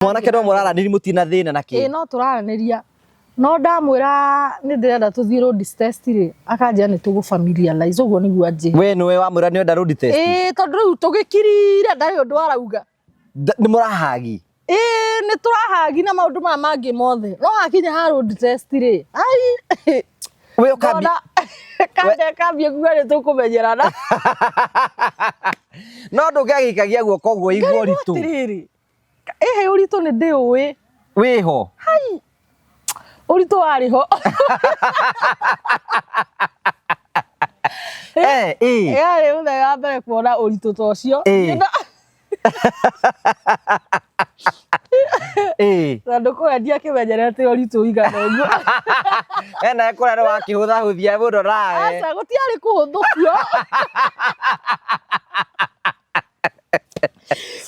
Mwanake no mũraranĩria mũtina thĩna na Ĩĩ kĩ? no tũraranĩria no ndamwĩra nĩ ndĩrenda tũthiĩ road test rĩ, akanjĩra nĩ tũgũ familiarize, ũguo nĩguo anjĩra. We nĩwe wamwĩra nĩ ũrenda road test? Ĩĩ tondũ rĩu tũgĩkirire ndarĩ ũndũ arauga. Nĩ mũrahagi? Ĩĩ nĩ tũrahagi na maũndũ maya mangĩ mothe, no hakinya ha road test rĩ, ai We ũkambi ngona kande kambia kuga nĩ tũkũmenyerana. No ndũngĩagĩikagia guoko ũguo igua Ngarigwo ũritũ. atĩrĩrĩ, ĩhĩ ũritũ nĩ ndĩũĩ. Wĩho. Hai! Ũritũ warĩ ho. Eh, ĩ. Yarĩ mũthenya wa mbere kuona ũritũ ta ũcio. Ĩ. Ĩ. Tondũ kũrĩa ndiakĩmenyerete ũritũ ũigana ũguo. We nawe kũrĩa nĩ wakĩhũthahũthia mũno nawe. Aca gũtiarĩ kũhũthũ kuo.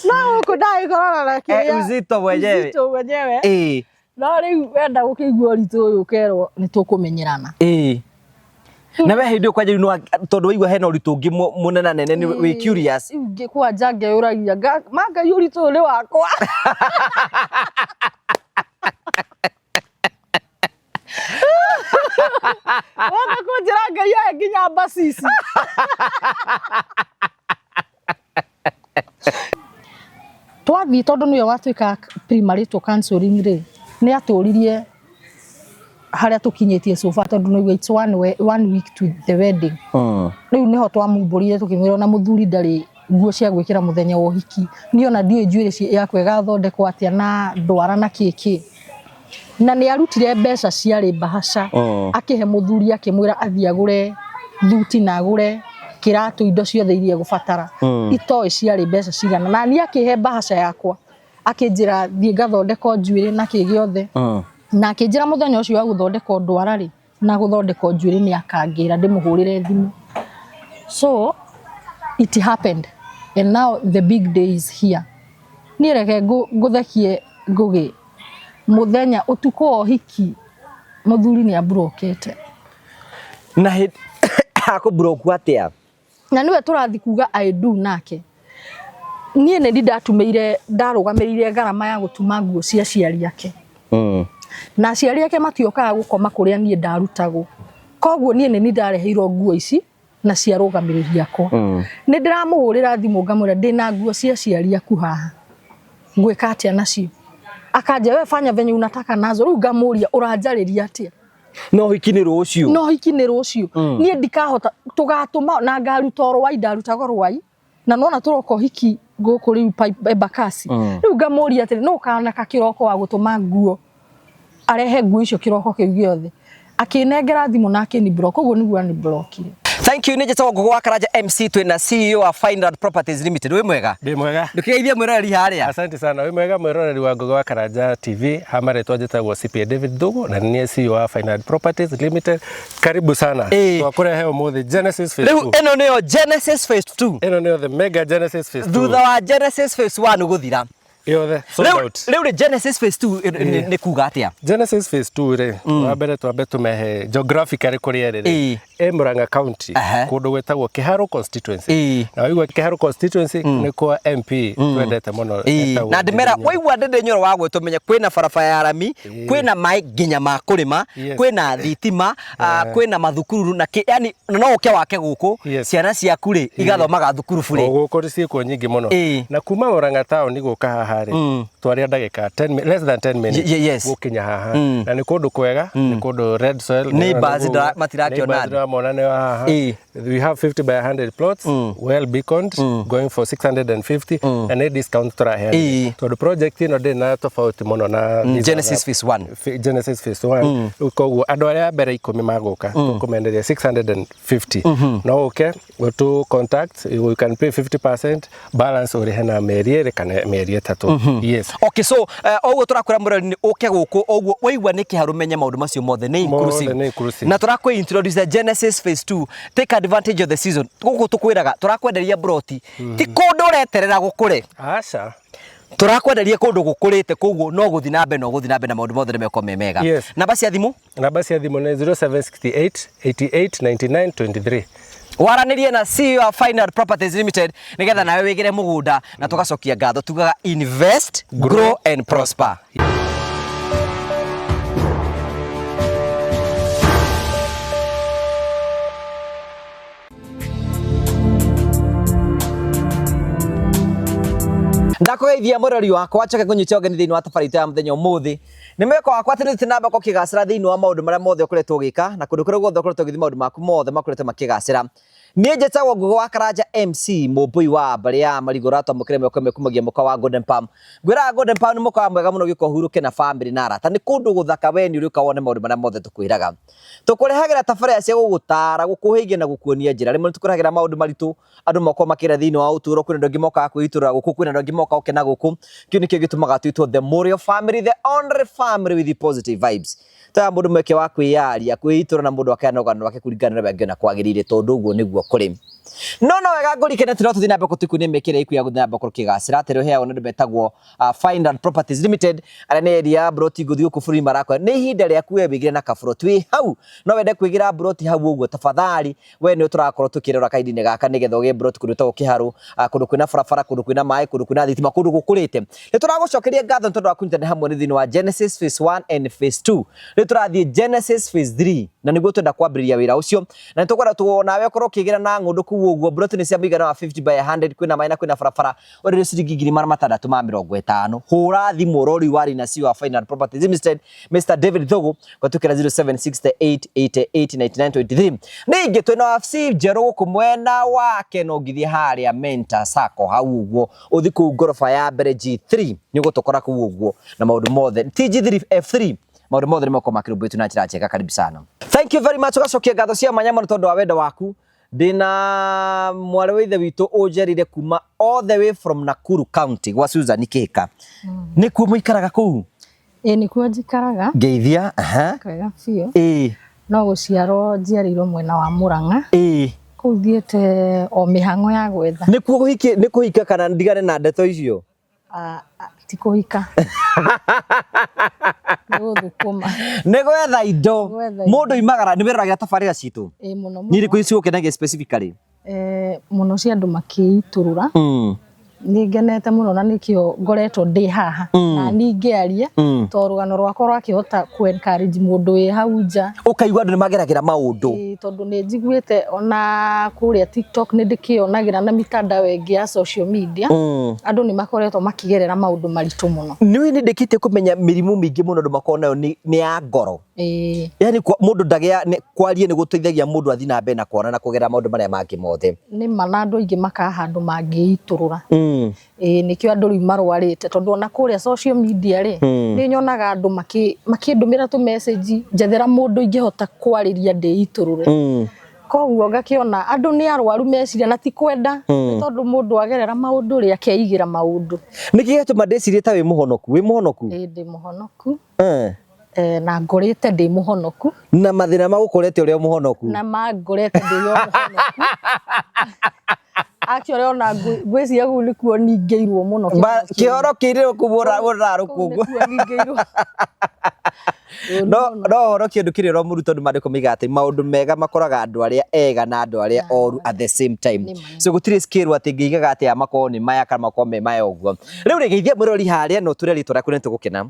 No gũkũ ndagĩkorana na Eh, kĩrĩa uzito mwenyewe. uzito mwenyewe. Ĩ. No rĩu wenda gũkĩigua ũritũ ũyũ ũkerwo nĩ tũkũmenyerana. Ĩ. Na we hĩndĩ ĩyo kwanja rĩu nĩ tondũ waigua hena ũritũ ũngĩ mũnenanene nĩ wĩ curious. Rĩu ngĩ kwanja ngeyũragia ma Ngai ũritũ ũyũ nĩ wakwa. Woka kũnjĩra Ngai ahe nginya mbacici. Twathiĩ tondũ nĩwe watuĩka premarital counseling rĩ, nĩ atũririe harĩa tũkinyĩtie so far tondũ nĩguo it's one week to the wedding. Rĩu nĩho twamumbũrire tũkĩmwĩra ona mũthuri ndarĩ nguo cia gwĩkĩra mũthenya wa ũhiki. Niĩ ona ndiũĩ njuĩrĩ yakwa ĩgathondekwo atĩa na ndwara na kĩ kĩ. Na nĩ arutire mbeca ciarĩ mbahaca akĩhe mũthuri akĩmwĩra athiĩ agũre thuti na agũre kĩratũ indo ciothe iria egũbatara. Itoĩ ciarĩ mbeca cigana. Na niĩ akĩhe mbahaca yakwa akĩnjĩra thiĩ ngathondekwo njuĩrĩ na kĩ gĩothe. Na akĩnjĩra mũthenya ũcio wa gũthondekwo ndwara rĩ, na gũthondekwo njuĩrĩ nĩ akangĩra ndĩmũhũrĩre thimũ. So it happened and now the big day is here. Niĩ reke ngũthekie Ngũgĩ, mũthenya ũtukũ wa ũhiki mũthuri nĩ amburokete. Na hĩndĩ akũmburoku atĩa? Na nĩwe tũrathiĩ kuga I do nake. Niĩ nĩ ndi ndatumĩire ndarũgamĩrĩire ngarama ya gũtuma nguo cia aciari ake. Na aciari ake matiokaga gũkoma kũrĩa niĩ ndarutagwo. Koguo niĩ nĩ niĩ ndareheirwo nguo ici na cia arũgamĩrĩri akwa. Nĩ ndĩramũhũrĩra thimũ ngamwĩra ndĩna nguo cia aciari aku haha. Ngwĩka atĩa nacio? Akanjĩra we fanya venye unataka nazo. Rĩu ngamũria ũranjarĩria atĩa? No ũhiki nĩ rũciũ. No ũhiki nĩ rũciũ. Niĩ ndikahota tũgatũma na ngaruta o rwai ndarutaga rwai. Na nona tũroka ũhiki gũkũ rĩu Embakasi. Rĩu ngamũria atĩrĩ nũ ũkanaka kĩroko wa gũtũma nguo arehe nguo icio kĩroko kĩu gĩothe. Akĩnengera thimũ na akĩni block, ũguo nĩguo ani blockire. Thank you, nĩ njĩtagwo Ngũgũ wa Karanja MC twĩna CEO wa Fineland Properties Limited. Wĩ mwega? Ndĩ mwega. Ndũkĩgeithie mwĩroreri harĩa. Asante sana. Wĩ mwega mwĩroreri wa Ngũgĩ wa Karanja TV. Ha marĩtwa njĩtagwo CPA David Thugu na nĩ niĩ CEO wa Fineland Properties Limited. Karibu sana. Ĩĩ. Twakũrehe ũmũthĩ Genesis Phase Rĩu 2. ĩno nĩyo Genesis Phase 2. Ĩno nĩyo the mega Genesis Phase 2. Thutha wa Genesis Phase 1 gũthira. Yothe sold Rĩu out. rĩu rĩ Genesis Phase 2 nĩ kuga atĩa? Genesis Phase 2 rĩ, wa mbere twambe tũmehe geographically kũrĩa ĩrĩ rĩ. Ĩ Murang'a County, kũndũ gwĩtagwo Kĩharũ constituency. Na waigua Kĩharũ constituency nĩ kwa MP twendete mũno etagwo Na ndĩmera Ndindi Nyoro. waigua Ndindi Nyoro wa gwĩtwo menye kwĩna barabara ya rami, kwĩna maĩ nginya ma kũrĩma, kwĩna thitima, kwĩna mathukuru na kĩ, yani no ũke wake gũkũ, ciana ciaku rĩ igathomaga thukuru burĩ. O gũkũ ciĩkuo nyingĩ mũno. Na kuma Murang'a town gũka haha rĩ, twaria ndagĩka 10 less than 10 minutes gũkinya haha. Na nĩ kũndũ kwega, nĩ kũndũ red soil. Neighbors matirakĩona Neighbors ndĩramona nĩ haha. We have 50 by 100 plots, well beaconed, going for 650, na nĩ discount tũraheana. Tondũ project ĩno ndĩrĩ na tofauti mũno na these Genesis other Phase 1. Genesis Phase 1. Rĩu koguo andũ arĩa a mbere 10 magũka, tũkũmenderia 650. No ũke, ũtũ contact, you can pay 50%, balance ũrĩhe na mĩeri ĩrĩ kana mĩeri ĩtatũ. Yes. Okay, so oguo tũrakwĩra mũrori nĩ ũke gũkũ oguo waigua nĩ kĩharũ menye maũndũ macio mothe nĩ inclusive. Mothe nĩ inclusive. Na tũrakwĩ introduce Genesis Phase 2. Take advantage of the season. Gũkũ tũkwĩraga tũrakwenderia broti ti kũndũ ũreterera gũkũre. Aca. Tũrakwenderia kũndũ gũkũrĩte koguo no gũthiĩ na mbere no gũthiĩ na mbere na maũndũ mothe nĩ megũkorwo me mega. Namba cia thimũ? Namba cia thimũ nĩ 0768 88 99 23. Waranĩrie na CEO wa Final Properties Limited nĩgetha nawe wĩgĩre mũgũnda na tũgacokia ngatho tugaga invest, grow and prosper. Ndakũgeithia mũrori wakwa njoke ngũnyite ũgeni thĩinĩ wa tabarĩra itũ ya mũthenya ũmũthĩ. Nĩ mwĩhoko wakwa atĩ nĩũthiĩte na mbere ũkĩgacĩra thĩinĩ wa maũndũ marĩa mothe ũkoretwo ũgĩka na kũndũ kũrĩa guothe ũkoretwo ũgĩthiĩ maũndũ maku mothe makoretwo makĩgacĩra. Niĩ njĩtagwo Ngũgĩ wa Karanja MC mũmbũi wa mbarĩ ya Marigũ ũratwamũkĩra ĩmwe kwa ĩmwe kumagia mũkawa wa Golden Palm. Ngwĩraga Golden Palm nĩ mũkawa mwega mũno gĩũka ũhurũke na bamĩrĩ na arata. Nĩ kũndũ gũthaka we nĩ ũrĩũka wone maũndũ marĩa mothe tũkwĩraga. Tũkũrehagĩra tabarĩra cia gũgũtara, gũkũhĩgia na gũkuonia njĩra. Rĩmwe nĩ tũkũrehagĩra maũndũ maritũ andũ makoragwo makĩra thĩinĩ wa ũtũũro, kwĩna andũ angĩ mokaga kwĩitũrũra gũkũ, kwĩna andũ angĩ mokaga gũkena gũkũ. Kĩu nĩkĩo gĩtũmaga twĩtwo the Mũrĩo family, the only family with the positive vibes. Tũheaga mũndũ mweke wa kwĩyaria, kwĩitũrũra na mũndũ akaheana rũgano rwake kũringana na ũrĩa angĩona kwagĩrĩire tondũ ũguo nĩguo kũrĩ. No no wega ngũrikane atĩ no tũthiĩ na mbere tũkuonie mĩkĩre ĩku ya gũthiĩ na mbere gũkorwo ũkĩgacĩra ta ĩrĩa ũheagwo nĩ andũ metagwo Fine Land Properties Limited arĩa nĩ endia a mburoti ngũthi gũkũ bũrũri marakora nĩ ihinda rĩaku we wĩgĩre na kaburoti wĩ hau no wende kwĩgĩra mburoti hau ũguo tafadhali we nĩ tũrakorwo tũkĩrora kahinda-inĩ gaka nĩgetha ũgĩe mburoti kũndũ gwĩtagwo Kĩharũ, kũndũ kwĩna barabara, kũndũ kwĩna maĩ, kũndũ kwĩna thitima, kũndũ gũkũrĩte. Nĩ tũragũcokeria ngatho nĩ tondũ wa kũnyitanĩra hamwe nĩ thĩinĩ wa Genesis Phase 1 and Phase 2. Rĩu tũrathiĩ Genesis Phase 3 na nĩguo twenda kwambĩrĩria wĩra ũcio na nĩ tũkwenda nawe ũkorwo ũkĩgĩra na ng'ũndũ kũu ũguo. Mburoti nĩ cia mũigana wa 50 by 100, kwĩna maĩ na kwĩna barabara. Ũrĩ ciringi 650,000. Hũra thimũ ũrori wari na CEO wa Final Properties Limited Mr David Thugu gwatukira 0768889923. Ningĩ twĩna wabici njerũ gũkũ mwena wake no ngithie harĩa Mentor Sacco hau ũguo ũthi kũu ngoroba ya mbere G3 nĩ ũgũtũkora kũu ũguo na maũndũ mothe ti G3 F3 maũndũ mothe nĩ makorwo makĩrũmbũĩtio na njĩra njega. Karibu sana, thank you very much. Ũgacokia ngatho cia mwanya mũno tondũ wa wendo waku. Ndĩna mwarĩ wa ithe witũ ũnjerire kuma all the way from Nakuru County gwa Susan Kĩka. Nĩkuo mũikaraga kũu? Ĩĩ, nĩkuo njikaraga. Ngeithia. Aha. Kwega biũ. Ĩĩ. No gũciarwo njiarĩirwo mwena wa Mũrang'a. Ĩĩ. Kũu thiĩte o mĩhang'o ya gwetha. Nĩkuo kũhiki nĩ kũhika kana ndigane na ndeto icio? Ti kũhika. Nĩ gũthũkũma. Nĩ gwetha indo. Gwetha indo. Mũndũ oimagara nĩ wĩroragĩra tabarĩra citũ? Ĩĩ, mũno Nĩ mũno. irĩkũ cigũkenagia specifically? Mũno cia andũ makĩitũrũra. Nĩ ngenete mũno na nĩkĩo ngoretwo ndĩ haha. Na ningĩaria tondũ rũgano rwakwa rwakĩhota kũ encourage mũndũ wĩ hau nja. Ũkaigua andũ nĩ mageragĩra maũndũ. Ĩĩ, tondũ nĩ njiguĩte ona kũrĩa TikTok nĩ ndĩkĩonagĩra na mitandao ĩngĩ ya social media. Andũ nĩ makoretwo makĩgerera maũndũ maritũ mũno. Nĩ nĩ ndĩkĩtie kũmenya mĩrimũ mĩingĩ mũno andũ makoragwo nayo nĩ ya ngoro. Ĩĩ. Yaani mũndũ ndagĩa kwaria nĩ gũteithagia mũndũ athiĩ na mbere na kuona na kũgerera maũndũ marĩa mangĩ mothe. Nĩ ma, na andũ aingĩ makaga handũ mangĩitũrũra. Ĩĩ, nĩkĩo andũ rĩu marwarĩte tondũ ona kũrĩa social media rĩ, nĩ nyonaga andũ makĩndũmĩra tũ message njethera mũndũ ingĩhota kwarĩria ndĩitũrũre. Koguo ngakĩona andũ nĩ arwaru meciria na ti kwenda, nĩ tondũ mũndũ agerera maũndũ rĩ akeigĩra maũndũ. Nĩkĩ gĩatũma ndĩcirie ta wĩ mũhonoku? Wĩ mũhonoku? Ĩĩ, ndĩ mũhonoku. Na ngorĩte ndĩ mũhonoku. Na mathĩna magũkorete ũrĩa mũhonoku. Na mangorete ndĩ o mũhonoku. Actually ona ngwĩciria kũu nĩkuo ningĩirwo mũno. Kĩhoro kĩirĩrwo kũu ũrarũkũngũ. Kũu nĩkuo ningĩirwo. No no horo kĩndũ kĩrĩa ũramũru tondũ maandĩko moigaga atĩ maũndũ mega makoraga andũ arĩa ega na andũ arĩa oru at the same time. So gũtirĩ scale atĩ ngĩigaga atĩ aya makorwo nĩ maya kana makorwo me maya ũguo. Rĩu rĩ geithia mwĩroreri harĩa na ũtwĩre rĩtwa rĩaku nĩ tũgũkena.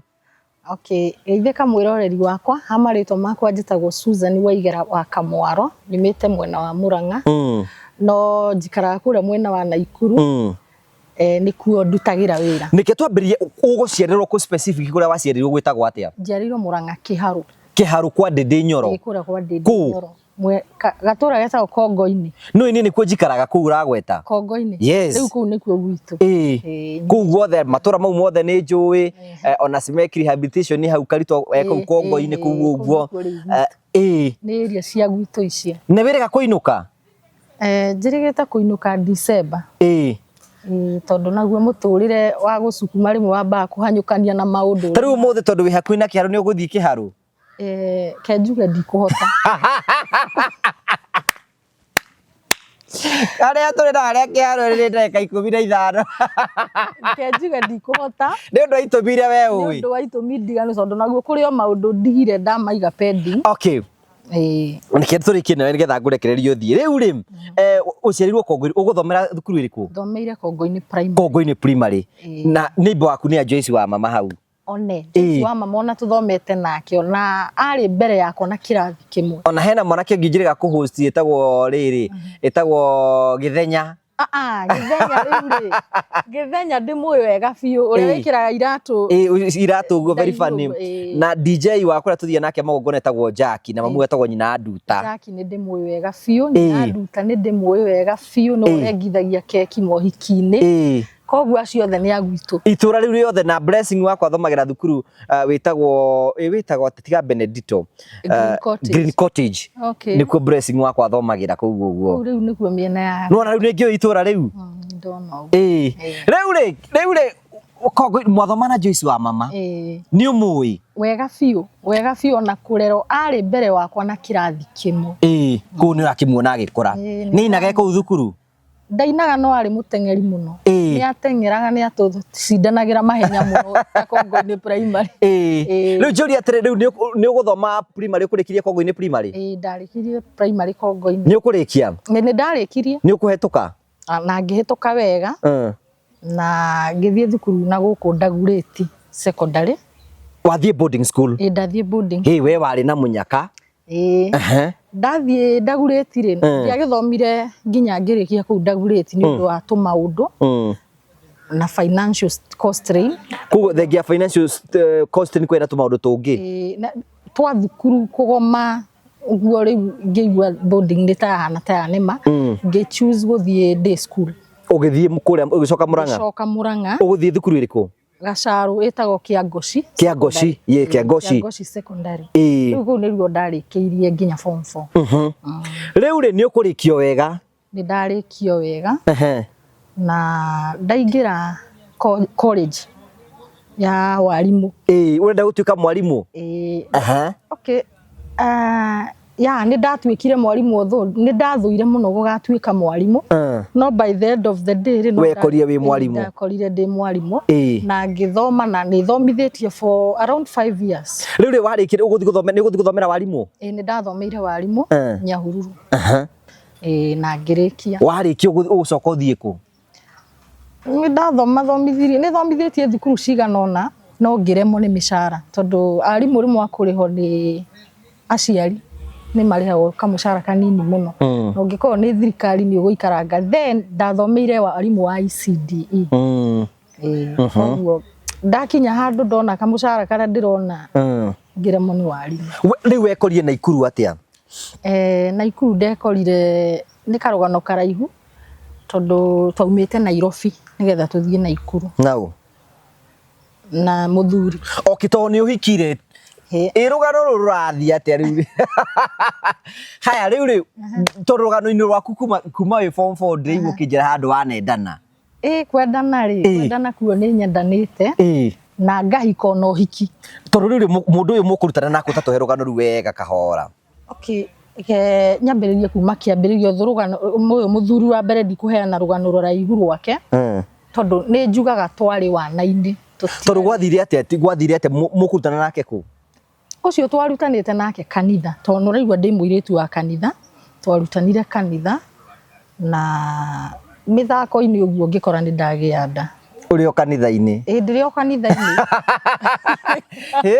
Okay, geithĩka mwĩroreri wakwa, ha marĩtwa makwa njĩtagwo Susan Waigera wa Kamwaro, nyumĩte mwena wa Mũrang'a. No njikaraga kũrĩa mwena wa Naikuru. Nĩkuo ndutagĩra wĩra. Nĩkĩ twambĩrĩrie ũgũciarĩrwo kũ specific kũrĩa waciarĩirwo gwĩtagwo atĩa? Njiarĩirwo Mũrang'a Kĩharũ. Kĩharũ kwa Ndĩndĩ Nyoro. Ĩĩ, kũrĩa kwa Ndĩndĩ Kũ? Nyoro. Gatũra getagwo Kongo-inĩ. No ini nĩkuo njikaraga kũu ũragweta. Kongo-inĩ. Yes. Rĩu kũu nĩkuo gwitũ. Ĩĩ. Ĩĩ. Kũu guothe matũra mau mothe nĩ njũĩ, ona Simek Rehabilitation hau Karito, kũu Kongo-inĩ kũu ũguo. Kũu nĩkuo rĩu gwitũ. Ĩĩ. Nĩ area cia gwitũ icio. Nĩ wĩrĩga kũinũka? Njĩrĩgĩte kũinũka December. Ĩĩ. Tondũ naguo mũtũrĩre wa gũcukuma rĩmwe wambaga kũhanyũkania na maũndũ. Ta rĩu ũmũthĩ tondũ wĩ hakuhĩ na kĩharũ nĩ ũgũthiĩ kĩharũ? Ke njuge ndikũhota. Harĩa tũrĩ na harĩa kĩharũ nĩ ndagĩka 15. Ke njuge ndikũhota. Nĩ ũndũ wa itũmi iria we Nĩ ũĩ. ũndũ wa itũmi ndiganu tondũ naguo kũrĩ o maũndũ ndigire ndamaiga pending. Okay. Ĩĩ. Nĩkĩo tũrĩkie nawe nĩgetha ngũrekererie ũthiĩ. Rĩu rĩ, ũciarirwo Kongo-inĩ, ũgũthomera thukuru ĩrĩkũ? Thomeire Kongo-inĩ primary. Kongo-inĩ primary. Ĩĩ. Na neighbor waku nĩ a Joyce wa mama hau. One. Ĩĩ. Joyce wa mama ona tũthomete nake ona arĩ mbere yakwa na kĩrathi kĩmwe. Ona hena mwanake ũngĩ njĩrĩga kũhost ĩtagwo rĩrĩ, ĩtagwo Gĩthenya. Gĩthenya rĩu rĩ, Gĩthenya ndĩmũĩ wega biũ, ũrĩa Ĩĩ. wĩkĩraga iratũ. Ĩĩ, iratũ ũguo very Ndaihu funny. ũguo, ĩĩ. Na DJ wakwa ũrĩa tũthiaga nake magongona etagwo Jackie na mamu etagwo nyina Nduta. Jackie nĩ ndĩmũĩ wega biũ, nyina Ĩĩ. Nduta nĩ ndĩmũĩ wega biũ, nĩwe Ĩĩ. ũrengithagia keki mohiki-inĩ. Ĩĩ. Koguo acio othe nĩ a gwitũ. Itũra rĩu rĩothe na Blessing wakwa athomagĩra thukuru wĩtagwo wĩtagwo atĩ tiga Benedito. Green Cottage. Green Cottage. Okay. Nĩkuo Blessing wakwa athomagĩra kũu ũguo. Kũu rĩu nĩkuo mĩena ya. Nĩwona rĩu nĩ ngĩũĩ itũra rĩu. Ndona ũguo. Ĩĩ. Rĩu rĩ, rĩu rĩ, Kongo mwathoma na Joyce wa mama. Ĩĩ. Nĩ ũmũĩ? Wega biũ, wega biũ ona kũrerwo arĩ mbere wakwa na kĩrathi kĩmwe. Ĩĩ, kũu nĩ ũrakĩmuona agĩkũra. Ĩĩ, Nĩ ainaga e kũu thukuru? Ndainaga no arĩ mũteng'eri mũno. Ĩĩ. Nĩ ateng'eraga, nĩ atũcindanagĩra mahenya mũno ta Kongo-inĩ primary. Ĩĩ. Ĩĩ. Rĩu njũrie atĩrĩ, rĩu nĩ ũgũthoma primary ũkũrĩkirie Kongo-inĩ primary? Ĩĩ, ndarĩkirie primary Kongo-inĩ. Nĩ ũkũrĩkia? Nĩ ndarĩkirie. Nĩ ũkũhetũka? Na ngĩhĩtũka wega. Na ngĩthiĩ thukuru na gũkũ Ndagurĩti secondary. Wathiĩ boarding school? Ĩĩ, ndathiĩ boarding. Hĩ, we warĩ na mũnyaka. Ĩĩ. Ndathiĩ Ndagurĩti rĩ, ndiagĩthomire nginya ngĩrĩkia kũu Ndagurĩti nĩ ũndũ wa tũmaũndũ na financial constraint. Koguo thengia financial constraint kwĩna tũmaũndũ tũngĩ? Ĩĩ, na twa thukuru kũgoma ũguo rĩu ngĩigua boarding nĩ ta yahana ta yanema, ngĩ choose gũthiĩ day school. Ũgĩthiĩ kũrĩa, ũgĩcoka Murang'a? Ngĩcoka Murang'a. Ũgũthiĩ thukuru ĩrĩkũ? Gacaru ĩtagwo Kĩangoci. Kĩangoci, ĩĩ, Kĩangoci. Kĩangoci secondary. Ĩĩ. Rĩu kũu nĩruo ndarĩkĩirie nginya form 4. Rĩu rĩ, nĩ ũkũrĩkio wega? Nĩ ndarĩkio wega. Na ndaingĩra college ya warimũ. Ĩĩ, ũrenda gũtuĩka mwarimũ? Ĩĩ. Okay. Ya, nĩ ndatuĩkire mwarimũ although nĩ ndathũire mũno gũgatuĩka mwarimũ. No by the end of the day rĩ, no Wekorire wĩ mwarimũ. Ndakorire ndĩ mwarimũ. Ĩĩ. Na ngĩthoma na nĩ thomithĩtie for around 5 years. Rĩu rĩ, warĩkire ũgũthiĩ gũthomera, nĩ ũgũthiĩ gũthomera warimũ? Ĩĩ, nĩ ndathomeire warimũ Nyahururu. Ĩĩ, na ngĩrĩkia. Warĩkia ũgũcoka ũthiĩ kũ? Nĩ ndathoma thomithirie, nĩ thomithĩtie thukuru cigana ũna, no ngĩremwo nĩ mĩcara tondũ arimũ rĩmwe a kũrĩhwo nĩ aciari nĩ marĩhagwo kamũcara kanini mũno. Na ũngĩkorwo nĩ thirikari nĩ ũgũikaranga. Then ndathomeire warimũ wa ECDE. Ĩĩ, koguo ndakinya handũ ndona kamũcara karĩa ndĩrona ngĩremwo nĩ warimũ. Rĩu wekorire Naikuru atĩa? Naikuru ndekorire nĩ karũgano karaihu tondũ twaumĩte Nairobi nĩgetha tũthiĩ Naikuru. Nau? Na mũthuri. Okay, tondũ nĩ ũhikire. Ĩ rũgano rũrũ rũrathiĩ atĩa rĩu? Haya rĩu rĩ, tondũ rũgano-inĩ rwaku kuma wĩ form 4 ndĩraigua ũkĩnjĩra handũ wanendana. Ĩ, kwendana rĩ, kwendana kuo nĩ nyendanĩte. Na ngahika ona ũhiki. Tondũ rĩu rĩ, mũndũ ũyũ mũkũrutana nake ũtatũhe rũgano rũu wega kahora. Okay, reke nyambĩrĩrie kuma kĩambĩrĩria ũthũ rũgano ũyũ mũthuri wa mbere ndikũheana rũgano rũraihu rwake. Tondũ nĩ njugaga twarĩ wana-inĩ. Tondũ gwathire atĩa, gwathire atĩa mũkũrutana nake kũ? Ũcio twarutanĩte nake kanitha, tondũ nĩ ũraigua ndĩ mũirĩtu wa kanitha, twarutanire kanitha na mĩthako-inĩ ũguo ngĩkora nĩ ndagĩa nda. Ũrĩ o kanitha-inĩ? Ĩĩ, ndĩrĩ o kanitha-inĩ. Hĩ,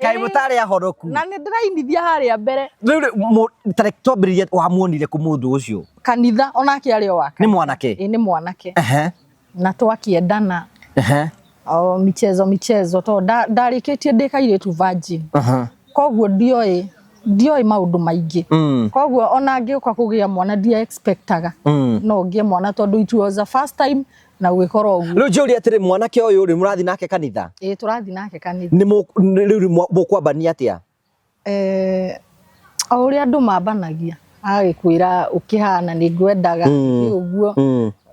kaĩ mũtarĩ ahonoku. Na nĩ ndĩrainithia harĩa mbere. Rĩu rĩ, ta reke twambĩrĩrie, wamuonire kũ mũndũ ũcio? Kanitha, onake arĩ o wa Nĩ mwanake? Ĩĩ, nĩ mwanake. Na twakĩendana. O michezo michezo, tondũ ndarĩkĩtie ndĩ kairĩtu virgin. Koguo ndioĩ maũndũ maingĩ. Koguo ona ngĩũka kũgĩa mwana ndia expectaga. No ngĩe mwana tondũ it was the first time na ũgĩkorwo ũguo. Rĩu njũrie atĩrĩ, mwanake ũyũ rĩ, mũrathiĩ nake kanitha? Ĩĩ, tũrathiĩ nake kanitha. Nĩ rĩu mũkwambania atĩa? O ũrĩa andũ mambanagia, agagĩkwĩra ũkĩhana nĩ ngwendaga, nĩ ũguo,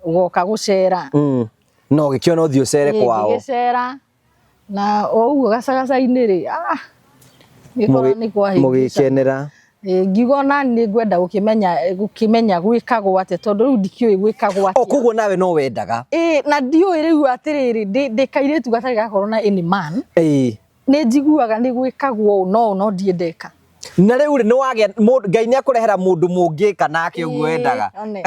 ũgoka gũcera. No ũgĩkĩona ũthiĩ ũcere kwao. Ngĩgĩcera na o ũguo gacagaca-inĩ rĩ, ngĩkora nĩ kwahĩngĩca. Mũgĩkenera. Ngiuga ona nĩ ngwenda gũkĩmenya gwĩkagwo atĩa tondũ rĩu ndikĩũĩ gwĩkagwo atĩa. O koguo nawe no wendaga. Ĩĩ, na ndiũĩ rĩu atĩrĩrĩ, ndĩ kairĩtu gatarĩ gakorwo na any man. Ĩĩ. Nĩ njiguaga nĩ gwĩkagwo ũũ no ũũ no ndiĩ ndeka. Na rĩu rĩ nĩ wagĩa Ngai nĩ akũrehera mũndũ mũngĩka nake ũguo wendaga. One.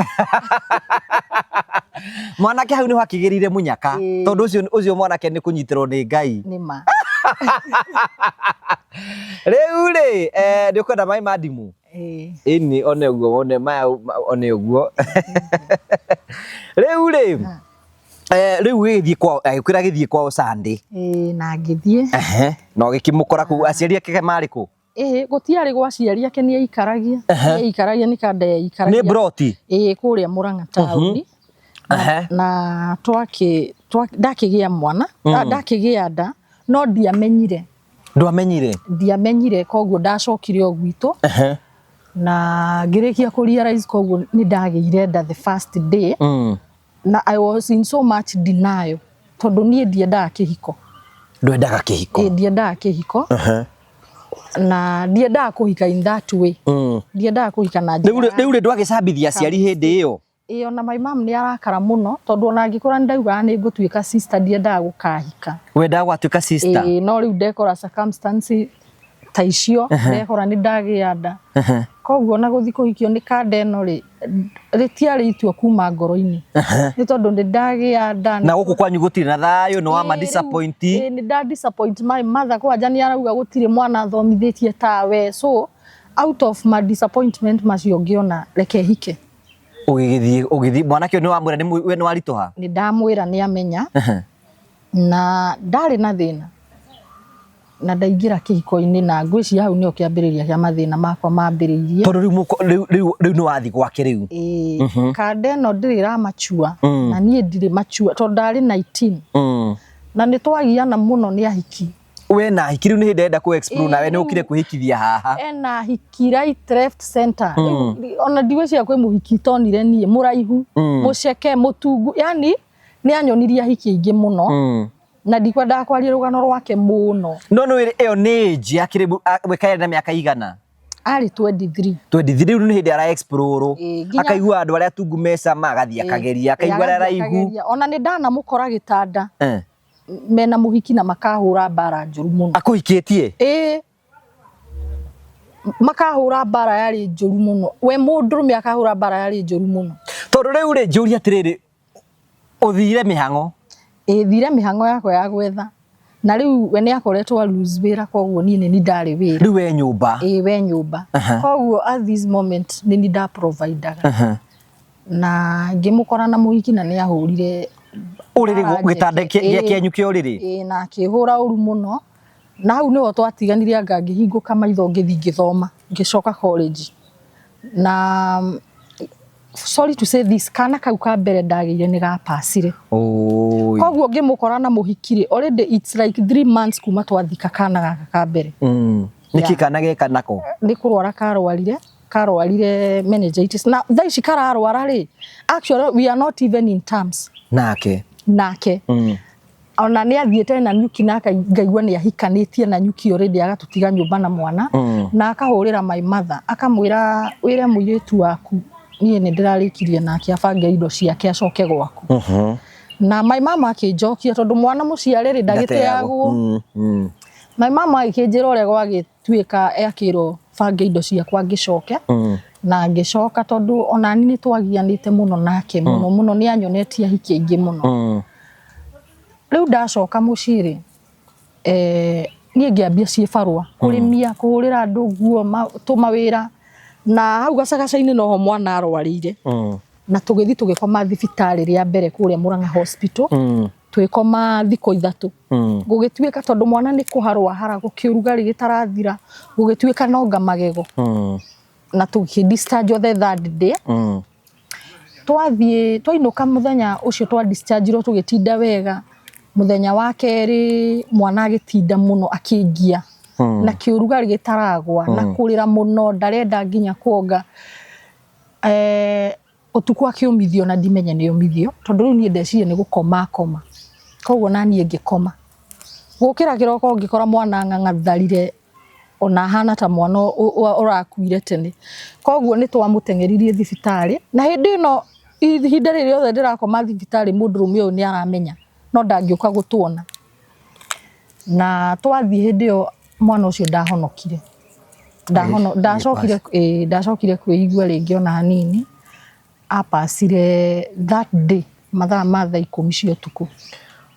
Mwanake hau nĩho akĩgĩrire mũnyaka. Ĩĩ. Tondũ ũcio ũcio mwanake nĩ kũnyitĩrwo nĩ Ngai. Nĩ ma. Rĩu rĩ eh, nĩ ũkwenda maĩ ma ndimũ? Ĩĩ. Ĩni one ũguo one maya one ũguo. Rĩu rĩ eh, rĩu gĩgĩthiĩ kwao agĩkwĩra gĩthiĩ kwao Sunday. Ĩĩ na ngĩthiĩ. Ehe. Na ũgĩkĩmũkora kũu aciari ake marĩ kũ? Ĩĩ gũtiarĩ gwa aciari ake nĩ aikaragia. Nĩ aikaragia nĩ kanda Nĩ yaikaragia. broti? Ĩĩ kũrĩa Mũrang'a taũni. Ehe. Na twakĩ ndakĩgĩa mwana, ndakĩgĩa nda no ndiamenyire. Ndwamenyire? Ndiamenyire koguo ndacokire o gwitũ. Ehe. Na ngĩrĩkia kũ realize koguo nĩ ndagĩire nda the first day. Na I was in so much denial tondũ niĩ ndiendaga kĩhiko. Ndwendaga kĩhiko? Ĩĩ ndiendaga kĩhiko. Na ndiendaga kũhika in that way. Ndiendaga kũhika na Rĩu njĩra ya rĩu rĩ ndwagĩcambithia aciari hĩndĩ ĩyo? Ĩĩ ona my mom nĩ arakara mũno tondũ ona angĩkorwo nĩ ndaugaga nĩ ngũtuĩka sister ndiendaga gũkahika. Wendaga gwatuĩka sister? Ĩĩ no rĩu ndekora circumstance ta icio ndekora nĩ ndagĩa nda. Koguo ona gũthiĩ kũhikio nĩ kanda ĩno rĩ rĩtiarĩ itua kuma ngoro-inĩ. Nĩ tondũ nĩ ndagĩa nda. Na gũkũ kwanyu gũtirĩ na thayũ nĩ wama disappoint. Ĩĩ nĩ nda disappoint my mother kwanja nĩ arauga gũtirĩ mwana athomithĩtie tawe so out of my disappointment macio ngĩona reke hike. Ũgĩgĩthiĩ ũgĩthiĩ mwanake ũyũ nĩ wamwĩra nĩ we nĩ waritũha? Nĩ ndamwĩra nĩ amenya na ndarĩ na thĩna na ndaingĩra kĩhiko-inĩ na ngwĩciria hau nĩho kĩambĩrĩria kĩa mathĩna makwa mambĩrĩirie. Tondũ rĩu rĩu rĩu rĩu nĩ wathiĩ gwake rĩu. Ĩĩ kanda ĩno ndĩrĩ ĩramachua na niĩ ndirĩ machua tondũ ndarĩ 19 na nĩ twagiana mũno nĩ ahiki. We na ahiki rĩu nĩ hĩndĩ arenda kũ explore nawe nĩ Ĩĩ, ũkire kwĩhikithia haha. Ena ahiki right left center. Rĩu ona ndigwĩciria kwĩ mũhiki tonire niĩ mũraihu mũceke mũtungu yani nĩ anyonirie ahiki aingĩ mũno na ndikwendaga kwaria rũgano rwake mũno. No nĩ ĩyo nĩ age akĩrĩ we kaĩ arĩ na mĩaka igana? Arĩ 23. 23 rĩu nĩ hĩndĩ ara explore Ĩĩ, nginya akaigua andũ arĩa atungu mecama agathiĩ akageria akaigua arĩa Agathiĩ araihu. akageria. Ona nĩ ndanamũkora gĩtanda Eh. mena mũhiki na makahũra mbara njũru mũno. Akũhikĩtie? Ĩĩ makahũra mbara yarĩ njũru mũno. We mũndũrũme akahũra mbara yarĩ njũru mũno. Tondũ rĩu rĩ njũrie atĩrĩrĩ ũthire mĩhang'o? Ĩĩ thire mĩhang'o yakwa ya gwetha na rĩu we nĩ akoretwo a lose wĩra koguo niĩ nĩ niĩ ndarĩ wĩra. Rĩu we nyũmba? Ĩĩ we nyũmba. Koguo at this moment nĩ niĩ nda providaga. Na ngĩmũkora na mũhiki na nĩ ahũrire Ũrĩrĩ mbara gĩtanda njeke. gĩa kĩanyu kĩa ũrĩrĩ? Ĩĩ na akĩhũra ũru mũno na hau nĩho twatiganire anga ngĩhingũka maitho ngĩthiĩ ngĩthoma ngĩcoka college. Na sorry to say this kana kau ka mbere ndagĩire nĩ gapacire. Oi. Koguo ngĩmũkora na mũhiki rĩ already it's like 3 months kuma twathika kana gaka ka mbere. Nĩkĩ kana geka nako? Nĩ kũrwara karwarire karwarire meningitis na thaa ici kararwara rĩ actually we are not even in terms Nake. nake. Ona nĩ athiĩte na nyuki na ngaigua nĩ ahikanĩtie na nyuki already agatũtiga nyũmba na mwana na akahũrĩra my mother akamwĩra wĩre mũirĩtu waku niĩ nĩ ndĩrarĩkirie nake abange indo ciake acoke gwaku. Na my mama akĩnjokia tondũ mwana mũciare rĩ ndagĩteagwo. My mama agĩkĩnjĩra ũrĩa gwagĩtuĩka akĩrwo bange indo ciakwa ngĩcoke na ngĩcoka tondũ onani nĩ twagianĩte mũno nake mũno mũno nĩ anyonetie ahiki aingĩ mũno. Rĩu ndacoka mũciĩ rĩ niĩ ngĩambia ciĩbarũa kũrĩmia kũhũrĩra andũ nguo tũmawĩra na hau gacagaca-inĩ noho mwana arwarĩire na tũgĩthiĩ tũgĩkoma thibitarĩ rĩa mbere kũrĩa Mũrang'a hospital twĩkoma thikũ ithatũ gũgĩtuĩka tondũ mwana nĩ kũharwo aharagwo kĩũrugarĩ gĩtarathira gũgĩtuĩka nonga magego na tũgĩ discharge the third day. Twathiĩ twainũka mũthenya ũcio twa discharge irwo tũgĩtinda wega mũthenya wa kerĩ mwana agĩtinda mũno akĩngia na kĩũrugarĩ gĩtaragwa na kũrĩra mũno ndarenda nginya kuonga. Ũtukũ akĩũmithio na ndimenye nĩ ũmithio tondũ rĩu niĩ ndeciria nĩ gũkoma akoma koguo naniĩ ngĩkoma. Gũkĩra kĩroko ngĩkora mwana ang'ang'atharire ona ahana ta mwana ũrakuire tene. Koguo nĩ twamũteng'eririe thibitarĩ na hĩndĩ ĩno ihinda rĩrĩ rĩothe ndĩrakoma thibitarĩ mũndũrũme ũyũ nĩ aramenya no ndangĩũka gũtuona. Na twathiĩ hĩndĩ ĩyo mwana ũcio ndahonokire. Ndahono ndacokire ndacokire kwĩigua rĩngĩ ona hanini. Apacire that day mathaa ma thaa 10 cia ũtukũ.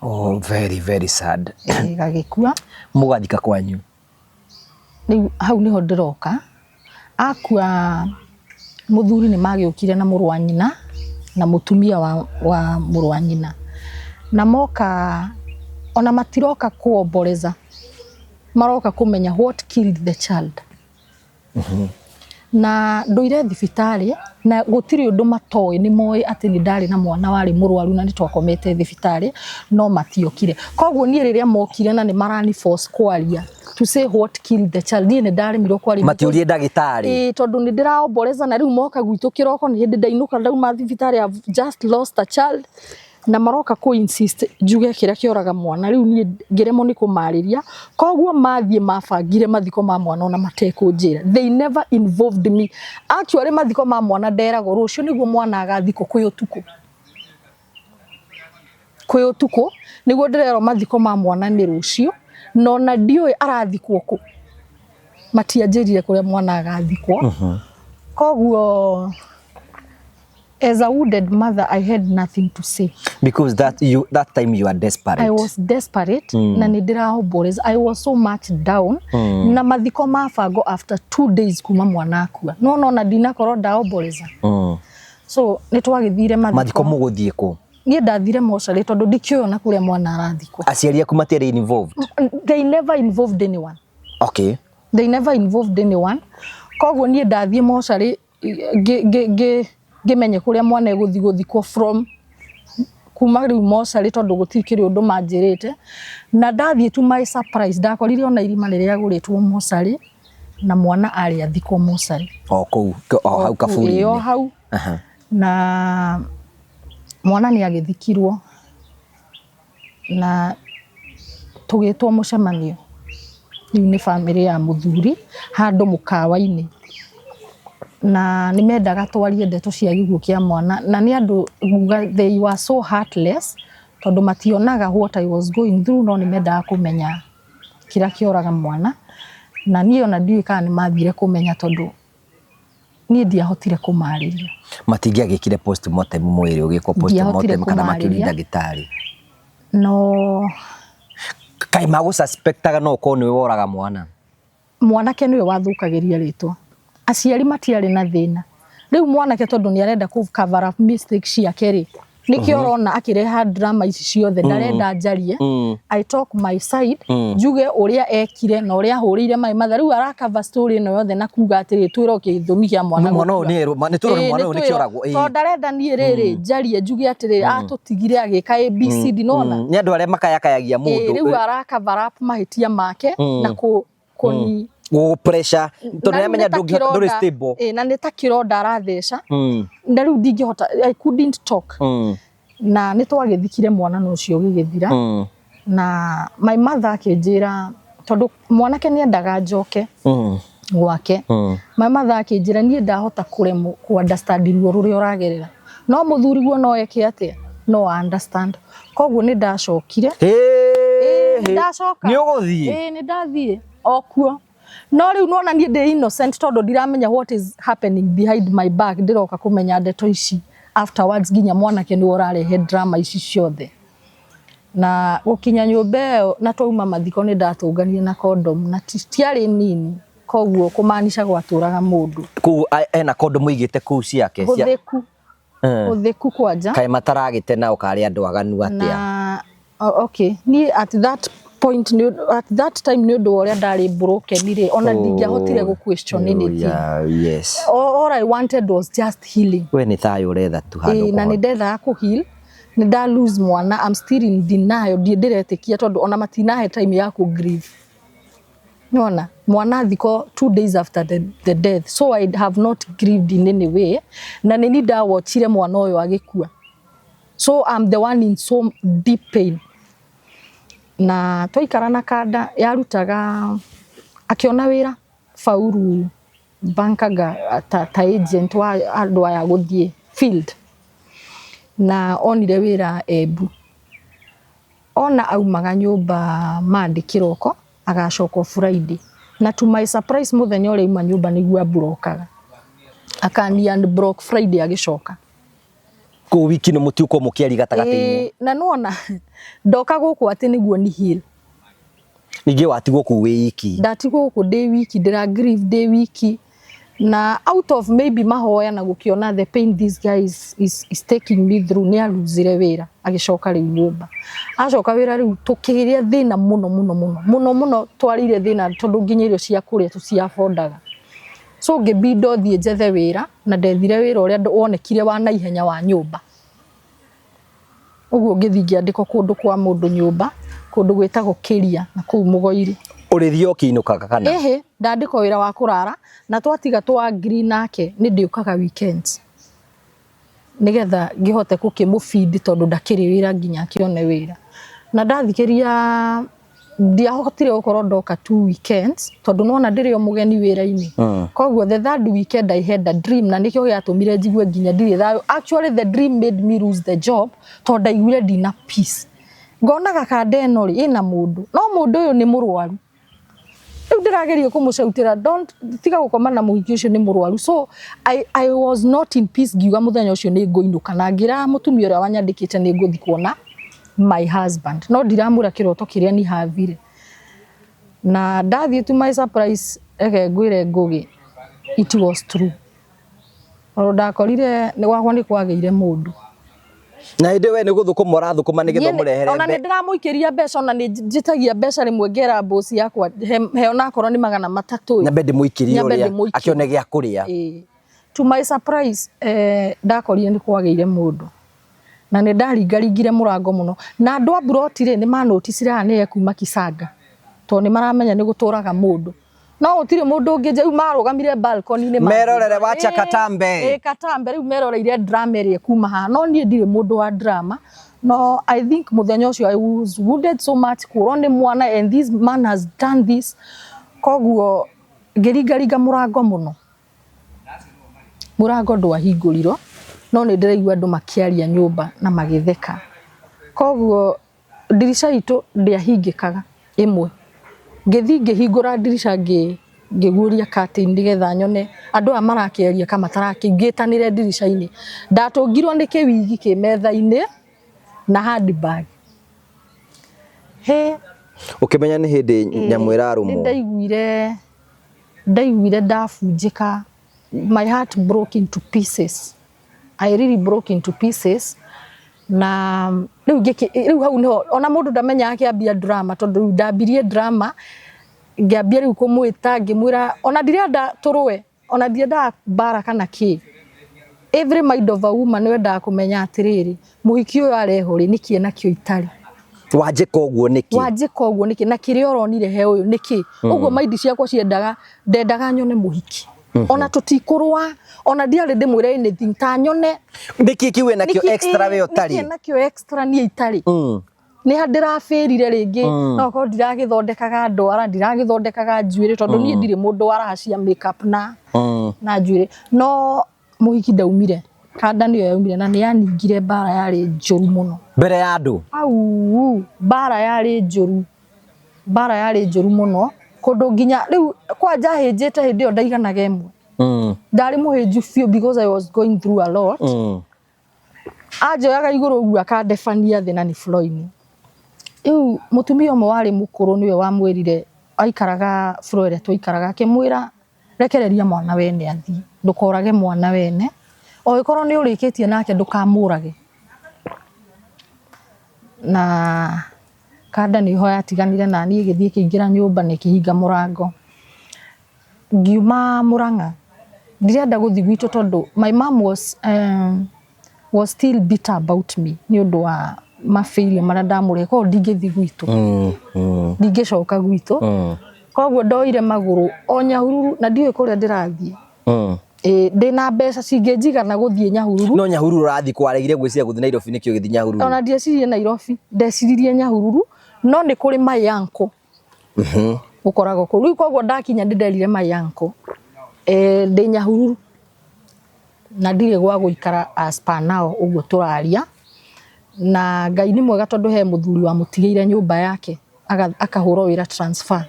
Oh, very very sad. Gagĩkua. Mũgathika kwanyu? Rĩu hau nĩho ndĩroka. Akua mũthuri nĩ magĩũkire na mũrũ wa nyina na mũtumia wa mũrũ wa nyina, na moka ona matiroka kuomboreza, maroka kũmenya what killed the child. Na ndũire thibitarĩ na gũtirĩ ũndũ matoĩ, nĩ moĩ atĩ nĩ ndarĩ na mwana warĩ mũrwaru na nĩ twakomete thibitarĩ, no matiokire. Koguo niĩ rĩrĩa mokire na nĩ marani force kwaria to say what killed the child, niĩ nĩ ndaremirwo kwaria. Matiũrie ndagĩtarĩ? Ĩĩ, tondũ nĩ ndĩraomboreza na rĩu moka gwitũ kĩroko, nĩ hĩndĩ ndainũka ndauma thibitarĩ, I've just lost a child, na maroka kũ insist njuge kĩrĩa kĩoraga mwana. Rĩu niĩ ngĩremwo nĩ kũmarĩria, koguo mathiĩ mabangire mathiko ma mwana ona matekũnjĩra. They never involved me actually. Mathiko ma mwana nderagwo rũciũ nĩguo mwana agathikwo, kwĩ ũtukũ, kwĩ ũtukũ nĩguo ndĩrerwo mathiko ma mwana nĩ rũciũ, na ona ndiũĩ arathikwo kũ, matianjĩrire kũrĩa mwana agathikwo. Koguo as a wounded mother I had nothing to say. Because that time you are desperate. I was desperate na nĩ ndĩraomboreza. I was so much down na mathiko mabango after 2 days kuma mwana akua, no nona ndinakorwo ndaomboreza. So nĩ twagĩthire mathiko. Mathiko. Mũgũthiĩ kũ? Niĩ ndathire mocarĩ tondũ ndikĩũĩ ona kũrĩa mwana arathikwo. Aciari aku matiarĩ involved? They never involved anyone. They never involved anyone. Koguo niĩ ndathiĩ mocarĩ ngĩmenye kũrĩa mwana egũthiĩ gũthikwo from kuma rĩu mocarĩ, tondũ gũtikĩrĩ ũndũ manjĩrĩte. Na ndathiĩ, to my surprise, ndakorire ona irima rĩrĩa rĩagũrĩtwo mocarĩ na mwana arĩ athikwo mocarĩ. O kũu, o hau Ĩĩ, o kaburi-inĩ? Hau. Na mwana nĩ agĩthikirwo na tũgĩtwo mũcemanio rĩu nĩ bamĩrĩ ya mũthuri handũ mũkawa-inĩ, na nĩ mendaga twarie ndeto cia gĩkuũ kĩa mwana, na nĩ andũ nguga they were so heartless tondũ mationaga what I was going through, no nĩ mendaga kũmenya kĩrĩa kĩoraga mwana. Na niĩ ona ndiũĩ kana nĩ mathire kũmenya tondũ niĩ ndiahotire kũmarĩria. Matingĩagĩkire postmortem, mwĩrĩ ũgĩkwo Ndiahotire postmortem kana makĩũria kũmarĩria. ndagĩtarĩ? No. Kaĩ magũsuspectaga no ũkorwo nĩwe woraga mwana? Mwanake nĩwe wathũkagĩria rĩtwa, aciari matiarĩ na thĩna. Rĩu mwanake tondũ nĩ arenda kũ cover up mistake ciake rĩ, nĩkĩo ũrona akĩreha drama ici ciothe, ndarenda njarie. I talk my side, njuge ũrĩa ekire na ũrĩa ahũrĩire maĩ matha. Rĩu aracover story ĩno yothe na kuga atĩrĩ, twĩrwo gĩtũmi kĩa mwana Mwana ũyũ gũkua. nĩ erwo, nĩ tũrona Ĩĩ, mwana ũyũ nĩ nĩ twĩrwo. kĩoragwo, ĩĩ. Tondũ ndarenda niĩ rĩrĩ njarie njuge atĩrĩrĩ, atũtigire agĩka ABCD, nona. Nĩ andũ arĩa makayakayagia Ĩĩ, mũndũ. Rĩu ara cover up mahĩtia make na kũ kũni Gũ pressure tondũ na rĩu nĩamenya nĩ ta ndũrĩ kĩronda- stable. Ĩĩ, na nĩ ta kĩronda aratheca, na rĩu ndingĩhota, I couldn't talk. Na nĩ twagĩthikire mwana na ũcio ũgĩgĩthira. Na my mother akĩnjĩra, tondũ mwanake nĩ endaga njoke gwake, my mother akĩnjĩra niĩ ndahota kũremwo kũ understand ruo rũrĩa ũragerera, no mũthuriguo no eke atĩa, no understand. Koguo nĩ ndacokire. Ĩĩ, nĩ ndacoka. Nĩ ũgũthiĩ? Ĩĩ, nĩ ndathiĩ o kuo, no rĩu nona niĩ ndĩ innocent tondũ ndiramenya what is happening behind my back. Ndĩroka kũmenya ndeto ici afterwards, nginya mwanake nĩwe ũrarehe drama ici ciothe. Na gũkinya nyũmba ĩyo na twauma mathiko, nĩ ndatũnganire na condom na tiarĩ nini, koguo kũmaanisha gwatũraga mũndũ. Kũu ena kondomu igĩte kũu ciake Hũthĩku. Hũthĩku kwanja. Kaĩ mataragĩte nao karĩ andũ aganu atĩa? Na okay, niĩ at that point at that time, nĩ ũndũ wa ũrĩa ndarĩ broken rĩ, ona ndingĩahotire gũ question anything. Yeah, yes. All I wanted was just healing. We nĩ thayũ ũretha tu handũ Ĩĩ, na nĩ ũkũhona. ndethaga kũ heal. Nĩ nda lose mwana, I'm still in denial, ndiĩ ndĩretĩkia tondũ ona matinahe time ya kũ grieve. Nona mwana thiko 2 days after the death, so I have not grieved in any way, na nĩ ni ndawatchire mwana ũyũ agĩkua, so I'm the one in so deep pain. Na twaikara na kanda yarutaga, akĩona wĩra Faulu bankaga ta agent wa andũ aya gũthiĩ field, na onire wĩra Embu. Ona aumaga nyũmba Monday kĩroko, agacoka o Friday. Na to my surprise mũthenya ũrĩa auma nyũmba nĩguo amburokaga. Akani unblock Friday agĩcoka. Kũu wiki no mũtiũkwo mũkĩaria gatagatĩ-inĩ. Ĩĩ, na nĩwona ndoka gũkũ atĩ nĩguo ni heal. Ningĩ watigwo kũu wĩ iki. Ndatigwo gũkũ ndĩ wiki, ndĩra grieve ndĩ wiki. Na out of maybe mahoya na gũkĩona the pain this guy is taking me through, nĩ aruzire wĩra agĩcoka rĩu nyũmba. Acoka wĩra rĩu tũkĩgĩa thĩna mũno mũno mũno mũno mũno, twarĩire thĩna tondũ nginya irio cia kũrĩa tũciabondaga. So ngĩbinda thiĩ njethe wĩra, na ndethire wĩra ũrĩa wonekire wa naihenya wa nyũmba. Ũguo ngĩthiĩ ngĩandĩkwo kũndũ kwa mũndũ nyũmba, kũndũ gwĩtagwo Kĩria na kũu Mũgoiri. Ũrĩthiĩ ũkĩinũkaga kana? Ĩhĩ, ndandĩkwo wĩra wa kũrara, na twatiga twa agree nake nĩ ndĩũkaga weekends nĩgetha ngĩhote gũkĩmũbindi tondũ ndakĩrĩ wĩra nginya akĩone wĩra. Na ndathikĩria ndiahotire gũkorwo ndoka 2 weekends tondũ nona ndĩrĩ o mũgeni wĩra-inĩ. Koguo the third weekend I had a dream, na nĩkĩo gĩatũmire njigue nginya ndirĩ thayũ. Actually the dream made me lose the job tondũ ndaiguire ndina peace. Ngonaga kanda ĩno rĩ ĩna mũndũ, no mũndũ ũyũ nĩ mũrwaru. Rĩu ndĩrageria kũmũcautĩra, don't tiga gũkoma na mũhiki ũcio nĩ mũrwaru. So I was not in peace, ngiuga mũthenya ũcio nĩ ngũinũka, na ngĩra mũtumia ũrĩa wanyandĩkĩte nĩ ngũthiĩ kuona my husband, no ndiramwĩra kĩroto kĩrĩa ni havire. Na ndathiĩ to my surprise, reke ngwĩre Ngũgĩ, it was true. Tondũ ndakorire nĩ gwakwa nĩ kwagĩire mũndũ. Na hĩndĩ we nĩ gũthũkũma ũrathũkũma nĩgetha ũmũrehere Ona nĩ ndĩramũikĩria mbeca, ona nĩ njĩtagia mbeca rĩmwe ngera boss yakwa he onakorwo nĩ 300. Nyambe ndĩmũikĩrie ũrĩa akĩone gĩa kũrĩa. To my surprise, ndakorire nĩ kwagĩire mũndũ. Na nĩ ndaringaringire mũrango mũno. Na andũ a mburoti rĩ, nĩ manoticire haha nĩ ekuma Kisanga. Tondũ nĩ maramenya nĩ gũtũraga mũndũ. No gũtirĩ mũndũ ũngĩ nja, rĩu marũgamire balcony-inĩ Merorere wacha Katambe. Katambe, rĩu meroreire drama ĩrĩa ĩkuma haha. No niĩ ndirĩ mũndũ wa drama. No I think mũthenya ũcio I was wounded so much, kũrwo nĩ mwana and this man has done this. Koguo ngĩringaringa mũrango mũno. Mũrango ndwahingũrirwo, no nĩ ndĩraigua andũ makĩaria nyũmba na magĩtheka. Koguo ndirica itũ ndĩahingĩkaga ĩmwe. Ngĩthiĩ ngĩhingũra ndirica ngĩguũria curtain nĩgetha nyone andũ aya marakĩaria kana matarakĩaria, ngĩtanĩre ndirica-inĩ. Ndatũngirwo nĩ kĩwigi kĩ metha-inĩ na handbag. He Ũkĩmenya nĩ hĩndĩ nyamũ ĩrarũmwo. Nĩ ndaiguire ndabunjĩka. My heart broke into pieces. I really broke into pieces. Na rĩu rĩu hau niho ona mũndũ ndamenyaga akĩambia drama, tondũ rĩu ndambirie drama, ngĩambia rĩu kũmwĩta ngĩmwĩra ona ndirenda tũrũe, ona ndiendaga mbara kana kĩ. Every mind of a woman wendaga kũmenya atĩrĩrĩ, mũhiki ũyũ areho rĩ, nĩkĩ enakĩo itarĩ. Wanjĩka ũguo nĩkĩ? Wanjĩka ũguo nĩkĩ? Na kĩrĩa ũronire he ũyũ nĩkĩ? Ũguo maindi ciakwa ciendaga, ndendaga nyone mũhiki. Ona tũtikũrũa, ona ndiarĩ ndĩmwĩre anything, ta nyone. Nĩkĩ kĩu enakĩo extra we ũtarĩ? Nĩkĩ enakĩo extra niĩ itarĩ? Nĩ ha ndĩrabĩrire rĩngĩ, no korwo ndiragĩthondekaga ndwara, ndiragĩthondekaga njuĩrĩ, tondũ niĩ ndirĩ mũndũ wa raha cia makeup na njuĩrĩ. No mũhiki ndaumire, kanda nĩyo yaumire, na nĩ yaningire mbara yarĩ njũru mũno. Mbere ya andũ? Au, mbara yarĩ njũru. Mbara yarĩ njũru mũno. Kũndũ nginya rĩu kwanja hĩnjĩte hĩndĩ ĩyo ndaiganaga ĩmwe. Ndarĩ mũhĩnju biũ because I was going through a lot. Anjoyaga igũrũ ũguo akandebania thĩ na nĩ floor-inĩ. Rĩu mũtumia ũmwe warĩ mũkũrũ nĩwe wamwĩrire, aikaraga floor ĩrĩa twaikaraga, akĩmwĩra rekereria mwana wene athiĩ, ndũkorage mwana wene, o ĩkorwo nĩ ũrĩkĩtie nake ndũkamũrage. Na kanda nĩho yatiganire na niĩ ĩgĩthiĩ ĩkĩingĩra nyũmba na ĩkĩhinga mũrango. Ngiuma Murang'a, ndirenda gũthiĩ gwitũ tondũ my mom was still bitter about me nĩ ũndũ wa mafailure marĩa ndamũrehe, koguo ndingĩthiĩ gwitũ. Ndingĩcoka gwitũ. Koguo ndoire magũrũ o Nyahururu na ndiũĩ kũrĩa ndĩrathiĩ. Ndĩna mbeca cingĩnjigana gũthiĩ Nyahururu. No Nyahururu ũrathiĩ kwaregire gwĩciria gũthiĩ Nairobi nĩkĩo ũgĩthiĩ Nyahururu? Ona ndieciririe Nairobi, ndeciririe Nyahururu, no nĩ kũrĩ my uncle. Gũkoragwo kũu. Rĩu koguo ndakinya nĩ nderire my uncle, ndĩ Nyahururu na ndirĩ gwa gũikara as per now ũguo tũraria. Na Ngai nĩ mwega tondũ he mũthuri wamũtigĩire nyũmba yake akahũrwo wĩra transfer.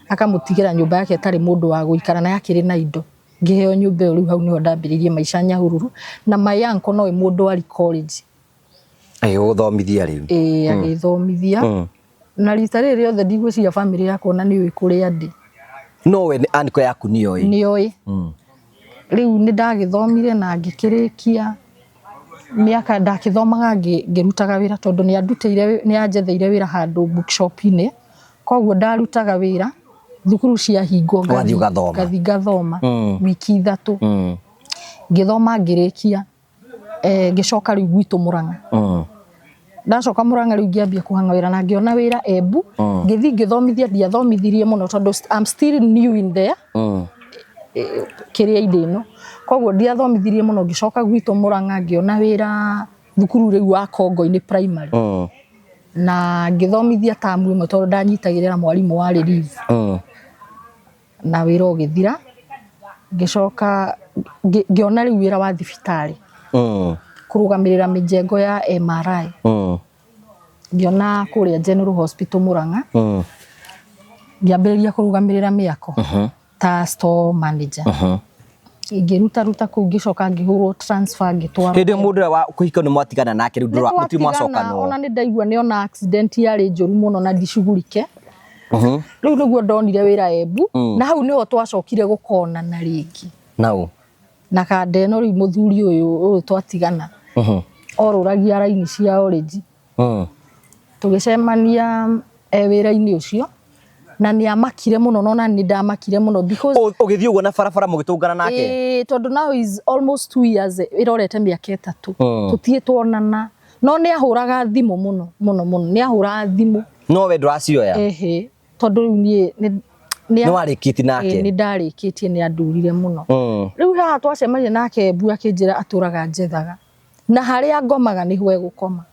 Akamũtigĩra nyũmba yake ĩtarĩ mũndũ wa gũikara na yakĩrĩ na indo. Ngĩheo nyũmba ĩyo rĩu hau nĩho ndambĩrĩirie maica Nyahururu, na my uncle nowe mũndũ warĩ college. Agĩgũthomithia rĩu. Ĩĩ agĩthomithia. Na rita rĩrĩ rĩothe ndigwĩciria bamĩrĩ yakwa ona nĩũĩ kũrĩa ndĩ. No we uncle yaku nĩoĩ. Nĩoĩ. Rĩu nĩ ndagĩthomire na ngĩkĩrĩkia mĩaka ndakĩthomaga ngĩrutaga wĩra tondũ nĩ andutĩire nĩ anjetheire wĩra handũ bookshop-inĩ, koguo ndarutaga wĩra thukuru ciahingwo Ũgathiĩ ũgathoma. Ngathiĩ ngathoma wiki 3. Ngĩthoma ngĩrĩkia, ngĩcoka rĩu gwitũ Mũrang'a. Ndacoka Mũrang'a rĩu ngĩambia kũhang'a wĩra na ngĩona wĩra Embu, ngĩthiĩ ngĩthomithia, ndiathomithirie mũno tondũ I'm still new in there. Kĩrĩa-inĩ ĩno, koguo ndiathomithirie mũno, ngĩcoka gwitũ Mũrang'a ngĩona wĩra thukuru rĩu wa Kongo-inĩ primary. Na ngĩthomithia tamu ĩmwe tondũ ndanyitagĩrĩra mwarimũ warĩ leave. Na wĩra ũgĩthira, ngĩcoka ngĩona rĩu wĩra wa thibitarĩ. Kũrũgamĩrĩra mĩjengo ya MRI. Ngĩona kũrĩa General Hospital Mũrang'a. Ngĩambĩrĩria kũrũgamĩrĩra mĩako. Ta store manager. Ngĩruta ruta kũu ngĩcoka ngĩhũrwo transfer ngĩtwarwo. Hĩndĩ ĩyo mũndũ ũrĩa wa kũhika nĩ mwatigana nake rĩu Nĩ mũtirĩ mwacokanwo. Ona nĩ ndaigua nĩ ona accident yarĩ njũru mũno na ndicugurike. Rĩu nĩguo ndonire wĩra Embu, na hau nĩho twacokire gũkonana rĩngĩ. Nau. Na kanda ĩno rĩu mũthuri ũyũ twatigana. Orũragia raini cia Orange. Tũgĩcemania wĩra-inĩ ũcio. Na nĩ amakire mũno, no na nĩ ndamakire mũno because Ũgĩthiĩ ũguo na barabara mũgĩtũngana nake? Ĩĩ, tondũ now is almost 2 years, ĩrorete mĩaka 3. Tũtirĩ tuonana. No nĩ ahũraga thimũ mũno, mũno, mũno. Nĩ ahũraga thimũ. No we ndũracioya? Ĩhĩ, tondũ rĩu niĩ nĩ warĩkĩtie nake? Nĩ ndarĩkĩtie, nĩ andurire mũno. Rĩu haha twacemania nake Embu akĩnjĩra atũraga njethaga. Na harĩa ngomaga nĩho egũkoma.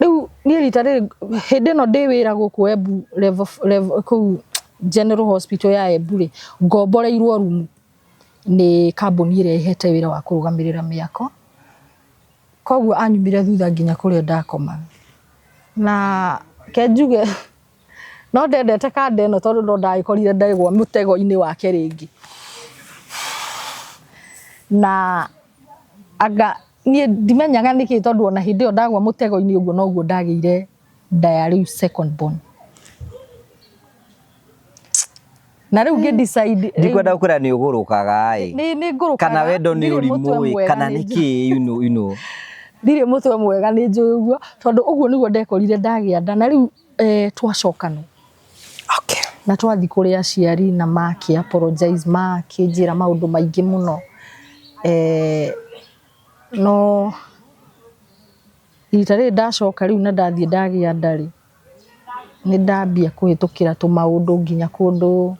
Rĩu niĩ rita rĩrĩ hĩndĩ ĩno ndĩ wĩra gũkũ Embu level kũu General Hospital ya Embu rĩ, ngomboreirwo rumu nĩ kambuni ĩrĩa ĩhete wĩra wa kũrũgamĩrĩra mĩako. Koguo anyumire thutha nginya kũrĩa ndakomaga. Na ke njuge no ndendete kanda ĩno tondũ no ndagĩkorire ndagwa mũtego-inĩ wake rĩngĩ. Na anga niĩ ndimenyaga nĩkĩ tondũ ona hĩndĩ ĩyo ndagwa mũtego-inĩ ũguo noguo ndagĩire nda ya rĩu second born. Na rĩu ngĩ decide Ndikwenda gũkwĩra nĩ ũgũrũkaga ĩ. Nĩ ngũrũkaga. Kana wendo nĩ Ndirĩ mũtwe ũrimũ ĩ, mwega kana nĩ nĩ kĩ, you know, you know. Ndirĩ mũtwe mwega nĩ njũĩ ũguo tondũ ũguo nĩguo ndekorire ndagĩa nda na rĩu twacokana. Okay. Na twathiĩ kũrĩ aciari na makĩ apologize, makĩnjĩra maũndũ maingĩ mũno. No rita rĩrĩ ndacoka rĩu na ndathiĩ ndagĩa nda rĩ, nĩ ndambia kũhĩtũkĩra tũmaũndũ nginya kũndũ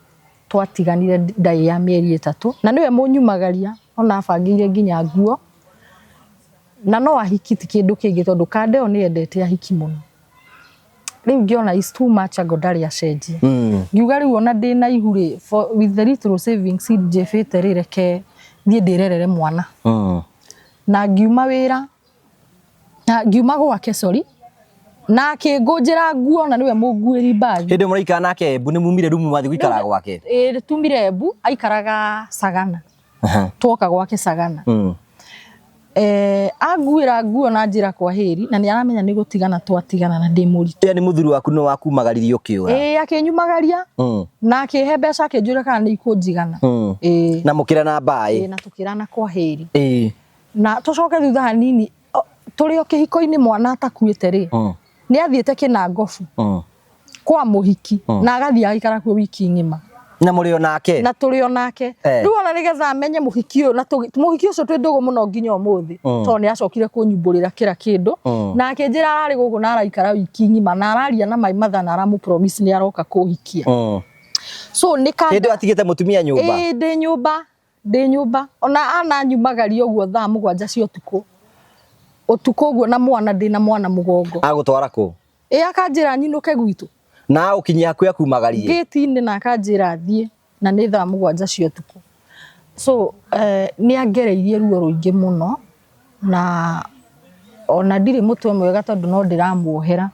twatiganire ndarĩ ya mĩeri 3 na nĩwe mũnyumagaria ona abangĩire nginya nguo na no ahiki ti kĩndũ kĩngĩ tondũ kanda ĩyo nĩ endete ahiki mũno. Rĩu ngĩona is too much ango ndarĩ acenjie. Ngiuga rĩu ona ndĩna ihu rĩ, with the little savings njĩbĩte rĩ, reke thiĩ ndĩrerere mwana. Na ngiuma wĩra, na ngiuma gwake, sorry, na akĩngũnjĩra nguo na nĩwe mũnguĩri bag. Hĩndĩ ĩyo mũraikara nake Embu, nĩ mumire rumu mwathiĩ gũikara gwake? Ĩĩ, tumire Embu, aikaraga Sagana. Twoka gwake Sagana. Anguĩra nguo na njĩra kwa heri, na nĩ aramenya nĩ gũtigana twatigana na ndĩ mũritũ. Yaani mũthuri waku nĩ wakumagaririe ũkĩũra? Ĩĩ, akĩnyumagaria. Na akĩhe mbeca akĩnjũria kana nĩ ikũnjigana. Ĩĩ. Na mũkĩrana mbaĩ? Ĩĩ, na tũkĩrana kwa heri. Ĩĩ. Na tũcoke thutha hanini, tũrĩ o kĩhiko-inĩ mwana atakuĩte rĩ, nĩ athiĩte Kĩnangobu kwa mũhiki, na agathiĩ agaikara kuo wiki ng'ima. Na mũrĩ o nake? Na tũrĩ o nake. Rĩu ona nĩgetha amenye mũhiki ũyũ, na mũhiki ũcio twĩ ndũgũ mũno nginya ũmũthĩ, tondũ nĩ acokire kũnyumbũrĩra kĩra kĩndũ. Na akĩnjĩra ararĩ gũkũ na araikara wiki ng'ima, na araria na my mother na aramũ promise nĩ aroka kũhikia. So nĩ Hĩndĩ ĩyo atigĩte mũtumia nyũmba? Ĩĩ, ndĩ nyũmba. Ndĩ nyũmba. Ona ananyumagaria ũguo thaa 7 cia ũtukũ. Ũtukũ ũguo na mwana, ndĩ na mwana mũgongo. Agũtwara kũ? Ĩĩ, akanjĩra nyinũke gwitũ. Na agũkinyia hakuhĩ akumagarie? Gĩti-inĩ na akanjĩra thiĩ, na nĩ thaa 7 cia ũtukũ. So, nĩ angereirie ruo rũingĩ mũno, na ona ndirĩ mũtwe mwega tondũ no ndĩramuohera.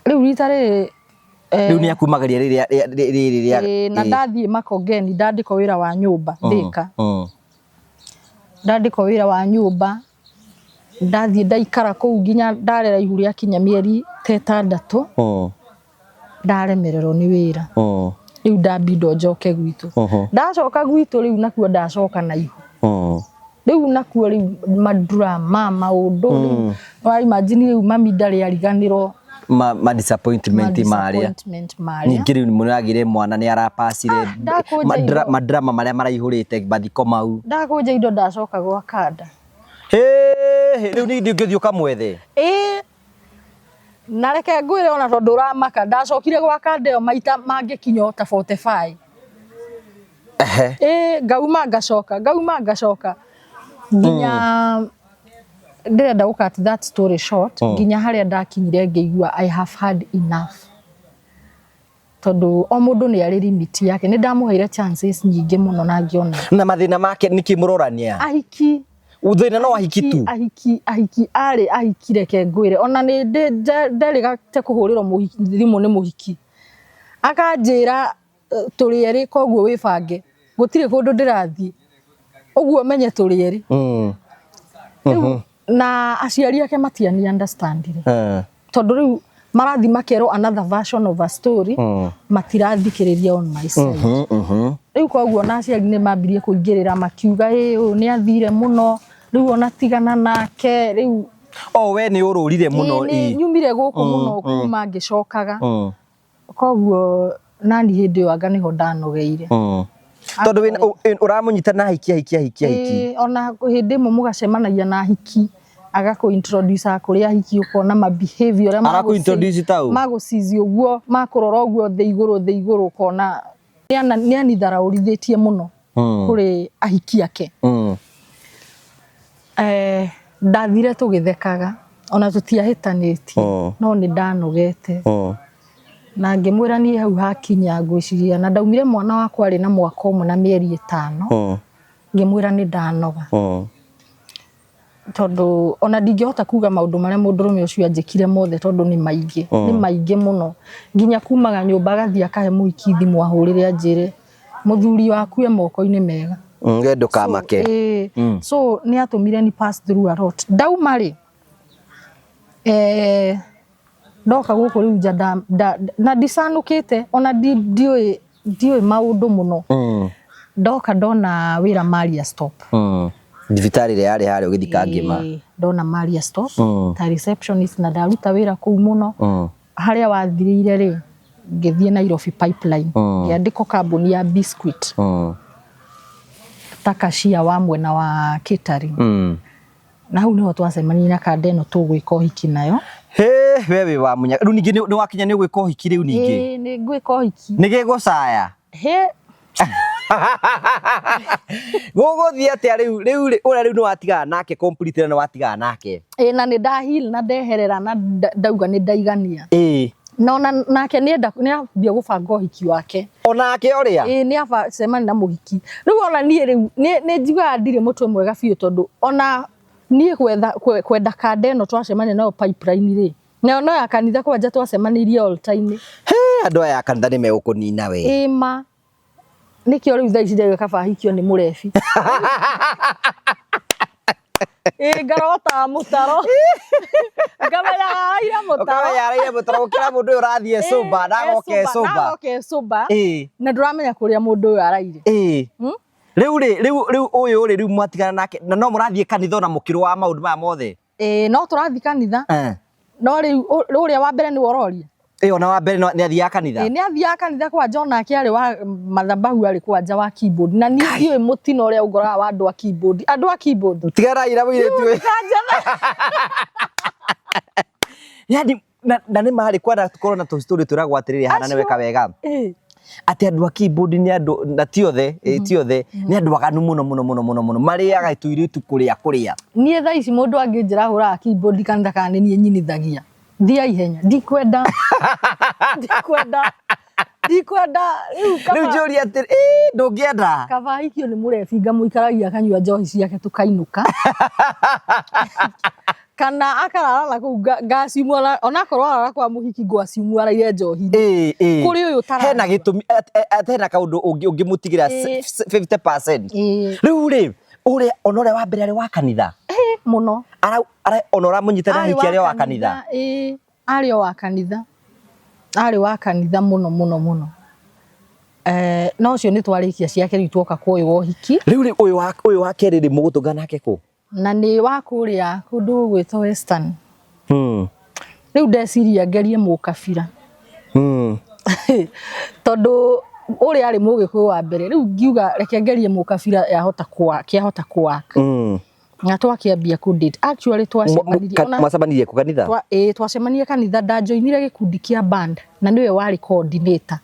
Rĩu rita rĩrĩ Rĩu nĩ akumagaria rĩrĩa rĩrĩ rĩa Na ndathiĩ Makongeni ndandĩkwo wĩra wa nyũmba Thika. Ndandĩkwo wĩra wa nyũmba, ndathiĩ ndaikara kũu nginya ndarera ihu rĩakinya mĩeri ta 6, ndaremererwo nĩ wĩra. Rĩu ndambindwo njoke gwitũ. Ndacoka gwitũ rĩu nakuo ndacoka na ihu. Rĩu nakuo rĩu madrama maũndũ rĩu wa imagine rĩu mami ndarĩ ariganĩrwo ma disappointment marĩa disappointment marĩa. Ningĩ rĩu mũragire mwana nĩ arapacire. Ndakũnja indo. Madrama marĩa maraihũrĩte mathiko mau. Ndakũnja indo ndacoka gwa kanda. Hĩ, rĩu ningĩ ũngĩthiĩ ũkamwethe. Ĩĩ, na reke ngwĩre ona tondũ ũramaka, ndacokire gwa kanda ĩyo maita mangĩkinya o ta 45. Ehe. Ĩĩ, ngauma ngacoka, ngauma ngacoka nginya ndĩrenda gũ cut that story short, nginya harĩa ndakinyire ngĩigua I have had enough, tondũ o mũndũ nĩ arĩ limit yake. Nĩ ndamũheire chances nyingĩ mũno na ngĩona Na mathĩna make nĩkĩ mũrorania? Ahiki. Thĩna no ahiki tu? Ahiki, ahiki arĩ ahiki. Reke ngwĩre, ona nĩ nderĩgate kũhũrĩrwo thimũ nĩ mũhiki akanjĩra, "Tũrĩ erĩ, koguo wĩbange, gũtirĩ kũndũ ndĩrathiĩ, ũguo menye tũrĩ erĩ." Rĩu na aciari ake matiani understandire, tondũ rĩu marathi makerwo another version of a story, matirathikĩrĩria on my side. Rĩu koguo na aciari nĩ mambirie kũingĩrĩra makiuga, "Ĩ, ũyũ nĩ athire mũno, rĩu ona tigana nake rĩu." O we nĩ ũrũrire mũno. Ĩ, nĩ nyumire gũkũ mũno kuma ngĩcokaga. Koguo nani hĩndĩ ĩyo anga nĩho ndanogeire. Tondũ ũramũnyita na ahiki, ahiki, ahiki, ahiki. Ĩ, ona hĩndĩ ĩmwe mũgacemanagia na ahiki, agakũ introduce kũrĩ ahiki, ũkona ma behavior ũrĩa Arakũ introduce tau? Magũcizi ũguo, makũrora ũguo thĩ igũrũ, thĩ igũrũ, ũkona nĩ anitharaũrithĩtie mũno kũrĩ ahiki ake. Ndathire tũgĩthekaga, ona tũtiahĩtanĩtie, no nĩ ndanogete. Na ngĩmwĩra niĩ hau hakinya ngwĩciria, na ndaumire mwana wakwa arĩ na mwaka 1 na mĩeri 5. Ngĩmwĩra nĩ ndanoga, tondũ ona ndingĩhota kuga maũndũ marĩa mũndũrũme ũcio anjĩkire mothe, tondũ nĩ maingĩ, nĩ maingĩ mũno, nginya kumaga nyũmba agathiĩ akahe mũhiki thimũ, ahũrĩre anjĩre, "Mũthuri waku e moko-inĩ mega." We ndũkamake. So, so nĩ atũmire ni pass through a lot. Ndauma rĩ, ndoka gũkũ rĩu nja na ndicanũkĩte ona ndiũĩ maũndũ mũno. Ndoka ndona wĩra Maria Stop. Thibitarĩ ĩrĩa yarĩ harĩa ũgĩthika ngĩma. Ĩĩ, ndona Maria Stop ta receptionist, na ndaruta wĩra kũu mũno. Harĩa wathirĩire rĩ, ngĩthiĩ Nairobi Pipeline, ngĩandĩkwo kambuni ya biscuit ta cashier wa mwena wa catering. Na hau niho twacemanirie na kanda ĩno tũgwĩka ũhiki nayo. Hĩ, we wĩ wa munya. Rĩu ningĩ nĩ wakinya nĩ ũgwĩka ũhiki rĩu ningĩ? Ĩĩ, nĩ ngwĩka ũhiki. Nĩ gĩgũcaya? Hĩ. Gũgũthiĩ atĩa rĩu? Rĩu rĩ, ũrĩa rĩu nĩ watigana nake complete na nĩ watigana nake. Ĩĩ, na nĩ nda heal na ndeherera na ndauga nĩ ndaigania. Na ona nake nĩ enda nĩ ambia gũbanga ũhiki wake. Onake ũrĩa? Ĩĩ, nĩ acemania na mũhiki. Rĩu ona niĩ rĩu nĩ njiguaga ndirĩ mũtwe mwega biũ, tondũ ona niĩ gwetha kwenda kanda ĩno twacemania nayo pipeline rĩ, nayo no ya kanitha kwanja twacemanirie altar-inĩ. Hĩ, andũ aya a kanitha nĩ megũkũnina we. Ĩĩ ma. Nĩkĩo rĩu thaa ici ndĩrauga kaba hikio nĩ mũrebi. Ĩĩ, ngarotaga mũtaro. Ngamenya araire mũtaro. Ũkamenya araire mũtaro gũkĩra mũndũ ũyũ ũrathiĩ sober na agoka e sober. Nagoka e sober. Na ndũramenya kũrĩa mũndũ ũyũ araire. Rĩu rĩ, rĩu ũyũ rĩ, rĩu mwatigana nake na no mũrathiĩ kanitha ona mũkĩrũaga maũndũ maya mothe? Ĩĩ, no tũrathiĩ kanitha. No rĩu ũrĩa wa mbere nĩwe ũroria? Ĩĩ, ona wa mbere nĩ athiaga kanitha? Ĩĩ, nĩ athiaga kanitha kwanja, onake arĩ wa mathabahu, arĩ kwanja wa keyboard. Na niĩ ndiũĩ mũtino ũrĩa ũngoraga wa andũ a keyboard. Andũ a keyboard. Tiganai na mũirĩtu ũyũ. Kanjetha. Yani na nĩ marĩ kwana tũkorwo na tũstory twĩragwo atĩrĩrĩ hana nĩ weka wega. Atĩ andũ a keyboard nĩ andũ, na ti othe, ti othe, nĩ andũ aganu mũno mũno mũno mũno mũno, marĩaga tũirĩtu kũrĩa kũrĩa. Niĩ thaa ici mũndũ angĩnjĩra hũraga keyboard kanitha kana nĩ niĩ nyinithagia, thia ihenya, ndikwenda, ndikwenda, ndikwenda. Rĩu Rĩu kaba njũrie atĩrĩ, ndũngĩenda? Kaba hikio nĩ mũrebi, ngamũikaragia akanyua njohi ciake tũkainũka. Kana akarara na kũu ngaciumwo onakorwo arara kwa mũhiki ngwaciumwo araire njohi. Ĩĩ, ĩĩ. Kũrĩ ũyũ ũtaranyua. Hena gĩtũmi atĩ hena kaũndũ ũngĩmũtigĩra Ĩĩ. 50%. Ĩĩ. Rĩu rĩ, ũrĩa ona ũrĩa wa mbere arĩ wa kanitha. Ĩĩ, mũno. Ara ona ũramũnyita na Arĩ hiki arĩ wa kanitha. Ĩĩ, arĩ o wa kanitha. Arĩ wa kanitha mũno mũno mũno. No ũcio nĩ twarĩkia ciake rĩu tuoka kwa ũyũ wa ũhiki. Rĩu rĩ, ũyũ wa kerĩ rĩ, mũgũtũngana nake kũ? Na nĩ wa kũrĩa kũndũ gũgwĩtwo Western. Rĩu ndeciria ngerie mũkabira. Tondũ ũrĩa arĩ mũgĩkũyũ wa mbere, rĩu ngiuga reke ngerie mũkabira yahota kĩahota kũwaka. Na twakĩambia kũ date. Actually twacemanirie ona Mwacemanirie kũ kanitha? Ĩĩ, twacemanirie kanitha, ndanjoinire gĩkundi kĩa band na nĩwe warĩ coordinator.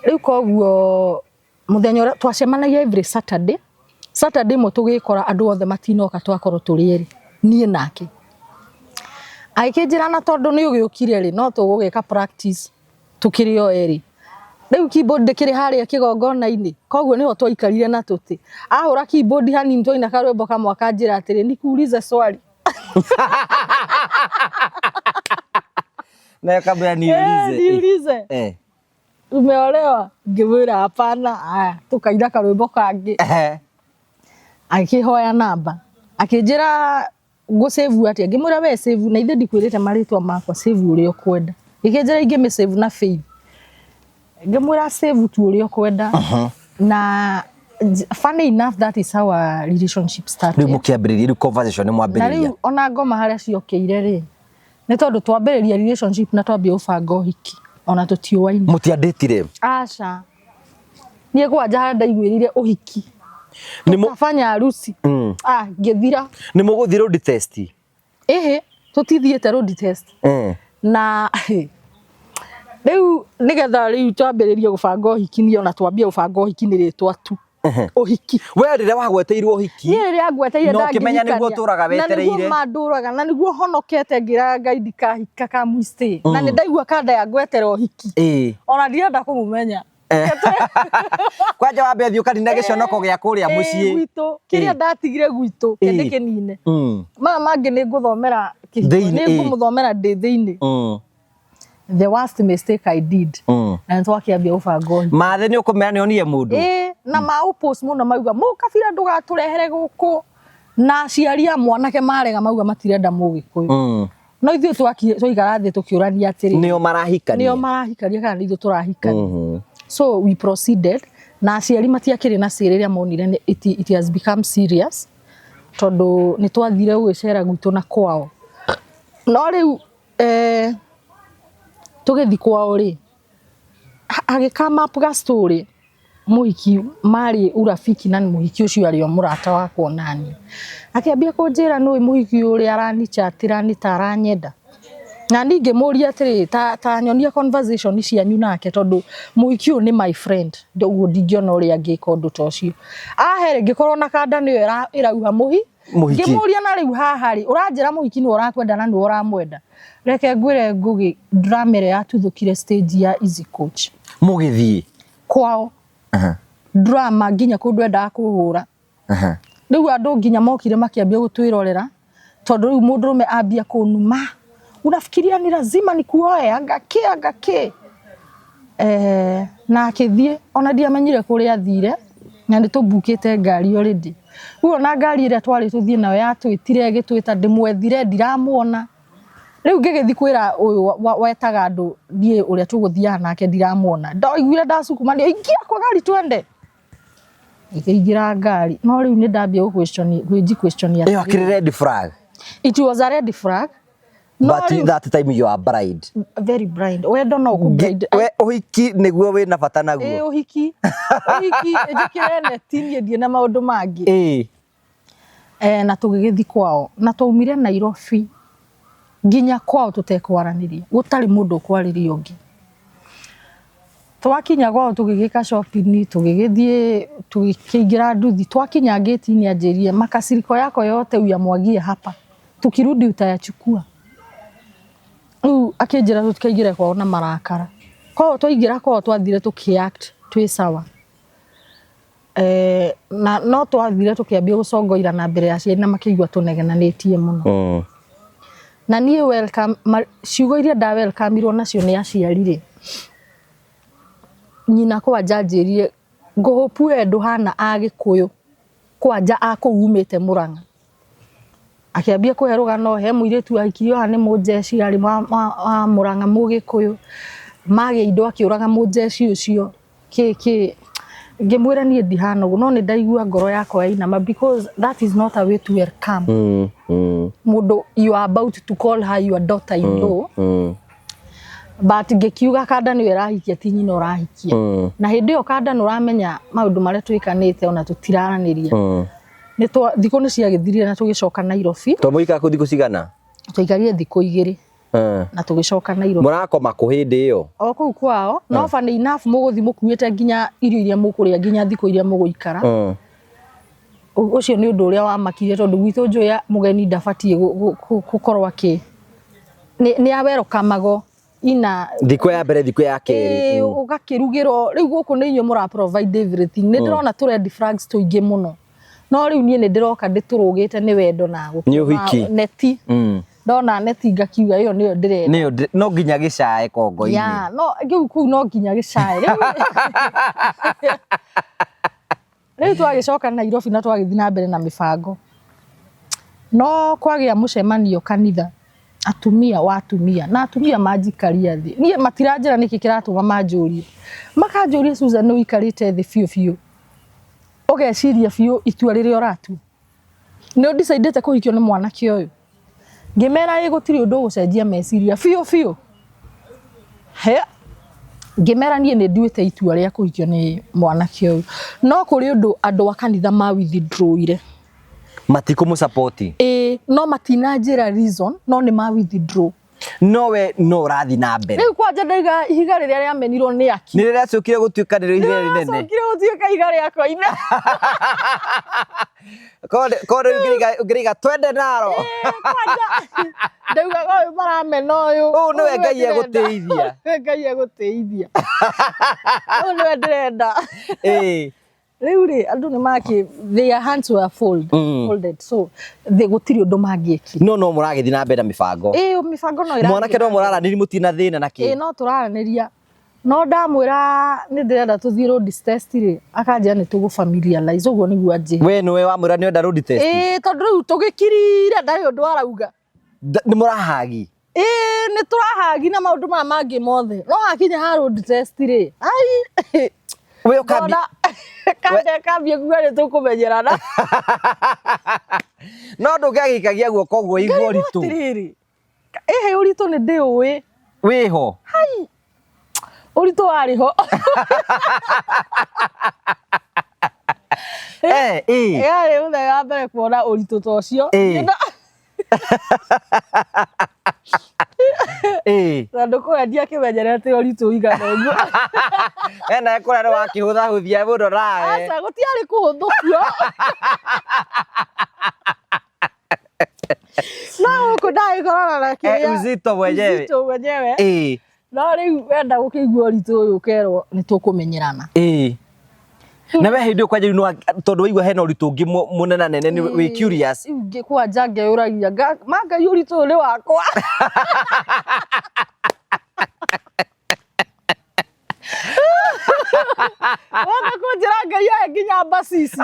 Rĩu koguo mũthenya ũrĩa twacemanagia every Saturday, Saturday ĩmwe tũgĩkora andũ othe matinoka twakorwo tũrĩ erĩ, niĩ nake. Agĩkĩnjĩra na tondũ nĩ ũgĩũkire rĩ, no tũgũgĩka practice tũkĩrĩ o erĩ. Rĩu keyboard ndĩkĩrĩ harĩa kĩgongona-inĩ, koguo nĩho twaikarire na tũtĩ. Ahũra keyboard hanini twaina karwĩmbo kamwe akanjĩra atĩrĩ, nikuulize swali. Nayo kamwĩra niulize. Niulize. Umeolewa? Ngĩmwĩra hapana. Aya, tũkaina karwĩmbo kangĩ. Akĩhoya namba. Akĩnjĩra ngũ-save atĩa? Ngĩmwĩra we save, na ithe ndikwĩrĩte marĩtwa makwa, save ũrĩa ũkwenda. Gĩkĩnjĩra ingĩmĩ-save na Faith. Ngĩmwĩra save tu ũrĩa ũkwenda. Na funny enough, that is how our relationship started. Rĩu mũkĩambĩrĩria, rĩu conversation nĩ Na mwambĩrĩria. rĩu ona ngoma harĩa ciokĩire rĩ, nĩ tondũ twambĩrĩria relationship na twambia gũbanga ũhiki, ona tũtiũaine. Mũtiandĩtire? Aca. Niĩ kwanja harĩa ndaiguĩrĩire ũhiki. Tũkafanya harusi. Ah, ngĩthira. Nĩ mũgũthiĩ road test? Ĩhĩ, tũtithiĩte road test. Na rĩu nĩgetha rĩu twambĩrĩrie gũbanga ũhiki, niĩ ona twambie gũbanga ũhiki nĩ rĩtwa tu. Ũhiki. We rĩrĩa wagweteirwo ũhiki, Niĩ rĩrĩa ngweteire na ũkĩmenya nĩguo ũtũraga Na nĩguo wetereire. ma ndũraga, na nĩguo honokete ngĩraga Ngai ndikahika kamwistay. Na nĩ ndaigua kanda ya ngwetera ũhiki. Ona ndirenda kũmũmenya. Kwanja wambe ũthiĩ ũkanine gĩconoko gĩa kũrĩa mũciĩ. Gwitũ, kĩrĩa ndatigire gwitũ, kĩndĩ kĩnine. Maya mangĩ nĩ ngũthomera kĩhiko, Thĩinĩ, nĩ ngũmũthomera ndĩ thĩinĩ. The worst mistake I did. Na nĩ twakĩambia gũbanga ũhiki. Mathe nĩ ũkũmera nĩ onire mũndũ. Ĩĩ, na ma oppose mũno mauga mũkabira ndũgatũrehere gũkũ. Na aciari a mwanake marega mauga matirenda mũgĩkũyũ. No ithuĩ twaikara thĩ tũkĩũrania atĩrĩ, Nĩo marahikania. Nĩo marahikania kana nĩ ithuĩ tũrahikania. So we proceeded, na aciari matiakĩrĩ na say rĩrĩa monire nĩ it has become serious, tondũ nĩ twathire gũgĩcera gwitũ na kwao. No rĩu tũgĩthiĩ kwao rĩ, hagĩ come up ga story, mũhiki marĩ urafiki na mũhiki ũcio arĩ o mũrata wakwa onaniĩ. Akĩambia kũnjĩra nĩũĩ mũhiki ũrĩa aranichatĩra nĩ ta aranyenda. Na niĩ ngĩmũria atĩrĩ, ta nyonia conversation cianyu nake tondũ mũhiki ũyũ nĩ my friend, ũguo ndingĩona ũrĩa angĩka ũndũ ta ũcio. Ahe rĩ, ngĩkorwo na kanda nĩyo ĩrauha mũhi. Mũhiki. Ngĩmũria na rĩu haha rĩ, ũranjĩra mũhiki nĩwe ũrakwenda na nĩwe ũramwenda. Reke ngwĩre Ngũgĩ, drama ĩrĩa yatuthũkire stage ya Easy Coach. Mũgĩthiĩ? Kwao. Drama nginya kũndũ endaga kũhũra. Rĩu andũ nginya mokire makĩambia gũtwĩrorera, tondũ rĩu mũndũrũme ambia kũnuma. Unafikiria ni lazima nikuoe, anga kĩ, anga kĩ. Na akĩthiĩ, ona ndiamenyire kũrĩa athire, na nĩ tũmbukĩte ngari already. Rĩu ona ngari ĩrĩa twarĩ tũthiĩ nayo yatwĩtire ĩgĩtwĩta ndĩmwethire ndiramuona. Rĩu ngĩgĩthiĩ kwĩra ũyũ wetaga andũ niĩ ũrĩa tũgũthiaga nake ndiramuona. Ndoiguire ndacukuma nĩ ingia kwa gari twende. Ngĩingĩra ngari, no rĩu nĩ ndambia gwĩji question Ĩyo akĩrĩ red flag. It was a red flag. No But rĩu that time you are blind. Very blind. Wendo no ũkũ blind. We ũhiki nĩguo wĩna bata naguo. Ĩĩ, ũhiki. Ũhiki njĩkĩre neti niĩ ndiĩ na maũndũ mangĩ. Na tũgĩgĩthiĩ kwao. Na twaumire Nairobi nginya kwao tũtekwaranĩria. Gũtarĩ mũndũ ũkwarĩria ũngĩ. Twakinya kwao tũgĩgĩka shopping, tũgĩgĩthiĩ tũkĩingĩra nduthi. Twakinya gate-inĩ anjĩrire makasiriko yako yote uyamwagie hapa. Tukirudi utayachukua. Rĩu akĩnjĩra tũtikaingĩre kwao na marakara. Koguo twaingĩra kwao twathire tũkĩ-act twĩ sawa. Na no twathire tũkĩambia gũcongoira na mbere ya aciari na makĩigua tũnegenanĩtie mũno. Na niĩ welcome ciugo iria nda welcomeirwo nacio nĩ aciari rĩ, nyina kwanja anjĩrire ngũhũpu we ndũhana Agĩkũyũ kwanja a kũu umĩte Mũrang'a. Akĩambia kũhe rũgano he mũirĩtu wahikirio haha nĩ mũnjeci arĩ wa Mũrang'a mũgĩkũyũ, magĩa indo akĩũraga mũnjeci ũcio kĩ kĩ. Ngĩmwĩra niĩ ndihana ũguo no nĩ ndaigua ngoro yakwa yainama because that is not a way to welcome mũndũ you are about to call her your daughter in law. But ngĩkiuga kanda nĩwe ĩrahikia ti nyina ũrahikia. Na hĩndĩ ĩyo kanda nĩ ũramenya maũndũ marĩa twĩkanĩte ona tũtiraranĩria. Nĩ twa thikũ nĩ ciagĩthirire na tũgĩcoka Nairobi. To mũikara kũu thikũ cigana? Twaikarire thikũ 2 na tũgĩcoka Nairobi. Mũrakoma kũ hĩndĩ ĩyo? O kũu kwao. No funny enough mũgũthiĩ mũkuĩte nginya irio iria mũkũrĩa nginya thikũ iria mũgũikara. Ũcio nĩ ũndũ ũrĩa wamakirie tondũ gwitũ njũĩ mũgeni ndabatiĩ gũkorwo akĩ nĩ awerokamagwo ina thikũ ya mbere thikũ ya kerĩ. Ũgakĩrugĩrwo rĩu gũkũ nĩ inyuĩ mũra provide everything. Nĩ ndĩrona tũ red flags tũingĩ mũno. No rĩu niĩ nĩ ndĩroka ndĩtũrũgĩte nĩ wendo na Nĩ ũhiki. Neti. Ndona neti ngakiuga ĩyo nĩyo ndĩrenda. Nĩyo no nginya gĩcae kongo-inĩ. Yeah, no rĩu kũu no nginya gĩcae. Rĩu twagĩcoka Nairobi na twagĩthiĩ na mbere na mĩbango. No kwagĩa mũcemanio kanitha atumia wa atumia na atumia manjikaria thĩ. Niĩ matiranjĩra nĩkĩ kĩratũma manjũrie. Makanjũria Susan nĩ ũikarĩte thĩ biũ biũ. Ũgeciria biũ itua rĩrĩa ũratua. Nĩ ũdecidĩte kũhikio nĩ mwanake ũyũ. Ngĩmera ĩ gũtirĩ ũndũ ũgũcenjia meciria biũ biũ. He ngĩmera niĩ nĩ nduĩte itua rĩa kũhikio nĩ mwanake ũyũ. No kũrĩ ũndũ andũ a kanitha ma withdrawire. Matikũmũ-support. Ĩĩ, no matinanjĩra reason, no nĩ ma withdraw. No we no ũrathiĩ na mbere. Rĩu kwanja ndaiga ihiga rĩrĩa rĩamenirwo nĩ aki. Nĩ rĩracokire gũtuĩka nĩrĩo ihiga rĩnene. Rĩracokire gũtuĩka ihiga rĩa koine. Korwo rĩu ũngĩrĩiga twende naro. Kwanja ndaugaga ũyũ maramena ũyũ. Ũyũ nĩwe Ngai egũtĩithia. Nĩwe Ngai egũtĩithia. Ũyũ nĩwe ndĩrenda. Rĩu rĩ andũ nĩ makĩ their hands were folded so they gũtirĩ ũndũ mangĩekire. No no mũragĩthiĩ na mbere na mĩbango. Ĩĩ mĩbango no ĩrathiĩ. Mwanake no mũraranĩria mũtirĩ na thĩna na kĩ. Ĩĩ no tũraranĩria. No ndamwĩra nĩ ndĩrenda tũthiĩ road test rĩ akanjĩra nĩ tũgũ familiarize ũguo nĩguo anjĩra. We nĩwe wamwĩra nĩ ũrenda road test? Ĩĩ tondũ rĩu tũgĩkirire ndarĩ ũndũ arauga. Nĩ mũrahagi? Ĩĩ nĩ tũrahagi na maũndũ maya mangĩ mothe. No hakinya ha road test rĩ ai We ũkambi kande kambie kuga nĩ tũkũmenyerana. No ndũngĩagĩikagia guoko ũguo igua ũritũ. Atĩrĩrĩ ĩhĩ ũritũ nĩ ndĩũĩ. Wĩho? Hai ũritũ warĩ ho. Yarĩ mũthenya wa mbere kuona ũritũ ta ũcio. Tondũ kũrĩa ndiakĩmenyerete ũritũ ũigana ũguo. Ena kũrĩa nĩ wakĩhũthahũthia mũno nawe. Aca gũtiarĩ kũhũthũkio. No gũkũ ndagĩkorana na kĩrĩa. Uzito mwenyewe. Uzito mwenyewe. No rĩu wenda gũkĩigua ũritũ ũyũ ũkerwo nĩ tũkũmenyerana. Na we hĩndĩ ĩyo kwanja rĩu tondũ waigua hena ũritũ ũngĩ mũnenanene nĩ wĩ curious. Rĩu kwanja ngeyũragia ma Ngai ũritũ ũyũ nĩ wakwa. Woka kũnjĩra Ngai ahe nginya mbacici.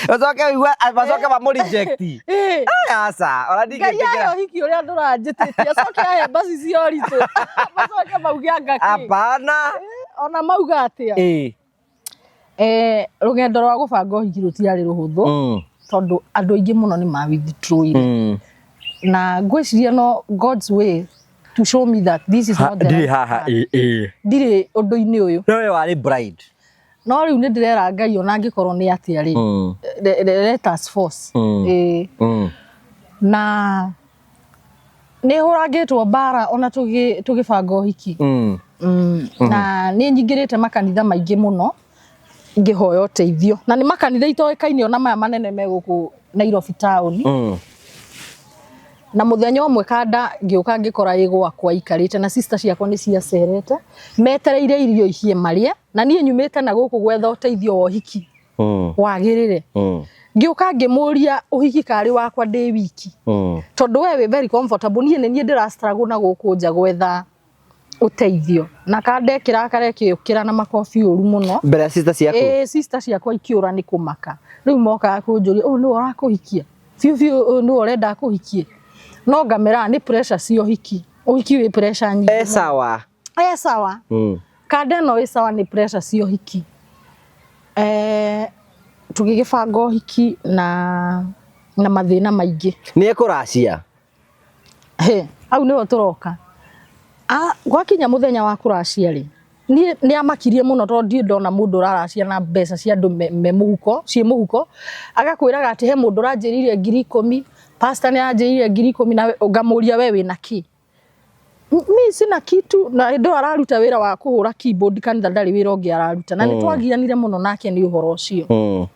Ũcoke ũigue macoke mamũ reject. Aca, ona Ngai ndingĩtĩkĩra. ahe ũhiki ũrĩa ndũranjĩtĩtie acoke ahe mbacici ya ũritũ. Macoke mauge anga kĩ. Hapana. Ona mauga atĩa. Rũgendo rwa gũbanga ũhiki rũtiarĩ rũhũthũ tondũ andũ aingĩ mũno nĩ ma withdrawire. Na ngwĩciria no God's way to show me that this is not the Ndirĩ right haha, path. Ndirĩ ũndũ-inĩ ũyũ. No we warĩ bride. No rĩu nĩ ndĩrera Ngai ona angĩkorwo nĩ atĩa rĩ. Let us force. Na nĩ hũrangĩtwo mbara ona tũgĩbanga ũhiki. Na nĩ nyingĩrĩte makanitha maingĩ mũno ngĩhoya ũteithio. Na nĩ makanitha itoĩkaine ona maya manene me gũkũ Nairobi town. Na mũthenya ũmwe kanda ngĩũka ngĩkora ĩ gwakwa ikarĩte na sister ciakwa nĩ ciacerete metereire irio ihĩe marĩe na niĩ nyumĩte na gũkũ gwetha ũteithio wa ũhiki wagĩrĩre. Ngĩũka ngĩmũria ũhiki karĩ wakwa ndĩ wiki, tondũ we wĩ very comfortable, niĩ nĩ niĩ ndĩra struggle na gũkũ nja gwetha ũteithio, na kandekĩra karekĩũkĩra na makobi ũru mũno. Mbere ya sister ciaku? Ĩĩ, sister ciakwa ikiũra nĩ kũmaka. Rĩu mokaga kũnjũria, ũyũ nĩwe ũrakũhikia biũ biũ, ũyũ nĩwe ũrenda akũhikie? No ngamera nĩ pressure cia ũhiki, ũhiki wĩ pressure nyingĩ. E sawa. E sawa. Kanda ĩno ĩ sawa, nĩ pressure cia ũhiki. Tũgĩgĩbanga ũhiki na mathĩna maingĩ. Nĩ ekũracia? He, hau nĩho tũroka. Gwakinya mũthenya wa kũracia rĩ, niĩ nĩ amakirie mũno tondũ ndirĩ ndona mũndũ ũraracia na mbeca cia andũ me mũhuko, ciĩ mũhuko, agakwĩraga atĩ he mũndũ ũranjĩrĩire 10,000, pastor nĩ aranjĩrĩire 10,000, na ngamũria, we wĩna kĩ? Mi sina kitu. Na hĩndĩ ĩyo araruta wĩra wa kũhũra keyboard kanitha, ndarĩ wĩra ũngĩ araruta, na nĩ twagianire mũno nake nĩ ũhoro ũcio.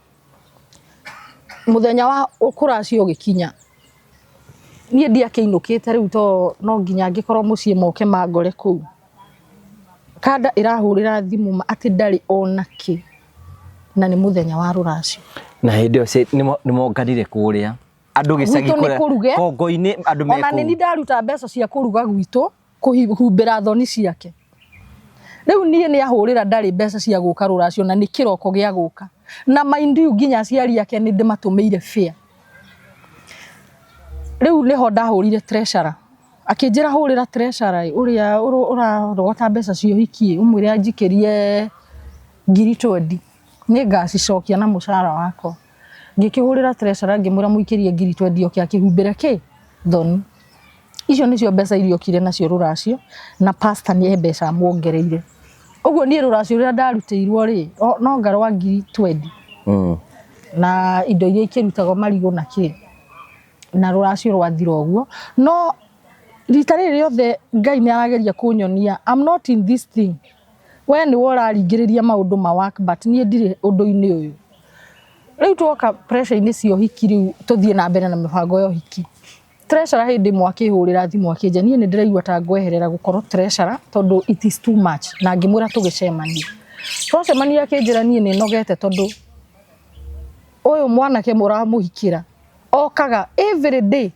Mũthenya wa kũracia ũgĩkinya, niĩ ndiakĩinũkĩte rĩu, to no nginya angĩkorwo mũciĩ moke mangore kũu. Kanda ĩrahũrĩra thimũ atĩ ndarĩ ona kĩ, na nĩ mũthenya wa rũracio. Na hĩndĩ ĩyo nĩ monganire kũrĩa andũ gĩcagi? Gwitũ nĩ kũruge. Kongo-inĩ andũ Ona nĩ mekũu. Ni ndaruta mbeca cia kũruga gwitũ kũhumbĩra thoni ciake. Rĩu niĩ nĩ ahũrĩra ndarĩ mbeca cia gũka rũracio, na nĩ kĩroko gĩa gũka, na mind you, nginya aciari ake nĩ ndĩmatũmĩire fare. Rĩu nĩho ndahũrire treasurer, akĩnjĩra hũrĩra treasurer ĩ, ũrĩa ũrarogota mbeca cia ũhiki ĩ, ũmwĩre anjikĩrie 20,000, nĩ ngacicokia na mũcara wakwa. Ngĩkĩhũrĩra treasurer, ngĩmwĩra mũikĩrie 20,000 oke akĩhumbĩre kĩ thoni icio. Nĩcio mbeca iria okire nacio rũracio, na pastor nĩ mbeca amuongereire. Ũguo niĩ rũracio rũrĩa ndarutĩirwo rĩ, no ngarwa 20,000 na indo iria ikĩrutagwo, marigũ na kĩ, na rũracio rwathira ũguo. No rita rĩrĩ rĩothe Ngai nĩ arageria kũnyonia I'm not in this thing, we nĩwe ũraringĩrĩria maũndũ ma work, but niĩ ndirĩ ũndũ-inĩ ũyũ. Rĩu twoka pressure-inĩ cia ũhiki, rĩu tũthiĩ na mbere na mĩbango ya ũhiki. Treasurer hĩndĩ ĩmwe akĩhũrĩra thimũ akĩnjĩra niĩ nĩ ndĩraigua ta ngweherera gũkorwo treasurer tondũ it is too much, na ngĩmwĩra tũgĩcemania. Twacemania akĩnjĩra niĩ nĩ nogete tondũ ũyũ mwanake mũramũhikĩra okaga every day,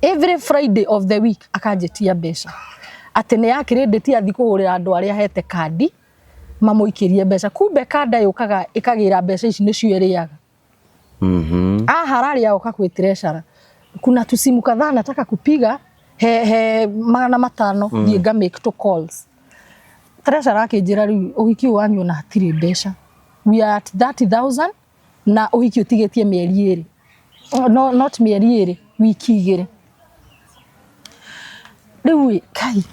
every Friday of the week, akanjĩtia mbeca atĩ nĩ ya credit, athi kũhũrĩra andũ arĩa ahete kandi mamũikĩrie mbeca. Kumbe kanda yũkaga ĩkagĩra mbeca ici nĩcio ĩrĩaga. Aha rarĩ oka kwĩ treasurer, kuna tusimu kadhaa nataka kupiga, he 500 thiĩ nga make two calls. Treasurer akĩnjĩra rĩu ũhiki ũyũ wanyu ona hatirĩ mbeca, we are at 30,000 na ũhiki ũtigĩtie mĩeri 2. Oh, no, not mĩeri 2, wiki 2. Rĩu ĩ, kai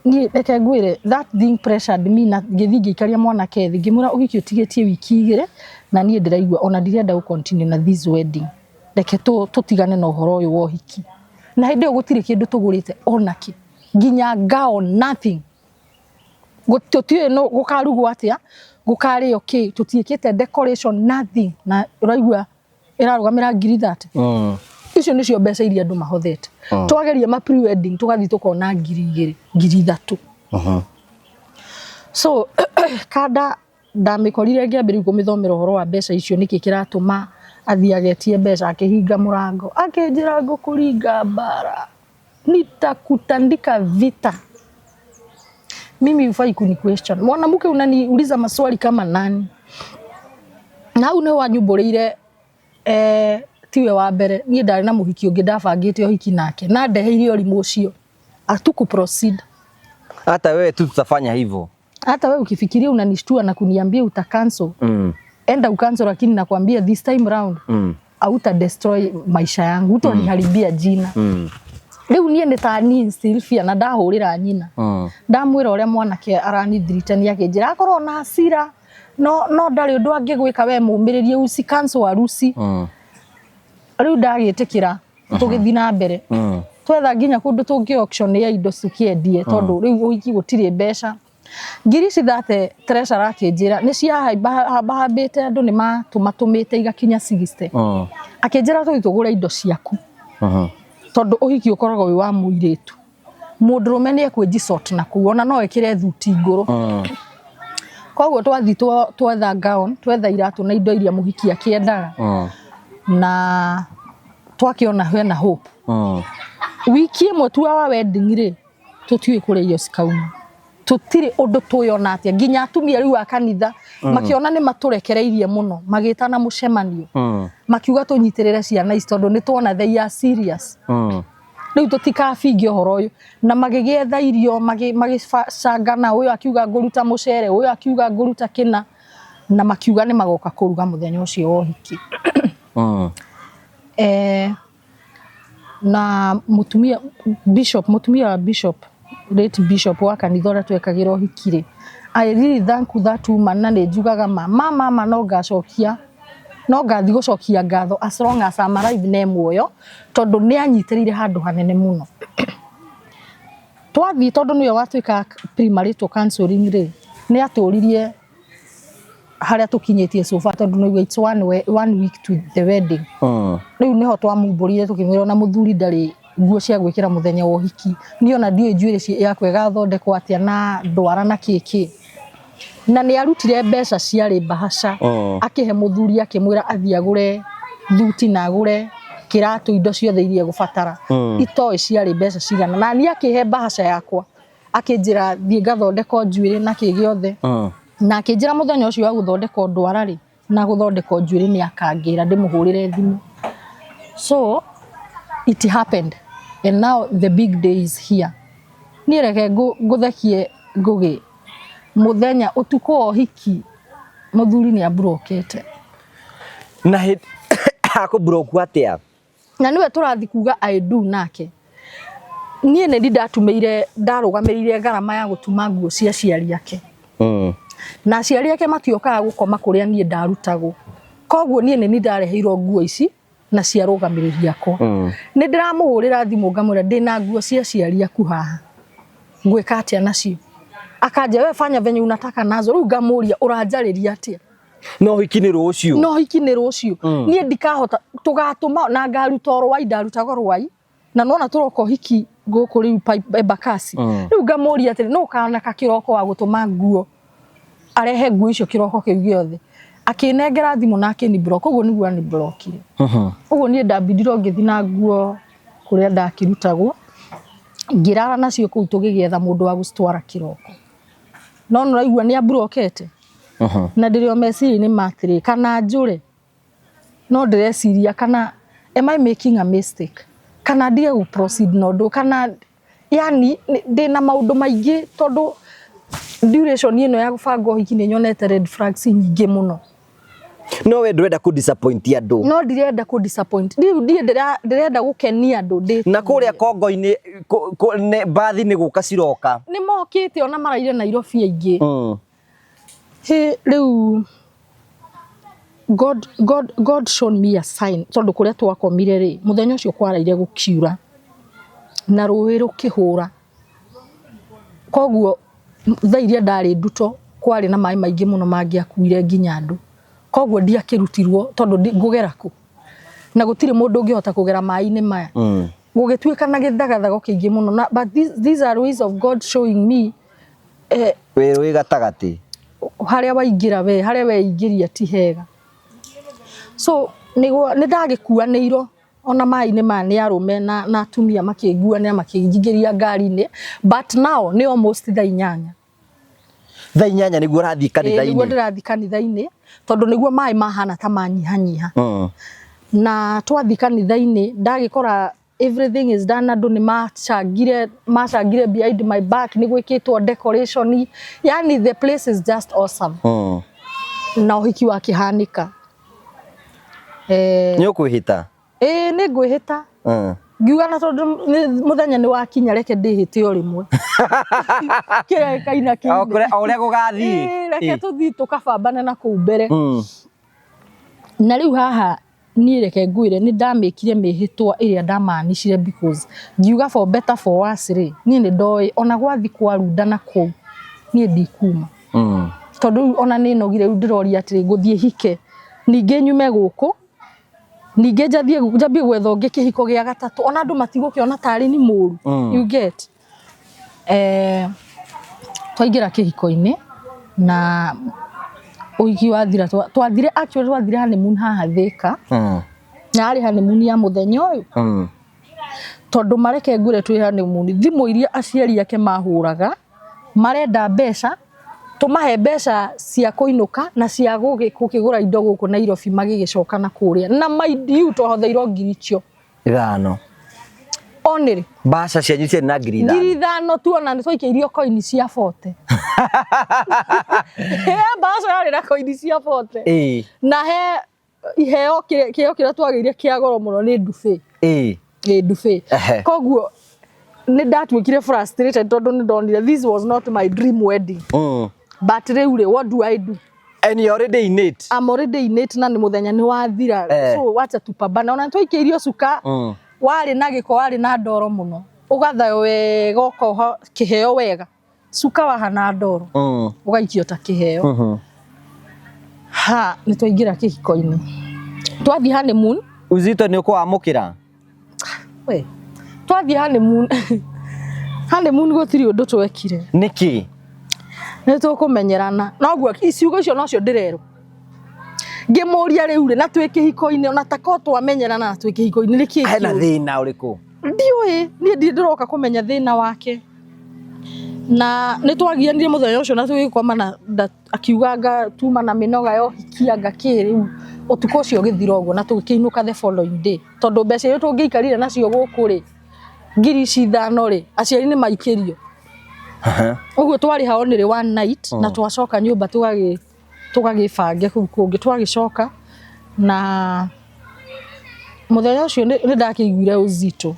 niĩ reke ngwĩre, that thing pressured me, na ngĩthiĩ ngĩikaria mwanake thĩ, ngĩmwĩra ũhiki ũtigĩtie wiki 2 na niĩ ndĩraigua ona ndirenda gũ continue na this wedding, reke tũtigane na ũhoro ũyũ wa ũhiki. Na hĩndĩ ĩyo gũtirĩ kĩndũ tũgũrĩte ona kĩ, nginya ngao, nothing. Tũtiũĩ no gũkarugwo atĩa, gũkarĩo kĩ, tũtiĩkĩte decoration, nothing, na ũraigua ĩrarũgamĩra 30,000. Icio nĩcio mbeca iria andũ mahothete. Twageria ma pre-wedding, tũgathiĩ tũkona 2,000, 3,000. So kanda ndamĩkorire, ngĩambĩrĩria kũmĩthomera ũhoro wa mbeca icio, nĩkĩ kĩratũma athiĩ agetie mbeca. Akĩhinga mũrango, akĩnjĩra ngũkũringa mbara, nitakutandika vita, mimi hufai kuni question, mwanamke unaniuliza maswali kama nani? Na hau nĩho wanyumbũrĩire tiwe wa mbere. Niĩ ndarĩ na mũhiki ũngĩ ndabangĩte ũhiki nake, na ndeheire ũrimũ ũcio atuku proceed. Hata wewe tu tutafanya hivyo. Hata wewe ukifikiria unanishtua na kuniambia uta cancel, enda ucancel, lakini nakwambia this time round auta destroy maisha yangu, utaniharibia jina. Rĩu niĩ nĩ ta niĩ Sylvia, na ndahũrĩra nyina, ndamwĩra ũrĩa mwanake aranithritani, akĩnjĩra akorwo na hasira no ndarĩ ũndũ angĩgwĩka, we mũmĩrĩrie, usi cancel harusi. Rĩu ndagĩtĩkĩra, tũgĩthiĩ na mbere. Twetha nginya kũndũ tũngĩ auction ya indo tũkĩendie, tondũ rĩu ũhiki gũtirĩ mbeca. Ngiri ici thate treasurer akĩnjĩra nĩ ciahambahambĩte, andũ nĩ matũmatũmĩte igakinya 60. Akĩnjĩra tũthiĩ tũgũre indo ciaku, tondũ ũhiki ũkoragwo wĩ wa mũirĩtu, mũndũrũme nĩ ekwĩnjicot na kũu, ona no ĩkĩre thuti ngũrũ. Koguo twathi twetha gown, twetha iratũ na indo iria mũhiki akĩendaga na twakĩona hena hope. Wiki ĩmwe tu our wedding rĩ, tũtiũĩ kũrĩa irio cikauma, tũtirĩ ũndũ tũyona atĩa, nginya atumia rĩu a kanitha makĩona nĩ matũrekereirie mũno, magĩtana mũcemanio, makiuga tũnyitĩrĩre ciana ici tondũ nĩ tuona they are serious, rĩu tũtikabinge ũhoro ũyũ. Na magĩgĩetha irio, magĩcangana, ũyũ akiuga ngũruta mũcere, ũyũ akiuga ngũruta kĩna, na makiuga nĩ magoka kũruga mũthenya ũcio wa ũhiki. Na mũtumia bishop, mũtumia wa bishop, late bishop wa kanitha ũrĩa twekagĩra ũhiki rĩ, I really thank that woman, na nĩ njugaga ma ma mama no ngacokia, no ngathi gũcokia ngatho as long as I'm alive na e muoyo, tondũ nĩ anyitĩrĩire handũ hanene mũno. Twathiĩ, tondũ nĩwe watuĩkaga premarital counseling rĩ, nĩ atũririe harĩa tũkinyĩtie so far, tondũ nĩguo it's one week to the wedding. Rĩu nĩho twamumbũrire tũkĩmwĩra ona mũthuri ndarĩ nguo cia gwĩkĩra mũthenya wa ũhiki, niĩ ona ndiũĩ njuĩrĩ yakwa ĩgathondekwo atĩa na ndwara na kĩkĩ. Na nĩ arutire mbeca ciarĩ mbahaca, akĩhe mũthuri, akĩmwĩra athiĩ agũre thuti na agũre kĩratũ, indo ciothe iria egũbatara. Itoĩ ciarĩ mbeca cigana, na niĩ akĩhe mbahaca yakwa, akĩnjĩra thiĩ ngathondekwo njuĩrĩ na kĩ gĩothe, na akĩnjĩra mũthenya ũcio wa gũthondekwo ndwara rĩ na gũthondekwo njuĩrĩ nĩ akangĩra ndĩmũhũrĩre thimũ. So it happened, and now the big day is here. Niĩ reke ngũthekie ngũgĩ, mũthenya ũtukũ wa ũhiki mũthuri nĩ amburokete. Na hĩndĩ akũburoku atĩa? Na nĩwe tũrathi kuga I do nake. Niĩ nĩ ndatumĩire, ndarũgamĩrĩire ngarama ya gũtuma nguo cia aciari ake, na aciari ake matiokaga gũkoma kũrĩa niĩ ndarutagwo, koguo niĩ nĩ ndareheirwo nguo ici na cia rũgamĩrĩri akwa. Nĩ ndĩramũhũrĩra thimũ ngamwĩra ndĩna nguo cia aciari aku haha, ngwĩka atĩa nacio? Akanja, we fanya venye unataka nazo. Rĩu ngamũria, ũranjarĩria atĩa? No ũhiki nĩ rũciũ. No hiki nĩ rũciũ. Niĩ ndikahota, tũgatũma na ngaruta o rwai, ndarutaga rwai na nona tũroka ũhiki gũkũ rĩu Embakasi. Rĩu ngamũria atĩrĩ, no ũkanaka kĩroko wa gũtũma nguo, arehe nguo icio kĩroko kĩu gĩothe? Akĩnengera thimũ na akĩni block. Ũguo nĩguo ani blockire. Ũguo niĩ ndambindirwo ngĩthiĩ na nguo kũrĩa ndakĩrutagwo, ngĩrara nacio kũu tũgĩgĩetha mũndũ wa gũcitwara kĩroko. No nĩũraigua nĩ amburokete, na ndĩrĩ o meciria-inĩ ma atĩrĩ, kana njũre, no ndĩreciria kana am I making a mistake, kana ndige gũ proceed na ũndũ, kana yani ndĩna maũndũ maingĩ, tondũ duration ĩno ya gũbanga ũhiki nĩ nyonete red flags nyingĩ mũno. No we ndũrenda kũ disappoint andũ. No ndirenda kũ disappoint rĩu, ndiĩ ndĩrenda gũkenia andũ ndĩ Na kũrĩa kongo-inĩ mbathi nĩ gũka ciroka. Nĩ mokĩte, ona maraire Nairobi aingĩ. Hĩ, rĩu God shown me a sign, tondũ kũrĩa twakomire rĩ, mũthenya ũcio kwaraire gũkiura na rũĩ rũkĩhũra, koguo thaa iria ndarĩ nduto kwarĩ na maĩ maingĩ mũno mangĩakuire nginya andũ. Koguo ndiakĩrutirwo, tondũ ngũgera kũ na gũtirĩ mũndũ ũngĩhota kũgera maĩ-inĩ maya. Gũgĩtuĩka na gĩthagathago kĩingĩ mũno na but these are ways of God showing me Wĩ rũĩ gatagatĩ. Harĩa waingĩra we, harĩa weingĩria ti hega. So nĩguo nĩ ndagĩkuanĩirwo ona maĩ-inĩ maya nĩ arũme na atumia, makĩnguanĩra makĩnjingĩria ngari-inĩ, but now nĩ almost thaa 8. Thaa 8 nĩguo ũrathiĩ Ĩĩ, nĩguo kanitha-inĩ. Ndĩrathiĩ kanitha-inĩ, tondũ nĩguo maĩ mahana ta manyihanyiha. Na twathiĩ kanitha-inĩ ndagĩkora everything is done, andũ nĩ macangire behind my back, nĩ gwĩkĩtwo decoration, yani the place is just awesome. Na ũhiki wakĩhanĩka. Nĩ ũkwĩhĩta? Ĩĩ, nĩ ngwĩhĩta. Ngiuga na tondũ mũthenya nĩ wakinya, reke ndĩhĩte o rĩmwe kĩrĩa gĩkaina O kĩine. O ũrĩa gũgathiĩ. Ĩĩ, reke tũthiĩ tũkabambane na kũu mbere. Na rĩu haha niĩ reke ngwĩre, nĩ ndamĩkire mĩhĩtwa ĩrĩa ndamanicire, because ngiuga for better for worse rĩ, niĩ nĩ ndoĩ ona gwathi kwarunda na kũu niĩ ndikuma, tondũ rĩu ona nĩ nogire. Rĩu ndĩroria atĩrĩ, ngũthiĩ hike, ningĩ nyume gũkũ, ningĩ njathie njambie gwetha ũngĩ kĩhiko gĩa gatatũ, ona andũ matigũkĩona tarĩ ni mũru? You get, twaingĩra kĩhiko-inĩ. Na ũhiki wathira twathire actually twathire honeymoon haha Thika. Na yarĩ honeymoon ya mũthenya ũyũ. Tondũ mareke ngwĩre twĩ honeymoon, thimũ iria aciari ake mahũraga marenda mbeca, tũmahe mbeca cia kũinũka na cia gũkĩgũra indo gũkũ Nairobi magĩgĩcoka na kũrĩa. Na mind you twahotheirwo ngiri icio 5. Only. Mbaca cianyu ciarĩ na ngiri 5. Ngiri 5 tuona nĩ twaikĩirio koini cia 40. Mbaca yarĩ na koini cia 40. Na he iheo kĩheo kĩrĩa twagĩire kĩa goro mũno nĩ ndube. Ĩ ndube. Koguo nĩ ndatuĩkire frustrated tondũ nĩ ndonire this was not my dream wedding. But rĩu rĩ, what do I do? And you're already in it. I'm already in it na nĩ mũthenya nĩ wathira. So wacha tupambane. Ona nĩtwaikĩirio cuka warĩ na gĩko, warĩ na ndoro mũno. Ũgathayo wega ũkoha kĩheo wega. Cuka wahana ndoro. Ũgaikio ta kĩheo. Ha, nĩ twaingĩra kĩhiko-inĩ. Twathiĩ honeymoon. Uzito nĩ ũkũwamũkĩra? We. Twathiĩ honeymoon. Honeymoon gũtirĩ ũndũ twekire. Nĩkĩ? Nĩ tũkũmenyerana. Noguo ciugo icio nocio ndĩrerwo. Ngĩmũria rĩu rĩ, na twĩ kĩhiko-inĩ, ona ta korwo twamenyerana na twĩ kĩhiko-inĩ, nĩkĩ Hena kĩũru? thĩna ũrĩkũ? Ndiũĩ, niĩ ndirĩ ndĩroka kũmenya thĩna wake. Na nĩ twagianire mũthenya ũcio na tũgĩkoma na akiuga anga tuma na mĩnoga ya ũhiki anga kĩ rĩu ũtukũ ũcio ũgĩthira ũguo na tũgĩkĩinũka the following day. Tondũ mbeca iria tũngĩikarire nacio gũkũ rĩ, ngiri ici 5 rĩ, aciari nĩ maikĩrio. Ũguo twarĩha only one night na twacoka nyũmba tũgagĩbange kũu kũngĩ. Twagĩcoka na mũthenya ũcio nĩ ndakĩiguire uzito.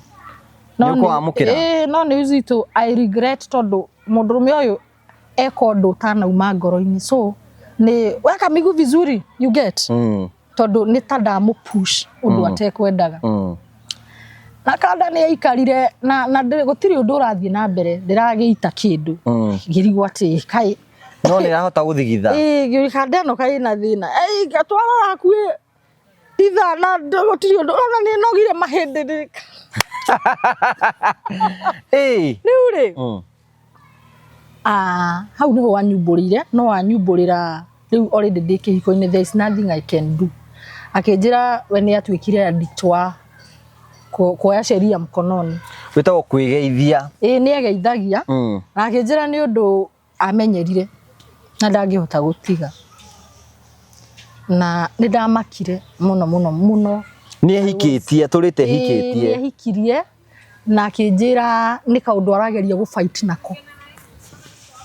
Nĩ ũkũwamũkĩra? No nĩ uzito I regret tondũ mũndũrũme ũyũ eka ũndũ ũtanauma ngoro-inĩ. So nĩ weka miguu vizuri you get. Tondũ nĩ ta ndamũ push ũndũ atekwendaga. Na kanda nĩ aikarire na gũtirĩ ũndũ ũrathiĩ na mbere ndĩragĩita kĩndũ. Ngĩrigwo atĩ kaĩ No nĩ ĩrahota gũthigitha. Ĩĩ, kanda ĩno kaĩ ĩna thĩna. Twarora hakuhĩ ithaa na gũtirĩ ũndũ ona nĩ nogire mahĩndĩ nĩ. Rĩu rĩ, hau nĩho wanyumbũrĩire, no wanyumbũrĩra rĩu already ndĩ kĩhiko-inĩ, there is nothing I can do. Akĩnjĩra we nĩ atuĩkire addict wa kuoya sheria mkononi. Wĩtagwo kwĩgeithia. Ĩĩ nĩ egeithagia. Na akĩnjĩra nĩ ũndũ amenyerire na ndangĩhota gũtiga. Na nĩ ndamakire mũno mũno mũno. Nĩ ehikĩtie, atũrĩte ehikĩtie. Nĩ ehikirie na akĩnjĩra nĩ kaũndũ arageria gũ fight nako.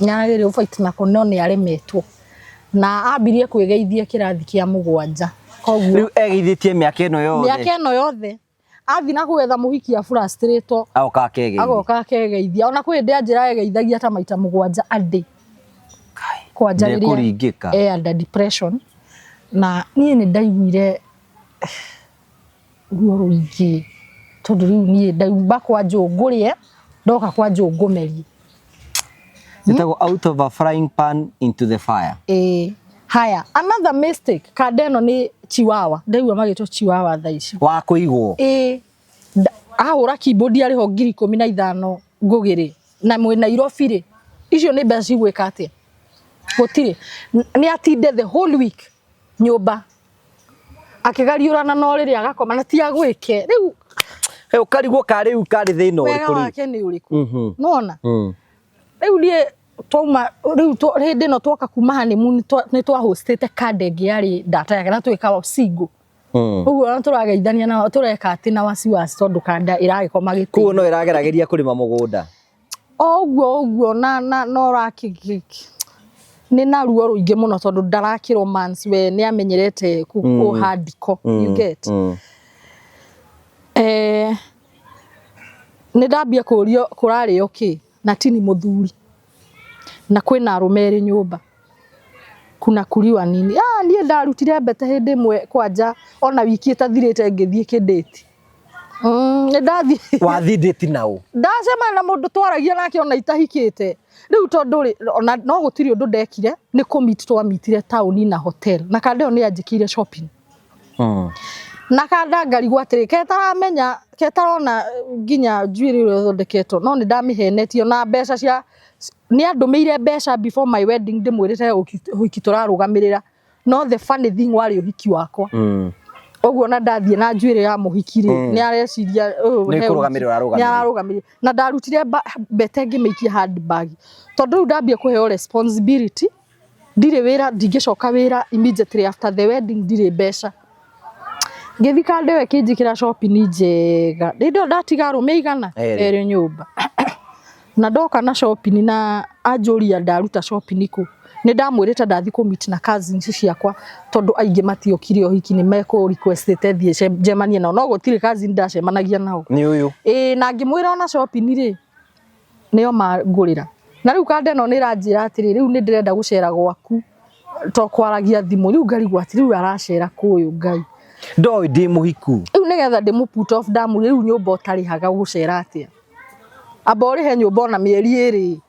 Nĩ arageria gũ fight nako no nĩ aremetwo. Na ambirie kwĩgeithia kĩrathi kĩa 7. Koguo rĩu egeithĩtie mĩaka ĩno yothe. Mĩaka ĩno yothe. Athiĩ na gwetha mũhiki a frustrated. Agoka akegeithia. Agoka akegeithia. Ona kwĩ hĩndĩ anjĩra egeithagia ta maita 7 a day. Kwanja rĩrĩa Nĩekũringĩka. Under depression. Na niĩ nĩ ndaiguire ruo rũingĩ tondũ rĩu niĩ ndauma kwa njũngũrĩe ndoka kwa njũngũmerie. Ĩtagwo out of a frying pan into the fire. Haya, another mistake, kanda ĩno nĩ chihuahua. Ndaigua magĩtwo chihuahua thaa ici. Wa kũigwo. Ahũra keyboard arĩho ngiri 15 ngũgĩrĩ na mwĩ Nairobi rĩ, icio nĩ mbeca cigwĩka atĩa? Gũtirĩ. Nĩ atinde the whole week nyũmba akĩgariũrana na ũrĩrĩ agakoma na ti agwĩke. Rĩu ũkarigwo ka rĩu karĩ thĩna ũrĩkũ Wega rĩu? wake nĩ ũrĩkũ? Nĩwona? Rĩu niĩ twauma rĩu hĩndĩ ĩno twoka kuma honeymoon nĩ twahostĩte kanda ĩngĩ yarĩ ndata yake na twĩkaga single. Ũguo ona tũrageithania na tũreka atĩ na wasiwasi tondũ kanda ĩragĩkoma gĩtĩ. Koguo no ĩragerageria kũrĩma mũgũnda. O ũguo ũguo na no ũrakĩ nĩ na ruo rũingĩ mũno tondũ ndarakĩ romance we nĩ amenyerete kũhandiko, you get. Nĩ ndambia kũrio kũrarĩo kĩ na tini mũthuri na kwĩna arũme erĩ nyũmba kuna kuriwa nini. Niĩ ndarutire mbete hĩndĩ ĩmwe kwanja ona wiki ĩtathirĩte ngĩthiĩ kĩndĩti. Nĩ ndathiĩ. Wathiĩ ndĩti naũ? Ndacemania na mũndũ twaragia nake ona itahikĩte. Rĩu tondũ rĩ, ona no gũtirĩ ũndũ ndekire, nĩ kũmeet twameetire taũni na hotel. Na kanda ĩyo nĩ yanjĩkĩire shopping. Na kanda ngarigwo atĩrĩ, ketaramenya ketarona nginya njuĩrĩ ũrĩa ĩthondeketwo, no nĩ ndamĩhenetie na mbeca cia nĩ andũmĩire mbeca before my wedding ndĩmwĩrĩte ũhiki tũrarũgamĩrĩra, no the funny thing warĩ ũhiki wakwa. Ũguo na ndathiĩ na njuĩrĩ ya mũhiki rĩ, nĩ areciria ũyũ Nĩ he kũrũgamĩrĩra ũhiki. ararũgamĩrĩra. Nĩ ararũgamĩrĩra. Na ndarutire mbete ngĩmĩikia handbag, tondũ rĩu ndambia kũheo responsibility, ndirĩ wĩra, ndingĩcoka wĩra immediately after the wedding, ndirĩ mbeca. Ngĩthiĩ kanda ĩyo ĩkĩnjĩkĩra shopping njega, hĩndĩ ĩyo ndatiga arũme aigana Erĩ. Erĩ nyũmba. Na ndoka na shopping na anjũria ndaruta shopping kũ, nĩ ndamwĩrĩte ndathiĩ kũ meet na cousins ciakwa, tondũ aingĩ matiokire ũhiki, nĩ mekũ requestĩte thiĩ njemanie nao, no gũtirĩ cousin ndacemanagia nao. Nĩ ũyũ. Ĩĩ, na ngĩmwĩra ona shopping rĩ nĩo mangũrĩra. Na rĩu kanda ĩno nĩ ĩranjĩra atĩrĩ, rĩu nĩ ndĩrenda gũcera gwaku to kwaragia thimũ. Rĩu ngarigwo atĩ rĩu aracera kũyũ Ngai. Ndoĩ ndĩ mũhiku. Rĩu nĩgetha ndĩmũ put off, ndamwĩra rĩu nyũmba ũtarĩhaga ũgũcera atĩa? Amba ũrĩhe nyũmba ona mĩeri 2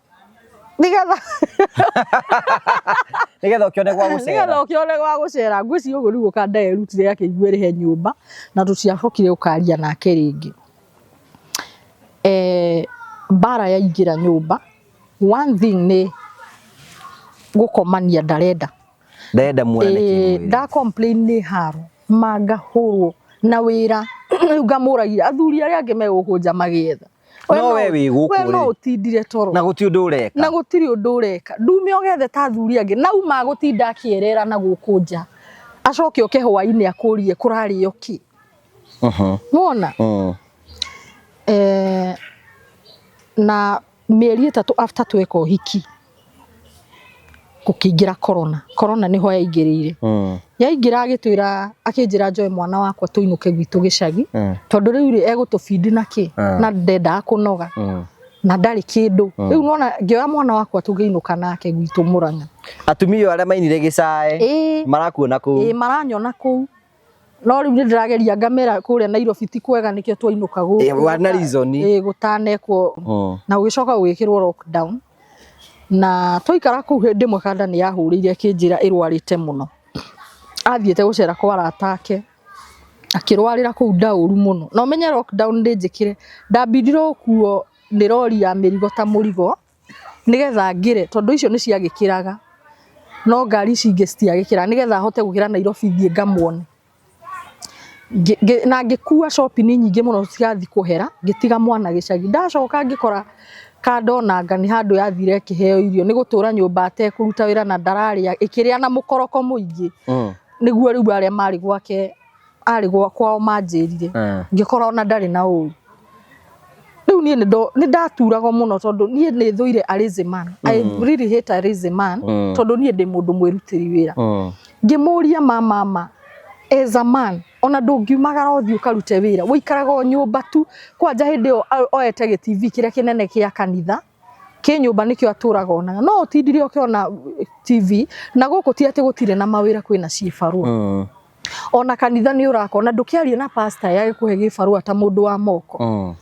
nĩgetha Nĩgetha ũkĩone gwa nĩgetha gũcera. ũkĩone gwa gũcera. Ngwĩciria ũguo nĩguo kanda yerutire akĩigua ĩrĩhe nyũmba, na tũtiacokire gũkaria nake rĩngĩ. Mbara yaingĩra nyũmba, one thing nĩ gũkomania ndarenda. Ndarenda muonane kĩmwĩrĩ. Nda complain nĩ haro mangahũrwo na wĩra. Rĩu ngamũragia athuri arĩa angĩ me gũkũ nja magĩetha. No we wĩ gũkũ We no rĩ. ũtindire toro. Na gũtirĩ ũndũ ũreka. Na gũtirĩ ũndũ ũreka. Ndume ũgethe ta athuri angĩ. Na uma gũtinda akĩerera na gũkũ nja. Acoke oke hwainĩ akũrie kũrarĩo kĩ. Nĩwona? Na mĩeri 3 after tweka ũhiki gũkĩingĩra corona. Corona nĩho yaingĩrĩire. Yaingĩra agĩtwĩra, akĩnjĩra njoe mwana wakwa tũinũke gwitũ gĩcagi, tondũ rĩu rĩ egũtũbindi na kĩ, na ndendaga kũnoga, na ndarĩ kĩndũ. Rĩu nĩwona ngĩoya mwana wakwa tũkĩinũka nake gwitũ Mũrang'a. Atumia arĩa mainire gĩcae marakuona kũu. Ĩĩ, maranyona kũu. No rĩu nĩ ndĩrageria ngamera kũrĩa Nairobi ti kwega, nĩkĩo twainũka gũkũ. Ĩĩ, na reason. Ĩĩ, gũtanekwo. Na gũgĩcoka gũgĩkĩrwo lockdown. Na twaikara kũu hĩndĩ ĩmwe kanda nĩ yahũrĩire akĩnjĩra ĩrwarĩte mũno. Athiĩte gũcera kwa arata ake, akĩrwarĩra kũu ndaũru mũno. Na ũmenye lockdown ndĩ njĩkĩre, ndambindirwo gũkuo nĩ rori ya mĩrigo ta mũrigo, nĩgetha ngĩre, tondũ icio nĩ ciagĩkĩraga, no ngari ici ingĩ citiagĩkĩraga, nĩgetha hote gũkĩra Nairobi thiĩ ngamuone. Na ngĩkua shopping nyingĩ mũno citigathiĩ kũhera, ngĩtiga mwana gĩcagi. Ndacoka ngĩkora kanda onanga nĩ handũ yathire ĩkĩheo irio, nĩ gũtũra nyũmba atekũruta wĩra na ndararĩa, ĩkĩrĩa na mũkoroko mũingĩ. Nĩguo rĩu arĩa marĩ gwake, arĩ kwao manjĩrire. Ngĩkora ona ndarĩ na ũru. Rĩu niĩ nĩ ndaturagwo mũno, tondũ niĩ nĩ thũire a lazy man. I really hate a lazy man, tondũ niĩ ndĩ mũndũ mwĩrutĩri wĩra. Ngĩmũria mama, as a man, ona ndũngiumagara ũthiĩ ũkarute wĩra, ũikaraga o nyũmba tu. Kwanja hĩndĩ ĩyo oete gĩ TV kĩrĩa kĩnene kĩa kanitha, kĩ nyũmba nĩkĩo atũraga onaga. No ũtindire ũkĩona TV, na gũkũ ti atĩ gũtirĩ na mawĩra, kwĩna ciĩbarũa. Ona kanitha nĩ ũrakona, ndũkĩarie na pastor yagĩkũhe gĩbarũa ta mũndũ wa moko.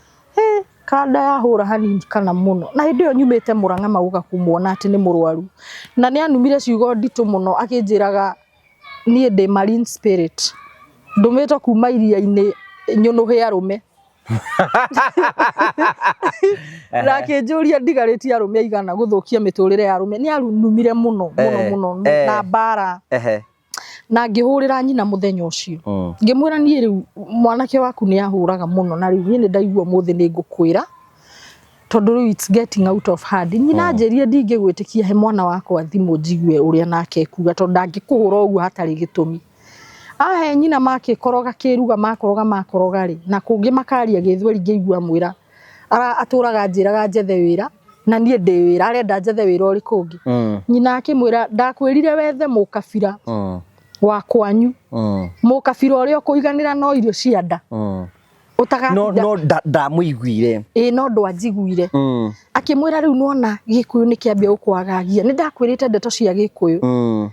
Kanda yahũra hanini kana mũno. Na hĩndĩ ĩyo nyumĩte Mũrang'a magũka kũmuona atĩ nĩ mũrwaru. Na nĩ anumire ciugo nditũ mũno akĩnjĩraga niĩ ndĩ marine spirit. Ndũmĩtwo kuma iria-inĩ nyũnũhe arũme. Na akĩnjũria ndigarĩtie arũme aigana gũthũkia mĩtũrĩre ya arũme. Nĩ arunumire mũno mũno mũno na mbara. Na ngĩhũrĩra nyina mũthenya ũcio. Ngĩmwĩra niĩ rĩu mwanake waku nĩ ahũraga mũno, na rĩu niĩ nĩ ndaigua ũmũthĩ nĩ ngũkwĩra, tondũ rĩu it's getting out of hand. Nyina anjĩrire ndingĩgwĩtĩkia, he mwana wakwa thimũ njigue ũrĩa nake ekuga, tondũ ndangĩkũhũra ũguo hatarĩ gĩtũmi. Ahe nyina makĩkoroga kĩruga, makoroga makoroga rĩ, na kũngĩ makaria gĩthweri, ngĩigua mwĩra atũraga anjĩraga njethe wĩra, na niĩ ndĩ wĩra, arenda njethe wĩra ũrĩkũ ũngĩ. Nyina akĩmwĩra ndakwĩrire wethe mũkabira wa kwanyu, mũkabira ũrĩa ũkũiganĩra no irio cia nda. Ũtagatinda. No ndamũiguire. Ĩĩ, no ndwanjiguire. Akĩmwĩra rĩu nĩwona Gĩkũyũ nĩ kĩambia gũkwagagia, nĩ ndakwĩrĩte ndeto cia Gĩkũyũ.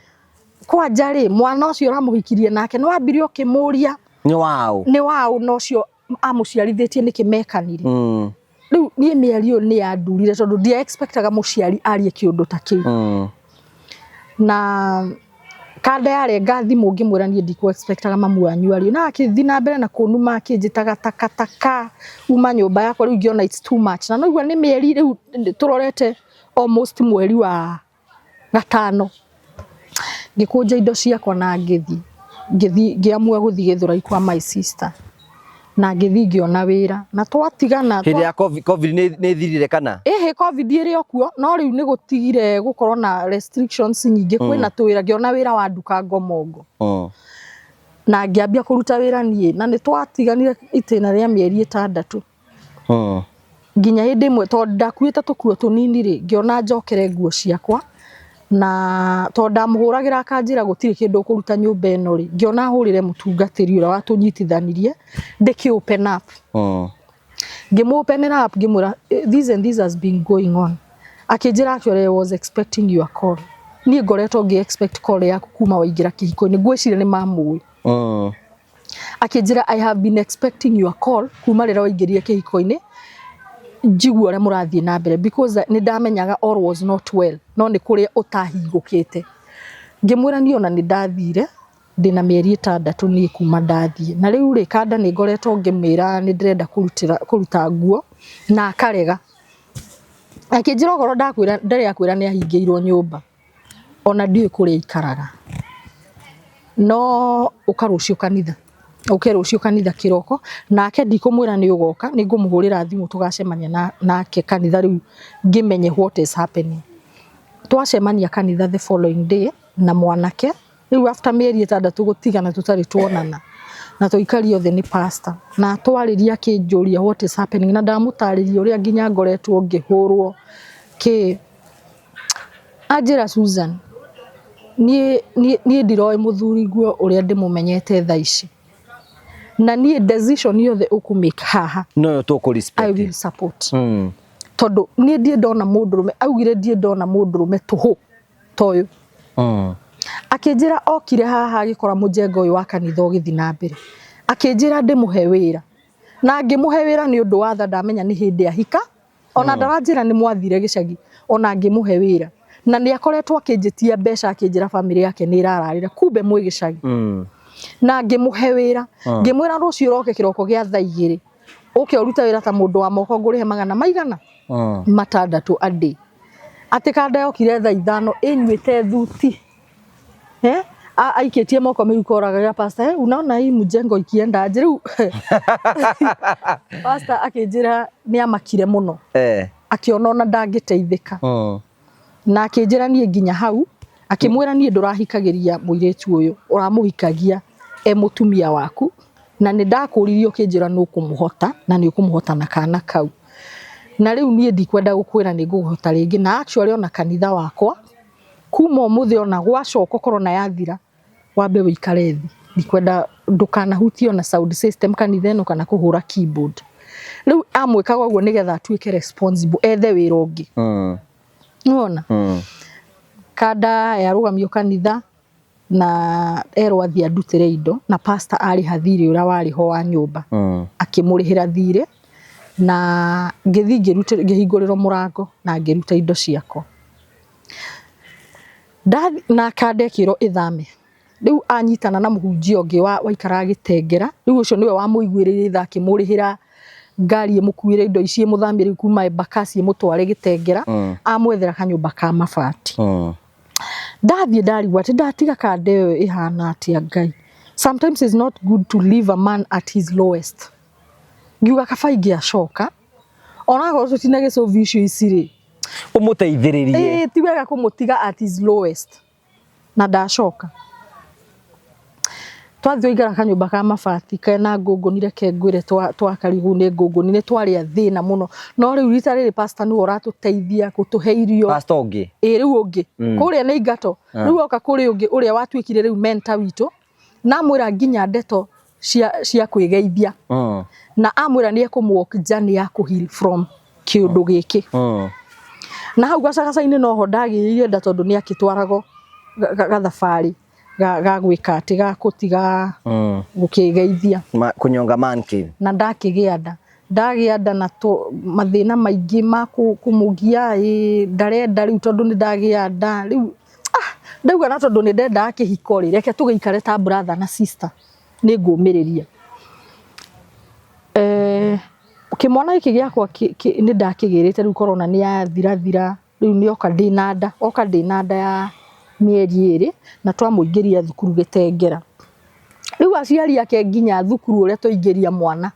Kwanja rĩ, mwana ũcio ũramũhikirie nake nĩ wambire ũkĩmũria nĩ waũ? Nĩ waũ, na ũcio amũciarithĩtie nĩkĩ mekanire. Rĩu niĩ mĩario nĩ yandurire, tondũ ndia expectaga mũciari arie kĩũndũ ta kĩu. Na Kanda yarenga thimũ ngĩmwĩra niĩ ndikũ expectaga mamu wanyu ario na akĩthiĩ na mbere na kũnuma akĩnjĩtaga takataka uma nyũmba yakwa rĩu ngĩona it's too much na noigua nĩ mĩeri rĩu tũrorete almost mweri wa gatano ngĩkũnja indo ciakwa na ngĩthiĩ ngĩthiĩ ngĩamua gũthiĩ Gĩthũrai kwa my sister na ngĩthiĩ ngĩona wĩra na twatigana Hĩndĩ ya COVID nĩ ĩthirire kana? Ĩhĩ COVID ĩrĩ o kuo no rĩu nĩ gũtigire gũkorwo na restrictions nyingĩ kwĩna twĩra ngĩona wĩra wa nduka Ngomongo na ngĩambia kũruta wĩra niĩ na nĩ twatiganire itĩna rĩa mĩeri 6 nginya hĩndĩ ĩmwe tondũ ndakuĩte tũkuo tũnini rĩ ngĩona njokere nguo ciakwa na tondũ ndamũhũragĩra akanjĩra gũtirĩ kĩndũ ũkũruta nyũmba ĩno rĩ ngĩona hũrĩre mũtungatĩri ũrĩa watũnyitithanirie ndĩkĩ open up ngĩmũ open up ngĩmwĩra this and this has been going on akĩnjĩra actually I was expecting your call niĩ ngoretwo ngĩ expect call yaku kuma waingĩra kĩhiko-inĩ ngwĩciria nĩ mamũĩ akĩnjĩra I have been expecting your call kuma rĩrĩa waingĩrire kĩhiko-inĩ njigua ũrĩa mũrathiĩ na mbere because nĩ ndamenyaga all was not well no nĩ kũrĩa ũtahingũkĩte ngĩmwĩra niĩ ona nĩ ndathire ndĩna mĩeri 6 niĩ kuma ndathiĩ na rĩu rĩ kanda nĩ ngoretwo ngĩmwĩra nĩ ndĩrenda kũruta nguo na akarega akĩnjĩra okorwo ndakwĩra ndarĩ akwĩra nĩ ahingĩirwo nyũmba ona ndiũĩ kũrĩa aikaraga no ũka rũciũ kanitha ũke rũciũ kanitha kĩroko nake ndikũmwĩra nĩ ũgoka nĩ ngũmũhũrĩra thimũ tũgacemania nake kanitha rĩu ngĩmenye what is happening twacemania kanitha the following day na mwanake rĩu after mĩeri 6 gũtigana tũtarĩ tuonana na tũikari othe nĩ pastor na twarĩria akĩnjũria what is happening na ndamũtarĩria ũrĩa nginya ngoretwo ngĩhũrwo kĩ anjĩra Susan niĩ ndiroĩ mũthuri guo ũrĩa ndĩmũmenyete thaa ici na niĩ decision yothe ũkũ make haha no tũkũ respect I will support tondũ niĩ ndirĩ ndona mũndũrũme augire ndirĩ ndona mũndũrũme tũhũ ta ũyũ akĩnjĩra okire haha agĩkora mũjengo ũyũ wa kanitha ũgĩthiĩ na mbere akĩnjĩra ndĩmũhe wĩra na ngĩmũhe wĩra nĩ ũndũ wa tha ndamenya nĩ hĩndĩ ahika ona ndaranjĩra nĩ mwathire gĩcagi ona ngĩmũhe wĩra na nĩ akoretwo akĩnjĩtia mbeca akĩnjĩra bamĩrĩ yake nĩ ĩrararĩra kumbe mwĩ gĩcagi na ngĩmũhe wĩra ngĩmwĩra rũciũ ũroke kĩroko gĩa thaa 2 ũke ũrute wĩra ta mũndũ wa moko ngũrĩhe magana maigana 6 a day atĩ kanda yokire thaa 5 ĩnyuĩte thuti aikĩtie moko mĩhuko oragaga pastor unaona hii mjengo ikienda aje rĩu pastor akĩnjĩra nĩ amakire mũno akĩona ona ndangĩteithĩka na akĩnjĩra niĩ nginya hau akĩmwĩra niĩ ndũrahikagĩria mũirĩtu ũyũ ũramũhikagia e mũtumia waku na nĩ ndakũririe ũkĩnjĩra nĩ ũkũmũhota na nĩ ũkũmũhota na kana kau na rĩu niĩ ndikwenda gũkwĩra nĩ ngũkũhota rĩngĩ na actually ona kanitha wakwa kuma ũmũthĩ ona gwacoka korona yathira wambe wĩikare thĩ ndikwenda ndũkanahutie ona sound system kanitha ĩno kana kũhũra keyboard rĩu amwĩkaga ũguo nĩgetha atuĩke responsible ethe wĩra ũngĩ nĩwona kanda yarũgamio kanitha na erwo athiĩ andutĩre indo na pastor arĩha thirĩ ũrĩa warĩ ho wa nyũmba akĩmũrĩhĩra thirĩ na ngĩthiĩ ngĩhingũrĩrwo mũrango na ngĩruta indo ciakwa na kanda ĩkĩrwo ĩthame rĩu anyitana na mũhunjia ũngĩ waikaraga Gĩtengera rĩu ũcio nĩwe wamũiguĩrĩire tha akĩmũrĩhĩra ngari ĩmũkuĩre indo ici ĩmũthamie rĩu kuma Embakasi ĩmũtware Gĩtengera amwethera kanyũmba ka mabati ndathiĩ ndarigwo atĩ ndatiga kanda ĩyo ĩhana atĩa Ngai sometimes it's not good to leave a man at his lowest ngiuga kaba ingĩacoka onakorwo tũtina gĩcovi icio ici rĩ ũmũteithĩrĩrie ti wega kũmũtiga at his lowest na ndacoka twathiĩ twaikara kanyũmba ka mabati kena ngũngũni reke ngwĩre twakarigwo nĩ ngũngũni nĩ twarĩ athĩna mũno no rĩu rita rĩrĩ pastor nĩwe ũratũteithia gũtũhe irio pastor ũngĩ ĩ rĩu ũngĩ kũrĩa nĩ ingato rĩu oka kũrĩ ũngĩ ũrĩa watuĩkire rĩu mentor witũ na amwĩra nginya ndeto cia kwĩgeithia na amwĩra nĩ ekũmwalk journey ya kũ heal from kĩũndũ gĩkĩ na hau gacagaca-inĩ noho ndagĩrĩire nda tondũ nĩ akĩtwaragwo gathabarĩ ga gwĩka atĩ ga kũtiga gũkĩgeithia kũnyonga man cave na ndakĩgĩa nda ndagĩa nda na mathĩna maingĩ ma kũmũgia ĩ ndarenda rĩu tondũ nĩ ndagĩa nda rĩu Ndauga na tondũ nĩ ndendaga kĩhiko rĩ, reke tũgĩikare ta brother na sister, nĩ ngũmĩrĩria. Kĩmwana gĩkĩ gĩakwa nĩ ndakĩgĩrĩte rĩu corona nĩ yathirathira, rĩu nĩ oka ndĩna nda, oka ndĩna nda ya mĩeri 2 na twamũingĩria thukuru Gĩtengera. Rĩu aciari ake nginya thukuru ũrĩa twaingĩria mwana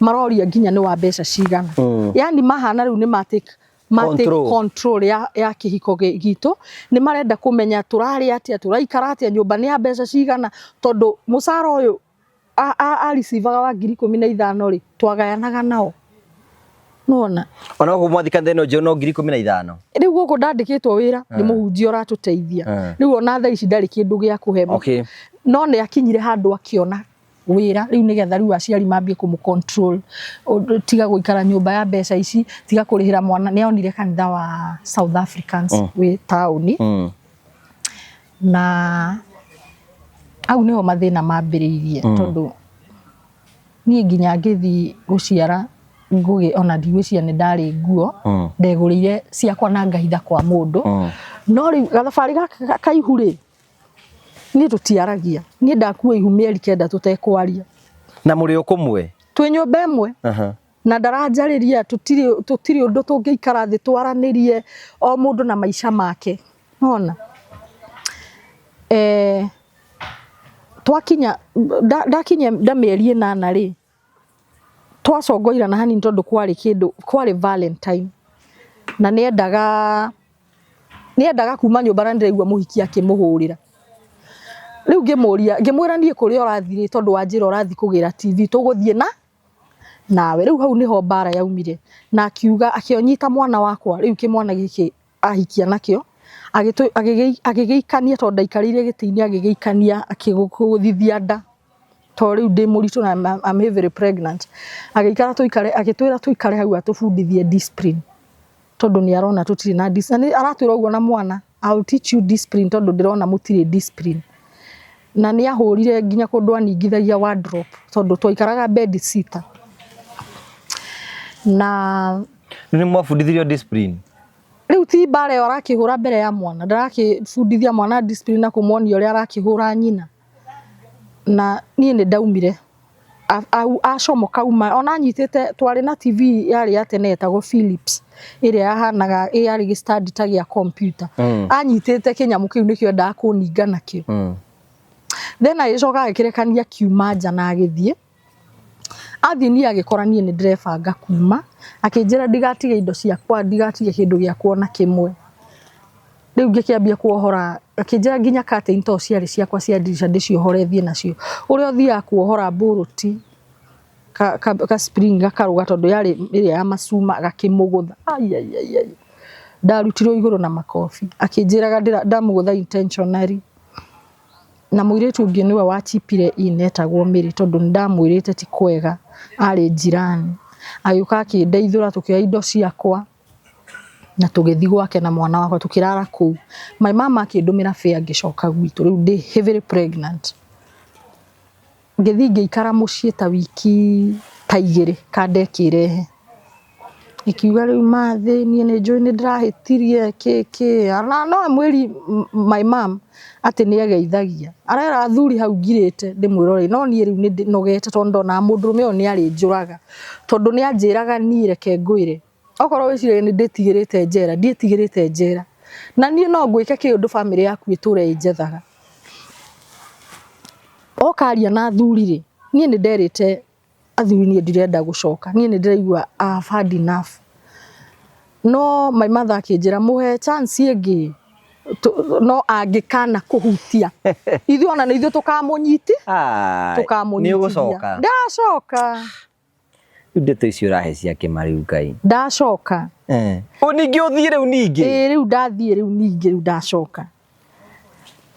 maroria nginya nĩ wa mbeca cigana. Yani mahana rĩu nĩ ma take Control. control ya kĩhiko gitũ, nĩ marenda kũmenya tũrarĩa atĩa, tũraikara atĩa, nyũmba nĩ ya mbeca cigana, tondũ mũcara ũyũ arĩcivaga wa 15,000 rĩ, twagayanaga nao. Nĩwona? Ona gũkũ mwathika thĩna ũnjũ no 15,000. Rĩu gũkũ ndandĩkĩtwo wĩra nĩ mũhunjia ũratũteithia. Rĩu ona thaa ici ndarĩ kĩndũ gĩa kũhe. No nĩ akinyire handũ akĩona wĩra rĩu nĩgetha rĩu aciari mambie kũmũ control, tiga gũikara nyũmba ya mbeca ici, tiga kũrĩhĩra mwana. Nĩ onire kanitha wa South Africans wĩ taũni. Na hau nĩho mathĩna mambĩrĩirie, tondũ niĩ nginya ngĩthiĩ gũciara Ngũgĩ ona ndigwĩciria nĩ ndarĩ nguo, ndegũrĩire ciakwa na ngahitha kwa mũndũ. No rĩu gathabarĩ gaka ka ihu rĩ, niĩ tũtiaragia, niĩ ndakua ihu mĩeri 9 tũtekwaria. Na mũrĩ o kũmwe? Twĩ nyũmba ĩmwe. Na ndaranjarĩria, tũtirĩ ũndũ tũngĩikara thĩ twaranĩrie, o mũndũ na maica make. Nĩwona? Twakinya ndakinyia nda mĩeri 8 rĩ, twacongoirana hanini tondũ kwarĩ kĩndũ, kwarĩ Valentine. Na nĩendaga kuma nyũmba na nĩndĩraigua mũhiki akĩmũhũrĩra. Rĩu ngĩmũria, ngĩmwĩra niĩ kũrĩa ũrathiĩ rĩ, tondũ wanjĩra ũrathiĩ kũgĩra TV, tũgũthiĩ na nawe. Rĩu hau nĩho mbara yaumire. Na akiuga, akĩonyita mwana wakwa, rĩu kĩmwana gĩkĩ ahikia nakĩo, agĩgĩikania tondũ ndaikarĩire gĩtĩ-inĩ, agĩgĩikania akĩgũthithia nda. Tondũ rĩu ndĩ mũritũ na I'm heavily pregnant. Agĩikara tũikare, agĩtwĩra tũikare hau atũbundithie discipline. Tondũ nĩ arona tũtirĩ na discipline. Na nĩ aratwĩra ũguo na mwana, I will teach you discipline tondũ ndĩrona mũtirĩ discipline. Na nĩ ahũrire nginya kũndũ aningithagia wardrobe tondũ twaikaraga bed sitter. Na nĩ mwabundithirio discipline? Rĩu ti mbara ĩyo arakĩhũra mbere ya mwana, ndarakĩbundithia mwana discipline na kũmuonia ũrĩa arakĩhũra nyina. Na niĩ nĩ ndaumire. Acomoka auma, ona anyitĩte, twarĩ na TV yarĩ ya tene yetagwo Philips, ĩrĩa yahanaga, yarĩ gĩ stand ta gĩa computer. Anyitĩte kĩnyamũ kĩu nĩkĩo endaga kũninga nakĩo. Then agĩcoka agĩkĩrekania akiuma nja na agĩthiĩ. Athiĩ niĩ agĩkora niĩ nĩ ndĩrebanga kuma, akĩnjĩra ndigatige indo ciakwa, ndigatige kĩndũ gĩakwa ona kĩmwe. Rĩu ngĩkĩambia kuohora, akĩnjĩra nginya curtain to ciarĩ ciakwa cia ndirica ndĩciohore thiĩ nacio. Ũrĩa ũthiaga kuohora mbũrũti, ka spring gakarũga tondũ yarĩ ĩrĩa ya macuma gakĩmũgũtha. Ai ai ai ai. Ndarutirwo igũrũ na makobi. Akĩnjĩraga ndamũgũtha intentionally. Na mũirĩtu ũngĩ nĩwe wachipire in etagwo Mary tondũ nĩ ndamwĩrĩte ti kwega, arĩ njirani. Agĩũka akĩndeithũra tũkĩoya indo ciakwa na tũgĩthiĩ gwake na mwana wakwa tũkĩrara kũu. My mama akĩndũmĩra fare ngĩcoka gwitũ, rĩu ndĩ heavily pregnant. Ngĩthiĩ ngĩikara mũciĩ ta wiki ta 2 kanda ĩkĩrehe. Ĩkiuga rĩu mathĩ niĩ nĩ njũĩ nĩ ndĩrahĩtirie kĩ kĩ, na no mwĩri my mom atĩ nĩ egeithagia. Arera athuri hau ngirĩte ndĩmwĩrorere, no niĩ rĩu nĩ nogete tondũ ndonaga mũndũrũme ũyũ nĩ arĩnjũraga. Tondũ nĩ anjĩraga niĩ reke ngwĩre, okorwo wĩciragia nĩ ndĩtigĩrĩte njera, ndiĩtigĩrĩte njera. Na niĩ no ngwĩke kĩũndũ bamĩrĩ yaku ĩtũre ĩnjethaga. Oka aria na athuri rĩ, niĩ nĩ nderĩte athuri niĩ ndirenda gũcoka, niĩ nĩ ndĩraigua I have had enough. No my mother akĩnjĩra mũhe chance ĩngĩ, no angĩkana kũhutia. Ithuĩ ona nĩ ithuĩ tũkamũnyiti, tũkamũnyitithia. Nĩ ũgũcoka? Ndacoka. Rĩu ndeto icio ũrahe cia kĩma rĩu Ngai. Ndacoka. O ningĩ ũthiĩ rĩu ningĩ? Ĩĩ rĩu ndathiĩ rĩu ningĩ rĩu ndacoka.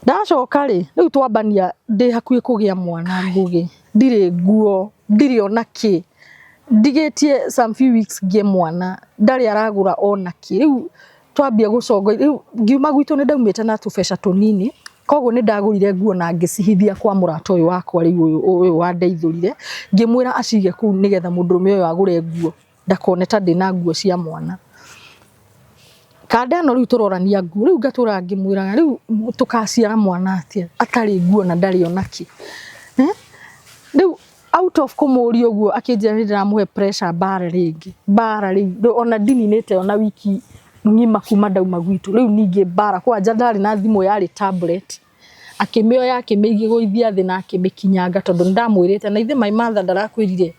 Ndacoka rĩ, rĩu twambania ndĩ hakuhĩ kũgĩa mwana Ngũgĩ. Ndirĩ nguo, ndirĩ ona kĩ. Ndigĩtie some few weeks ngĩe mwana, ndarĩ aragũra ona kĩ. Rĩu twambia gũconga, rĩu ngiuma gwitũ nĩ ndaumĩte na tũbeca tũnini, koguo nĩ ndagũrire nguo na ngĩcihithia kwa mũrata ũyũ wakwa rĩu ũyũ wandeithũrire, ngĩmwĩra acige kũu nĩgetha mũndũrũme ũyũ agũre nguo, ndakone ta ndĩna nguo cia mwana. Kanda ĩno rĩu tũrorania nguo rĩu ngatũra ngĩmwĩraga rĩu tũkaciara mwana atĩa atarĩ nguo na ndarĩ ona kĩ. Eh? Rĩu out of kũmũria ũguo akĩnjĩra nĩ ndĩramũhe pressure mbara rĩngĩ mbara rĩu ona ndininĩte ona wiki ng'ima kuma ndauma gwitũ rĩu ningĩ mbara kwanja ndarĩ na thimũ yarĩ tablet akĩmĩoya akĩmĩigũithia thĩ na akĩmĩkinyanga tondũ nĩndamwĩrĩte na ithe my mother ndarakwĩrire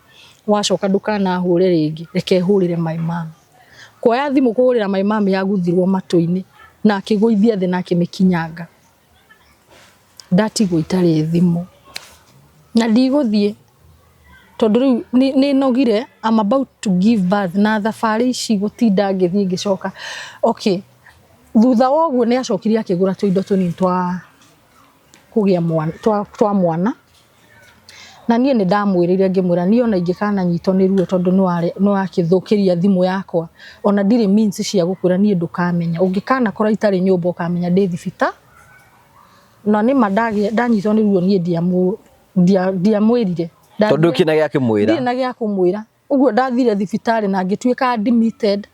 wacoka ndũkanahũre rĩngĩ reke hũrĩre my mom. Kuoya thimũ kũhũrĩra my mom yaguthirwo matũ-inĩ na akĩgũithia thĩ na akĩmĩkinyanga. Ndatigwo itarĩ thimũ na ndigũthiĩ tondũ rĩu nĩ nogire, I'm about to give birth na thabarĩ ici gũtinda ngĩthiĩ ngĩcoka. Okay, thutha wa ũguo nĩ acokire akĩgũra tũindo tũnini twa kũgĩa mwana, twa mwana na niĩ nĩ ndamwĩrĩire ngĩmwĩra niĩ ona ingĩkananyitwo nĩ ruo tondũ nĩ wakĩthũkĩria thimũ yakwa ona ndirĩ means cia gũkwĩra niĩ ndũkamenya ũngĩkanakora itarĩ nyũmba ũkamenya ndĩ thibitarĩ na nĩ ma ndanyitwo nĩ ruo niĩ ndiamwĩrire Tondũ kĩna gĩa kũmwĩra. Ndirĩ na gĩa kũmwĩra ũguo ndathire thibitarĩ na ngĩtuĩka admitted.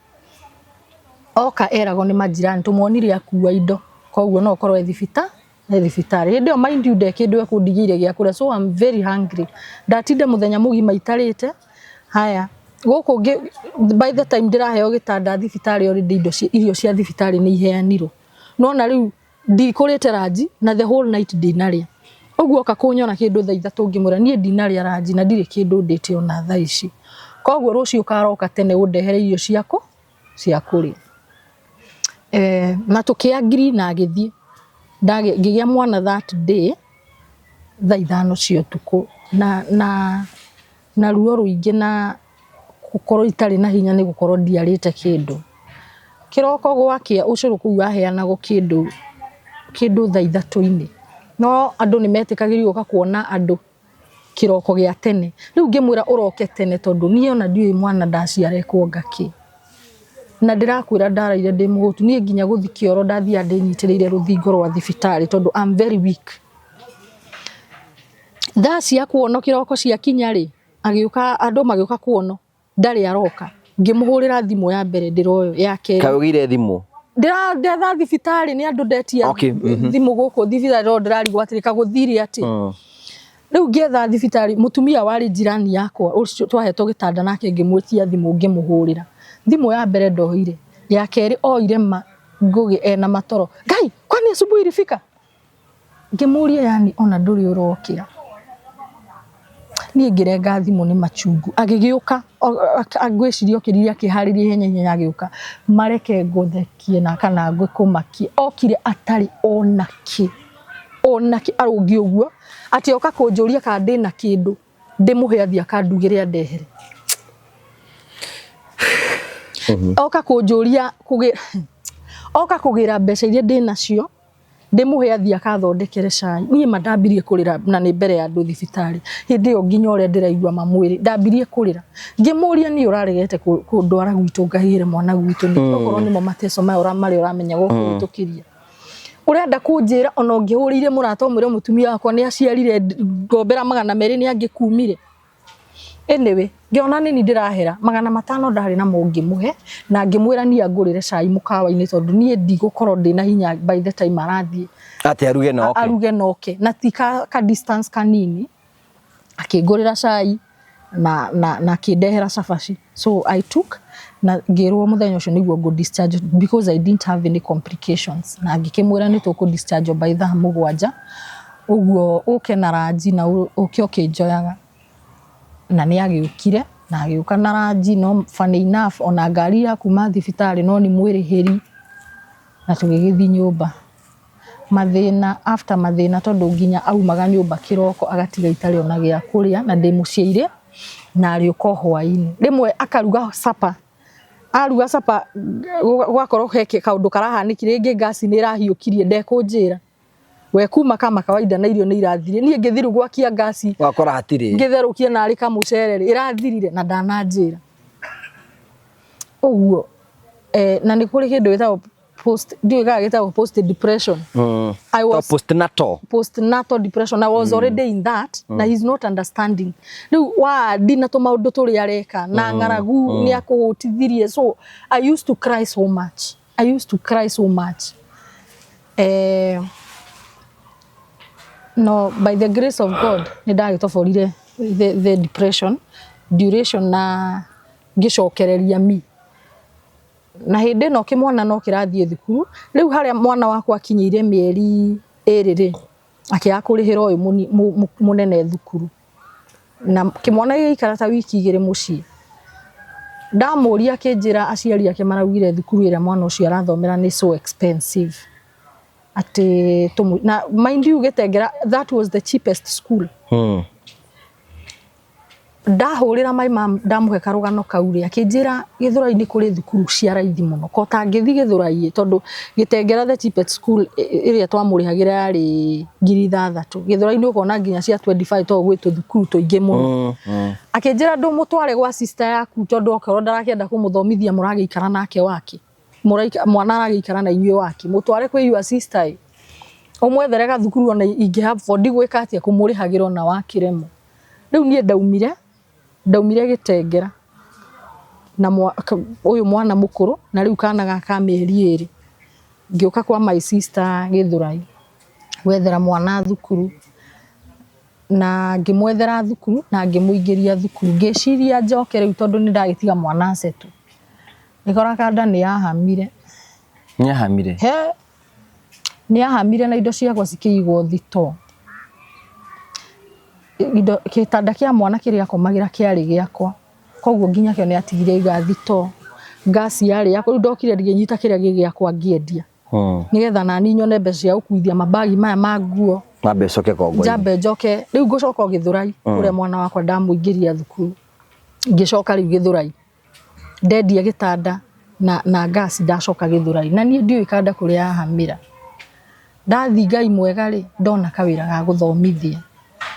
Oka eragwo nĩ majirani tũmuonire akua indo koguo no ũkorwo e thibitarĩ hĩndĩ ĩyo mind you nde kĩndũ ekũndigĩire gĩa kũrĩa so I'm very hungry. Ndatinda mũthenya mũgima itarĩte. Haya gũkũ by the time ndĩraheo gĩtanda thibitarĩ already indo irio cia thibitarĩ nĩ iheanirwo nona rĩu ndikũrĩte ranji na the whole night ndinarĩa ũguo oka kũnyona kĩndũ thaa ithatũ ngĩmwĩra niĩ ndinarĩa ranji na ndirĩ kĩndũ ndĩte ona thaa ici koguo rũciũ ũkaroka tene ũndehere irio ciaku cia kũrĩa. Na tũkĩ agree na agĩthiĩ ngĩgĩa mwana that day thaa 5 cia ũtukũ na ruo rũingĩ na gũkorwo itarĩ na hinya nĩ gũkorwo ndiarĩte kĩndũ. Kĩroko gwakĩa ũcũrũ kũu waheanagwo kĩndũ thaa 3 no andũ nĩ metĩkagĩrio gũka kuona andũ kĩroko gĩa tene rĩu ngĩmwĩra ũroke tene tondũ niĩ ona ndiũĩ mwana ndaciara ekuonga kĩ na ndĩrakwĩra ndaraire ndĩ mũhũtu niĩ nginya gũthiĩ kĩoro ndathiaga ndĩnyitĩrĩire rũthingo rwa thibitarĩ tondũ I'm very weak. Thaa cia kuonwo kĩroko ciakinya rĩ agĩũka andũ magĩũka kuonwo ndarĩ aroka ngĩmũhũrĩra thimũ ya mbere ndĩroyo ya kerĩ Kaĩ ũgĩire thimũ? Ndĩretha thibitarĩ nĩ andũ ndetia thimũ gũkũ thibitarĩ no ndĩrarigwo atĩrĩ kagũthire atĩ. Rĩu ngĩetha thibitarĩ mũtumia warĩ jirani yakwa ũcio twahetwo gĩtanda nake ngĩmwĩtia thimũ ngĩmũhũrĩra thimũ ya mbere ndoire ya kerĩ oire ma Ngũgĩ ena matoro Ngai kwani asubuhi ilifika ngĩmũria yani ona ndũrĩ ũrokĩra niĩ ngĩrenga thimũ nĩ machungu agĩgĩũka ngwĩciria okĩrire akĩharĩria ihenya ihenya agĩũka mareke ngũthekie na kana ngũkũmakie okire atarĩ ona kĩ arũngiĩ ũguo atĩ oka kũnjũria kana ndĩna kĩndũ ndĩmũhe athiĩ akandugĩre andehere. Oka kũnjũria oka kũgĩra mbeca iria ndĩnacio ndĩmũhe athiĩ akathondekere cai. Niĩ ma ndambirie kũrĩra na nĩ mbere ya andũ thibitarĩ hĩndĩ ĩyo nginya ũrĩa ndĩraigua mamwĩrĩ ndambirie kũrĩra ngĩmũria niĩ ũraregete kũndwara gwitũ ngahĩre mwana gwitũ nĩkĩ okorwo nĩmo mateco maya marĩa ũramenya gũkũhĩtũkĩria ũrenda kũnjĩra ona ũngĩhũrĩire mũrata ũmwĩre mũtumia wakwa nĩ aciarire ngombera 200 nĩ angĩkumire. Anyway ngĩona nĩ niĩ ndĩrahera 500 ndarĩ namo ngĩmũhe na ngĩmwĩra niĩ angũrĩre cai mũkawa-inĩ tondũ niĩ ndigũkorwo ndĩna hinya by the time arathiĩ Atĩ aruge na oke. Aruge na oke na ti ka distance kanini akĩngũrĩra cai na akĩndehera cabaci so I took na ngĩrwo mũthenya ũcio nĩguo ngũ discharge because I didn't have any complications na ngĩkĩmwĩra nĩ tũkũ discharge by thaa 7 ũguo ũke na ranji na ũke ũkĩnjoyaga na nĩ agĩũkire na agĩũka na ranji no funny enough ona ngari ya kuma thibitarĩ no nĩ mwĩrĩhĩri na tũgĩgĩthiĩ nyũmba mathĩna after mathĩna tondũ nginya aumaga nyũmba kĩroko agatiga itarĩ ona gĩa kũrĩa na ndĩ mũciĩ na arĩũka o hwaĩ-inĩ rĩmwe akaruga supper aruga supper gwakorwo he kaũndũ karahanĩkire rĩngĩ ngasi nĩ ĩrahiũkirie ndekũnjĩra we kuma kama kawaida na irio nĩ irathirire niĩ ngĩthiĩ gwakia ngasi Wakora hatirĩ. Ngĩtherũkia narĩ kamũcere rĩ ĩrathirire na ndananjĩra ũguo na nĩ kũrĩ kĩndũ gĩtagwo post ndiũĩ kana gĩtagwo post depression. I was postnatal. Postnatal depression. I was already in that na he's not understanding rĩu wandi na tũmaũndũ tũrĩa areka na ng'aragu nĩ akũhũtithirie so I used to cry so much. I used to cry so much. No, by the grace of God nĩ ndagĩtoborire the depression duration na ngĩcokereria mi na hĩndĩ ĩno kĩmwana no kĩrathiĩ thukuru. Rĩu harĩa mwana wakwa akinyĩire mĩeri 2 rĩ, akĩaga kũrĩhĩra ũyũ mũnene thukuru, na kĩmwana gĩgĩikara ta wiki 2 mũciĩ. Ndamũria akĩnjĩra aciari ake maraugire thukuru ĩrĩa mwana ũcio arathomera nĩ so expensive atĩ na mind you Gĩtengera that was the cheapest school. Ndahũrĩra my mom ndamũhe karũgano kau rĩ, akĩnjĩra Gĩthũrai-inĩ kũrĩ thukuru cia raithi mũno, ko tangĩthiĩ Gĩthũrai tondũ Gĩtengera the cheapest school ĩrĩa twamũrĩhagĩra yarĩ 6,000. Gĩthũrai-inĩ ũkona nginya cia 25 tondũ gwĩ tũthukuru tũingĩ mũno. Akĩnjĩra ndũmũtware gwa sister yaku tondũ okorwo ndarakĩenda kũmũthomithia mũragĩikara nake wake, mwana aragĩikara na inyuĩ wake, mũtware kwĩ your sister ĩ, ũmwethere gathukuru ona ingĩ afford gwĩka atĩa kũmũrĩhagĩra ona wakĩremwo. Rĩu niĩ ndaumire Gĩtengera na ũyũ mwana mũkũrũ na rĩu kana gaka mĩeri 2, ngĩũka kwa my sister Gĩthũrai gwethera mwana thukuru, na ngĩmwethera thukuru na ngĩmũingĩria thukuru. Ngĩciria njoke rĩu tondũ nĩ ndagĩtiga mwana acetu, ngĩkora kanda nĩ yahamire. Nĩ yahamire? He, nĩ yahamire na indo ciakwa cikĩigwo thitoo. Indo, gĩtanda kĩa mwana kĩrĩa akomagĩra kĩarĩ gĩakwa, koguo nginya kĩo nĩ atigire aiga thitoo. Ngasi yarĩ yakwa, rĩu ndokire ngĩnyita kĩrĩa gĩ gĩakwa ngĩendia nĩgetha nani nyone mbeca cia gũkuithia mabagi maya ma nguo. Mambe ũcoke Kongo-inĩ. Njambe njoke rĩu ngũcoka o Gĩthũrai kũrĩa mwana wakwa ndamũingĩria thukuru. Ngĩcoka rĩu Gĩthũrai ndendia gĩtanda na ngasi, ndacoka Gĩthũrai na niĩ ndiũĩ kanda kũrĩa yahamĩra. Ndathi Ngai mwega rĩ, ndona kawĩra ga gũthomithia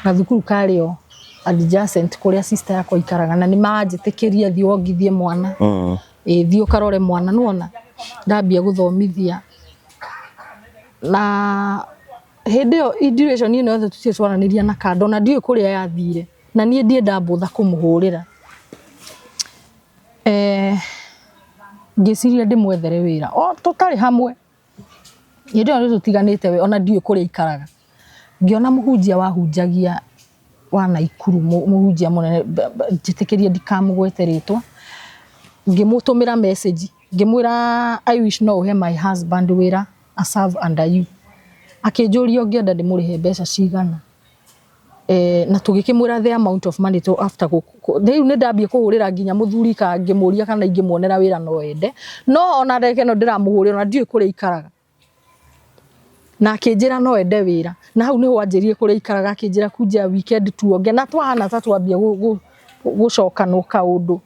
gathukuru karĩ o adjacent kũrĩa sister yakwa ikaraga, na nĩ maranjĩtĩkĩria thiĩ wongithie mwana. Ĩ, thiĩ ũkarore mwana. Nĩwona ndambia gũthomithia na hĩndĩ ĩyo duration ĩno yothe tũtirĩ twaranĩria na kanda, ona ndiũĩ kũrĩa yathire, na niĩ ndiĩ ndambũtha kũmũhũrĩra. Ngĩciria ndĩmwethere wĩra o tũtarĩ hamwe, hĩndĩ ĩyo nĩ tũtiganĩte we, ona ndiũĩ kũrĩa aikaraga. Ngĩona mũhunjia wahunjagia wa Naikuru, mũhunjia mũnene, njĩtĩkĩrie ndikamũgwete rĩtwa. Ngĩmũtũmĩra message ngĩmwĩra I wish no ũhe my husband wĩra a serve under you. Akĩnjũria ũngĩenda ndĩmũrĩhe mbeca cigana. Na tũgĩkĩmwĩra the amount of money to after rĩu nĩ ndambia kũhũrĩra nginya mũthuri ka ngĩmũria kana ingĩmuonera wĩra no ende, no ona ndagĩka ĩno ndĩramũhũrĩra ona ndiũĩ kũrĩa aikaraga. Na akĩnjĩra no ende wĩra, na hau nĩho anjĩrire kũrĩa aikaraga, akĩnjĩra kunja weekend tuonge, na twahana ta twambia gũcokanwo kaũndũ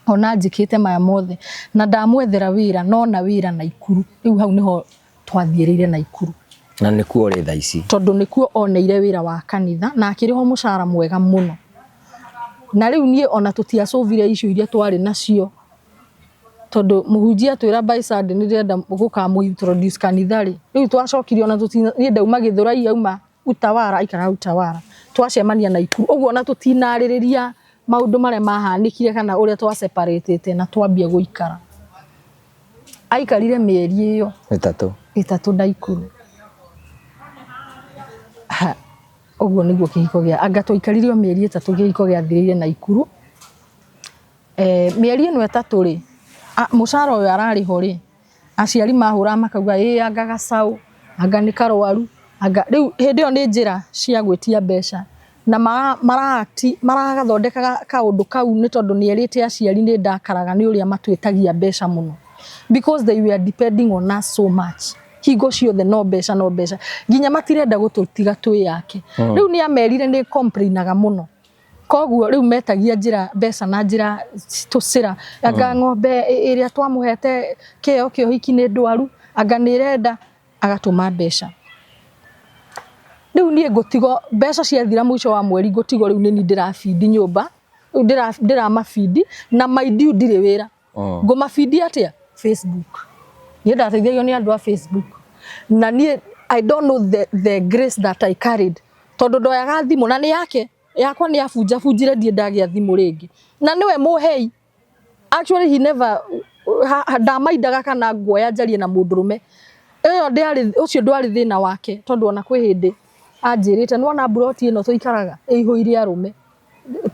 ona njĩkĩte maya mothe, na ndamwethera wĩra nona wĩra Naikuru. Rĩu hau nĩho twathiĩrĩire Naikuru. Na nĩkuo ũrĩ thaa ici? Tondũ nĩkuo oneire wĩra wa kanitha na akĩrĩhwo mũcara mwega mũno. Na rĩu niĩ ona tũtiacũvire icio iria twarĩ nacio, tondũ mũhunjia atwĩra by Sunday nĩ ndĩrenda gũkamũ introduce kanitha rĩ, rĩu twacokire ona niĩ ndauma Gĩthũrai auma Utawala, aikaraga Utawala, twacemania Naikuru, ũguo ona tũtinarĩrĩria maũndũ marĩa mahanĩkire kana ũrĩa twaseparatĩte na twambia gũikara. Aikarire mĩeri ĩyo 3 3 Naikuru. Ũguo nĩguo kĩhiko gĩa anga twaikarire o mĩeri 3 kĩhiko gĩathirĩire Naikuru. Mĩeri ĩno 3 rĩ, mũcara ũyũ ararĩhwo rĩ, aciari mahũraga makauga ĩ anga gacaũ, anga nĩ karwaru, anga rĩu hĩndĩ ĩyo nĩ njĩra cia gwĩtia mbeca na maragathondeka kaũndũ kau nĩ tondũ nĩ erĩte aciari nĩ ndakaraga nĩ ũrĩa matwĩtagia mbeca mũno, because they were depending on us so much. Hingo ciothe no mbeca no mbeca, nginya matirenda gũtũtiga twĩyake. Rĩu nĩ amerire nĩ complainaga mũno, koguo rĩu metagia njĩra mbeca na njĩra tũcĩra, anga ng'ombe ĩrĩa twamũhete kĩheo kĩa ũhiki nĩ ndwaru, anga nĩ ĩrenda, agatũma mbeca. Rĩu niĩ ngũtigwo mbeca ciathira mũico wa mweri, ngũtigwo rĩu nĩ niĩ ndĩrabindi nyũmba, rĩu ndĩramabindi na mind you ndirĩ wĩra. Ngũmabindi atĩa? Facebook. Niĩ ndateithagio nĩ andũ a Facebook. Na niĩ I don't know the grace that I carried, tondũ ndoyaga thimũ na nĩ yake, yakwa nĩ yabunjabunjire, ndiĩ ndagĩa thimũ rĩngĩ. Na nĩwe mũhei. Actually he never Ndamaindaga kana nguoya njarie na mũndũrũme ĩyo ndĩarĩ, ũcio ndwarĩ thĩna wake, tondũ ona kwĩ hĩndĩ anjĩrĩte nĩwona mburoti ĩno tũikaraga ĩihũire arũme,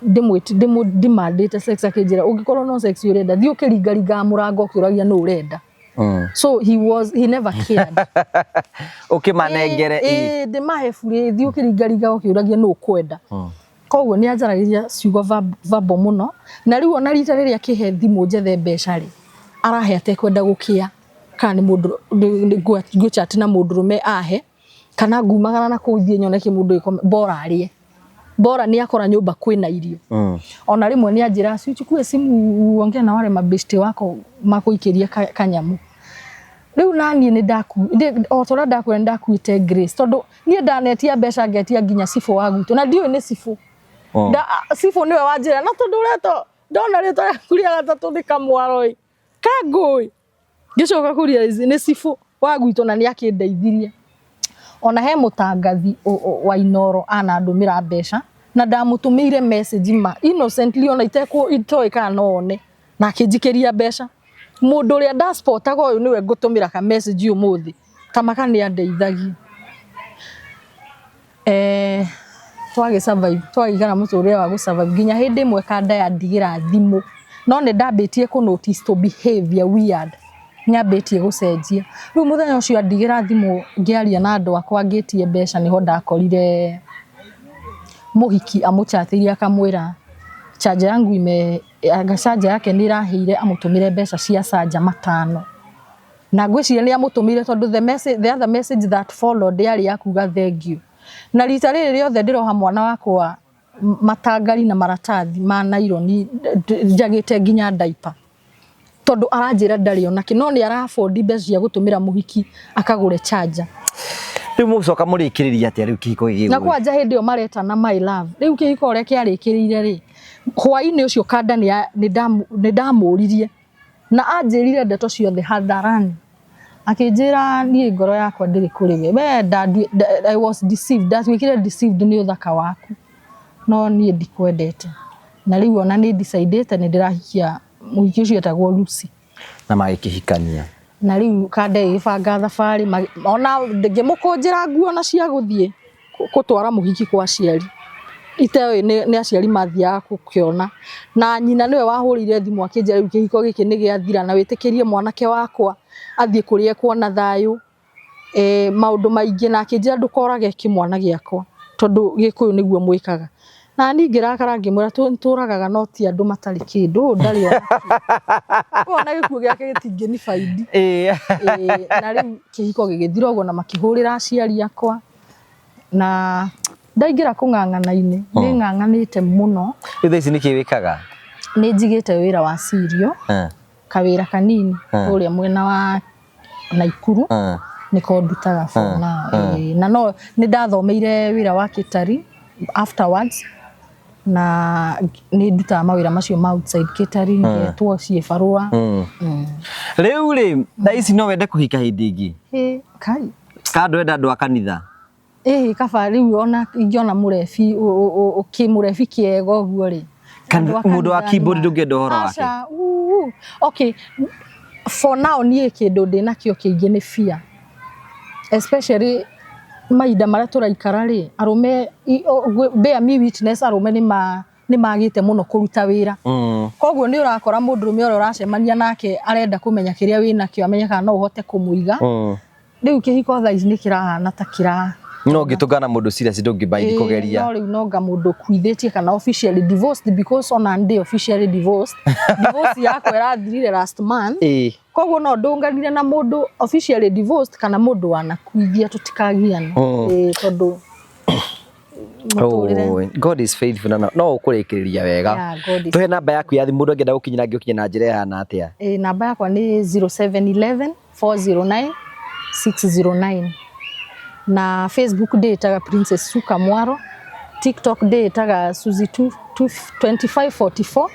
ndĩmandĩte sex, akĩnjĩra ũngĩkorwo no sex ũrenda thiĩ ũkĩringaringaga mũrango ũkĩũragia nũ ũrenda. So he never cared. Ũkĩmanengere ĩ ndĩmahe burĩ, thiĩ ũkĩringaringaga ũkĩũragia nũ ũkwenda. Koguo nĩ anjaragĩria ciugo verbal mũno, na rĩu ona rita rĩrĩa akĩhe thimũ njethe mbeca rĩ, arahe atekwenda gũkĩa kana nĩ mũndũ ngũchat na mũndũrũme ahe, kana ngumagara na kũu thiĩ nyone kĩmũndũ gĩkome, bora arĩe, bora nĩ akora nyũmba kwĩna irio. Ona rĩmwe nĩ anjĩra, si uchukue simu uongee na wale mabeshte wako makũikĩrie kanyamu. Rĩu naniĩ nĩ ndaku o ta ũrĩa ndakwĩra, nĩ ndakuĩte grace, tondũ niĩ ndanetia mbeca ngetia nginya cibũ wa gwitũ na ndiũĩ nĩ cibũ. Cibũ nĩwe wanjĩra, na tondũ ũretwo ndona rĩtwa rĩaku rĩa gatatũ nĩ Kamwaro ĩ kangũĩ, ngĩcoka kũria nĩ cibũ wa gwitũ, na nĩ akĩndeithirie. Ona he mũtangathi wa Inoro anandũmĩra mbeca na ndamũtũmĩire message ma innocently, ona itoĩ kana no one, na akĩnjikĩria mbeca. Mũndũ ũrĩa ndaspotaga ũyũ nĩwe ngũtũmĩra ka message ũmũthĩ, tamaka nĩ andeithagia. Twagĩ survive, twagĩikara mũtũrĩre wa gũ survive nginya hĩndĩ ĩmwe kanda yandigĩra thimũ, no nĩ ndambĩtie kũ notice to behavior weird, nyambĩtie gũcenjia. Rĩu mũthenya ũcio andigĩra thimũ ngĩaria na andũ akwa ngĩtie mbeca, nĩho ndakorire mũhiki amũchatĩirie akamwĩra charger yangu ime anga charger yake nĩ ĩrahĩire, amũtũmĩre mbeca cia charger 5, na ngwĩciria nĩ amũtũmĩire, tondũ the other message that followed yarĩ ya kuga thank you. Na rita rĩrĩ rĩothe ndĩroha mwana wakwa matangari na maratathi ma naironi, njagĩte nginya diaper, tondũ aranjĩra ndarĩ onake, no nĩ ara afford mbeca cia gũtũmĩra mũhiki akagũre charger. Rĩu mũgũcoka mũrĩkĩrĩria atĩa rĩu kĩhiko gĩgĩ? Na kwanja hĩndĩ ĩyo maretana my love. Rĩu kĩhiko ũrĩa kĩarĩkĩrĩire rĩ, hwaĩ-inĩ ũcio kanda nĩ ndamũririe na anjĩrire ndeto ciothe hadharani, akĩnjĩra niĩ ngoro yakwa ndĩrĩ kũrĩ we, I was deceived, ndatuĩkire deceived nĩ ũthaka waku, no niĩ ndikwendete, na rĩu ona nĩ decidĩte nĩ ndĩrahikia mũhiki ũcio etagwo Lucy. Na magĩkĩhikania. Na rĩu kanda ĩgĩbanga thabarĩ, ona ngĩmũkũnjĩra nguo na cia gũthiĩ gũtwara mũhiki kwa aciari, iteoĩ nĩ aciari mathiaga gũkĩona, na nyina nĩwe wahũrĩire thimũ akĩnjĩra rĩu kĩhiko gĩkĩ nĩ gĩathira, na wĩtĩkĩrie mwanake wakwa athiĩ kũrĩa ekuona thayũ, maũndũ maingĩ, na akĩnjĩra ndũkorage kĩmwana gĩakwa tondũ Gĩkũyũ nĩguo mwĩkaga. Na niĩ ngĩrakara ngĩmwĩra tũragaga no ti andũ matarĩ kĩndũ, ũyũ ndarĩ ona kĩ, ũyũ ona gĩkuũ gĩake gĩtingĩni baidi. Na rĩu kĩhiko gĩgĩthira ũguo, na makĩhũrĩra aciari akwa, na ndaingĩra kũng'ang'ana-inĩ, nĩ ng'ang'anĩte mũno. Rĩu thaa ici nĩkĩ wĩkaga? Nĩ njigĩte wĩra wa cirio, kawĩra kanini kũrĩa mwena wa Naikuru, nĩko ndutaga for now. Na no nĩ ndathomeire wĩra wa catering afterwards, na nĩ ndutaga mawĩra macio ma outside catering, ngetwo ciĩbarũa. Rĩu rĩ, thaa ici no wende kũhika hĩndĩ ĩngĩ? Ĩ, kai. Kana ndwenda andũ a kanitha? Ĩhĩ, kaba rĩu ona ingĩona mũrebi kĩmũrebi kĩega ũguo rĩ. Mũndũ wa keyboard ndũngĩenda ũhoro wake? Aca, okay, for now niĩ kĩndũ ndĩnakĩo kĩingĩ nĩ fear, especially mahinda marĩa tũraikara rĩ, arũme, bear me witness, arũme nĩ magĩte mũno kũruta wĩra. Koguo nĩ ũrakora mũndũrũme ũrĩa ũracemania nake arenda kũmenya kĩrĩa wĩnakĩo, amenye kana no ũhote kũmũiga. Rĩu kĩhiko thaa ici nĩ kĩrahana ta kĩra No ũngĩtũngana mũndũ serious ndũngĩmbaindi kũgeria. No rĩu nonga mũndũ ũkuithĩtie kana officially divorced, because ona ndĩ officially divorced, divorce yakwa ĩrathirire last month. Koguo no ndũnganire na mũndũ officially divorced kana mũndũ wanakuithia, tũtikagiane. Tondũ mũtũrĩre. Oh, God is faithful, na no ũkũrĩkĩrĩria wega. Yeah, God is Tũhe namba yaku ya thimũ, mũndũ angĩenda gũkinyĩra angĩũkinya na njĩra ĩhana atĩa? Namba yakwa nĩ 0711 409 609, na Facebook ndĩĩtaga Princess Suka Mwaro, TikTok ndĩĩtaga Suzy 2544.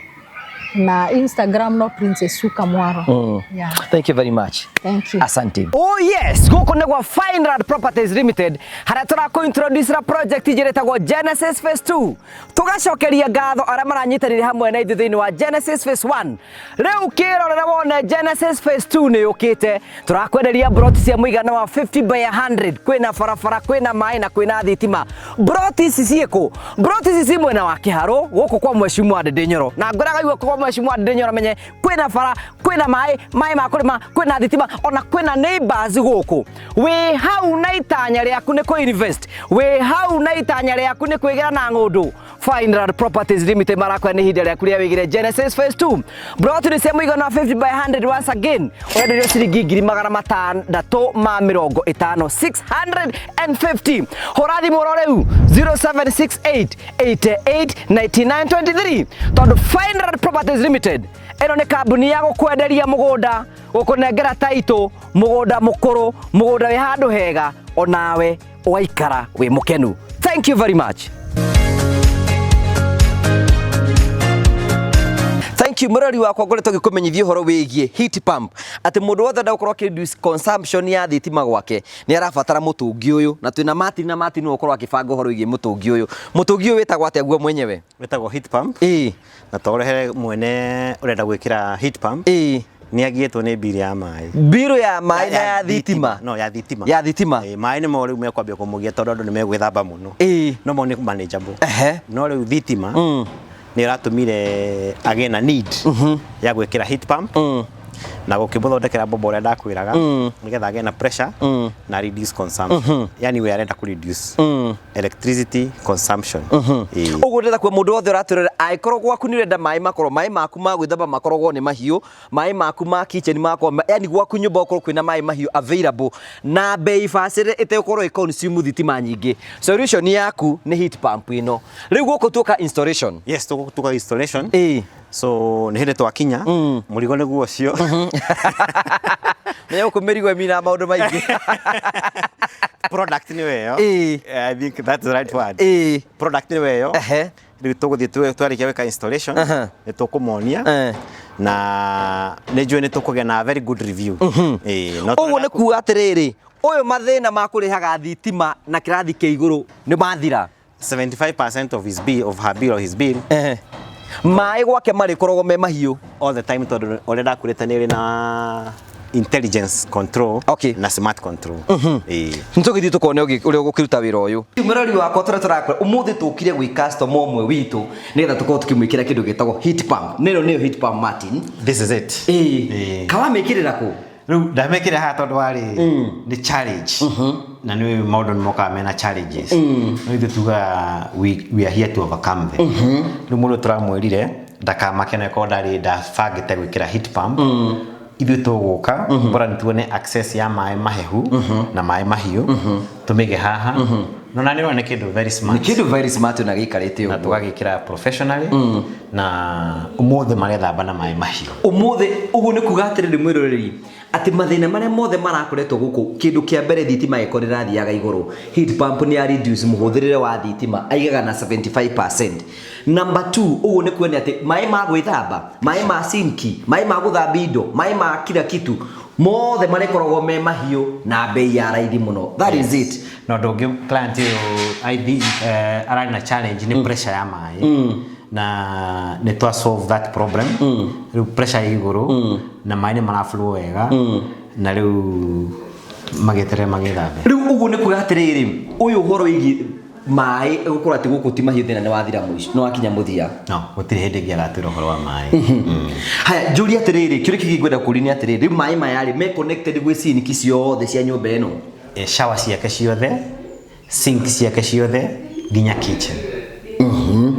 Na Instagram no Princess Sue Kamwaro. Yeah. Thank you very much. Thank you. Asante. Oh yes, guku nĩ gwa Fineland Properties Limited harĩa tũrakũ introduce ra project njĩra ĩtagwo Genesis Phase 2. Tũgacokeria ngatho arĩa maranyitanĩire hamwe na ithuĩ thĩinĩ wa Genesis Phase 1. Rĩu kĩrorera wone Genesis Phase 2 nĩ yũkĩte. Tũrakwenderia broti cia mũigana wa 50 by 100. Kwĩna barabara, kwĩna maĩ na kwĩna thitima. Broti ici ciĩkũ? Broti ici ci mwena wa Kĩharũ gũkũ kwa Mheshimiwa Ndindi Nyoro. Na ngwĩraga igua kwa Mheshimiwa Ndindi Nyoro menye kwĩna bara, kwĩna maĩ, maĩ ma kũrĩma, kwĩna thitima, ona kwĩna neighbors gũkũ. Wĩ hau na itanya rĩaku nĩ kũ invest. Wĩ hau na itanya rĩaku nĩ kwĩgĩra na ng'ũndũ. Fineland Properties Limited marakwĩra nĩ ihinda rĩaku rĩa wĩigĩre Genesis Phase 2. Broti nĩ cia mũigana wa 50 by 100 once again. Ũrenderio ciringi 650,000 650. Hũra thimũ oro rĩu 0768 88 99 23 tondũ Fineland Properties Limited ĩno nĩ kambuni ya gũkwenderia mũgũnda, gũkũnengera taitũ, mũgũnda mũkũrũ, mũgũnda wĩ handũ hega, onawe ũgaikara wĩ mũkenu. Thank you very much. Thank you murori wakwa ngoretwo ngikumenyithia uhoro wigie heat pump ati mundu wothe enda gukorwo reduce consumption ya thitima gwake ni arabatara mutungi uyu na twina Martin na Martin no ukorwo akibanga uhoro wigie mutungi uyu. Mutungi uyu witagwo atia guo mwenyewe? Wĩtagwo heat pump. Ĩĩ. Na to ũrehere mwene ũrenda gwĩkĩra heat pump. Ĩĩ. Nĩ agiĩtwo nĩ mbirũ ya maĩ. Mbirũ ya maĩ na ya thitima. No, ya thitima. Ya thitima. Ĩĩ, maĩ nĩmo rĩu mekwambia kũmũgia tondũ andũ nĩ megwĩthamba mũno. Ĩĩ. No mo nĩ manageable. Ehe. No rĩu thitima nĩ ĩratũmire agĩe na need ya gwĩkĩra heat pump na gũkĩmũthondekera bomba ũrĩa ndakwĩraga nĩgetha agĩe na pressure na reduce consumption. Yani we arenda kũ reduce electricity consumption. Ĩĩ. Ũguo ndĩrenda kuga mũndũ wothe ũratwĩrorera angĩkorwo gwaku nĩ ũrenda maĩ makorwo maĩ maku ma gwĩthamba makoragwo nĩ mahiũ, maĩ maku ma kitchen makorwo, yani gwaku nyũmba gũkorwo kwĩna maĩ mahiũ available na bei bacĩrĩre ĩtegũkorwo ĩ consume thitima nyingĩ. Solution yaku nĩ heat pump ĩno. Rĩu gũkũ tuoka installation. Yes, tũgũtuka installation. Ĩĩ. So nĩ hĩndĩ twakinya mũrigo nĩguo ũcio. Menya gũkũ mĩrigo ĩmina maũndũ maingĩ. Product nĩyo ĩyo. Ĩĩ. I think that's the right word. Ĩĩ. Product nĩyo ĩyo. Ehe. Rĩu tũgũthiĩ twarĩkia gwĩka installation nĩ tũkũmonia na nĩ njũĩ nĩ tũkũgĩa na very good review. Ĩĩ, no Ũguo nĩ kuga atĩrĩrĩ, ũyũ mathĩna ma kũrĩhaga thitima na kĩrathi kĩa igũrũ nĩ mathira. 75% of his bill, of her bill or his bill. Ehe. Maĩ gwake marĩkoragwo me mahiũ all the time tondũ ũrĩa ndakwĩrĩte nĩ ĩrĩ na intelligence control. Okay. Na smart control. Ĩĩ. Nĩtũgĩthiĩ tũkone ũrĩa ũgũkĩruta wĩra ũyũ. Mũrori wakwa tũrĩa tũrakora ũmũthĩ tũkire gwĩ customer ũmwe witũ nĩgetha tũkorwo tũkĩmwĩkĩra kĩndũ gĩtagwo heat pump. Nĩno nĩyo heat pump Martin. This is it. Ĩĩ. Kawamĩkĩrĩra kũ? Rĩu ndamĩkĩra haha tondũ warĩ nĩ challenge na nĩ maũndũ nĩ mokaga mena challenges no ithuĩ tugaga we are here to overcome them. Rĩu mũndũ tũramwĩrire ndakamake na korwo ndarĩ ndabangĩte gwĩkĩra heat pump, ithuĩ tũgũka bora nĩ tuone access ya maĩ mahehu na maĩ mahiũ tũmĩige haha no na nĩ ũrona nĩ kĩndũ very smart. Nĩ kĩndũ very smart na gĩikarĩte Na ũguo. tũgagĩkĩra professionally na ũmũthĩ marethamba na maĩ mahiũ. Ũmũthĩ ũguo nĩ kuga atĩrĩrĩ mwĩroreri atĩ mathĩna marĩa mothe marakoretwo gũkũ, kĩndũ kĩa mbere thitima ĩkorwo ĩrathiaga igũrũ, heat pump nĩ ya reduce mũhũthĩrĩre wa thitima aigaga na 75%. Number 2, ũguo nĩ kuonania atĩ maĩ ma gwĩthamba, maĩ ma sinki, maĩ ma gũthambia indo, maĩ ma kila kitu mothe marĩkoragwo me mahiũ na bei ya raithi mũno. That is it. Na ũndũ ũngĩ client ũyũ I think ararĩ na challenge nĩ pressure ya maĩ na nĩ twa solve that problem. Rĩu pressure ĩ igũrũ na maĩ nĩ maraflow wega na rĩu magĩeterere magĩthambe. Rĩu ũguo nĩ kuga atĩrĩrĩ, ũyũ ũhoro wĩgiĩ maĩ gũkorwo atĩ gũkũ ti mahiũ thĩna nĩ wathira mũico, nĩ wakinya mũthia. No, gũtirĩ hĩndĩ ĩngĩ agatwĩra ũhoro wa maĩ. Haya, njũrie atĩrĩrĩ, kĩũria kĩngĩ ngwenda kũũria nĩ atĩrĩrĩ, rĩu maĩ maya rĩ me connected gwĩ sinki ciothe cia nyũmba ĩno? Shower ciake ciothe, sink ciake ciothe, nginya kitchen.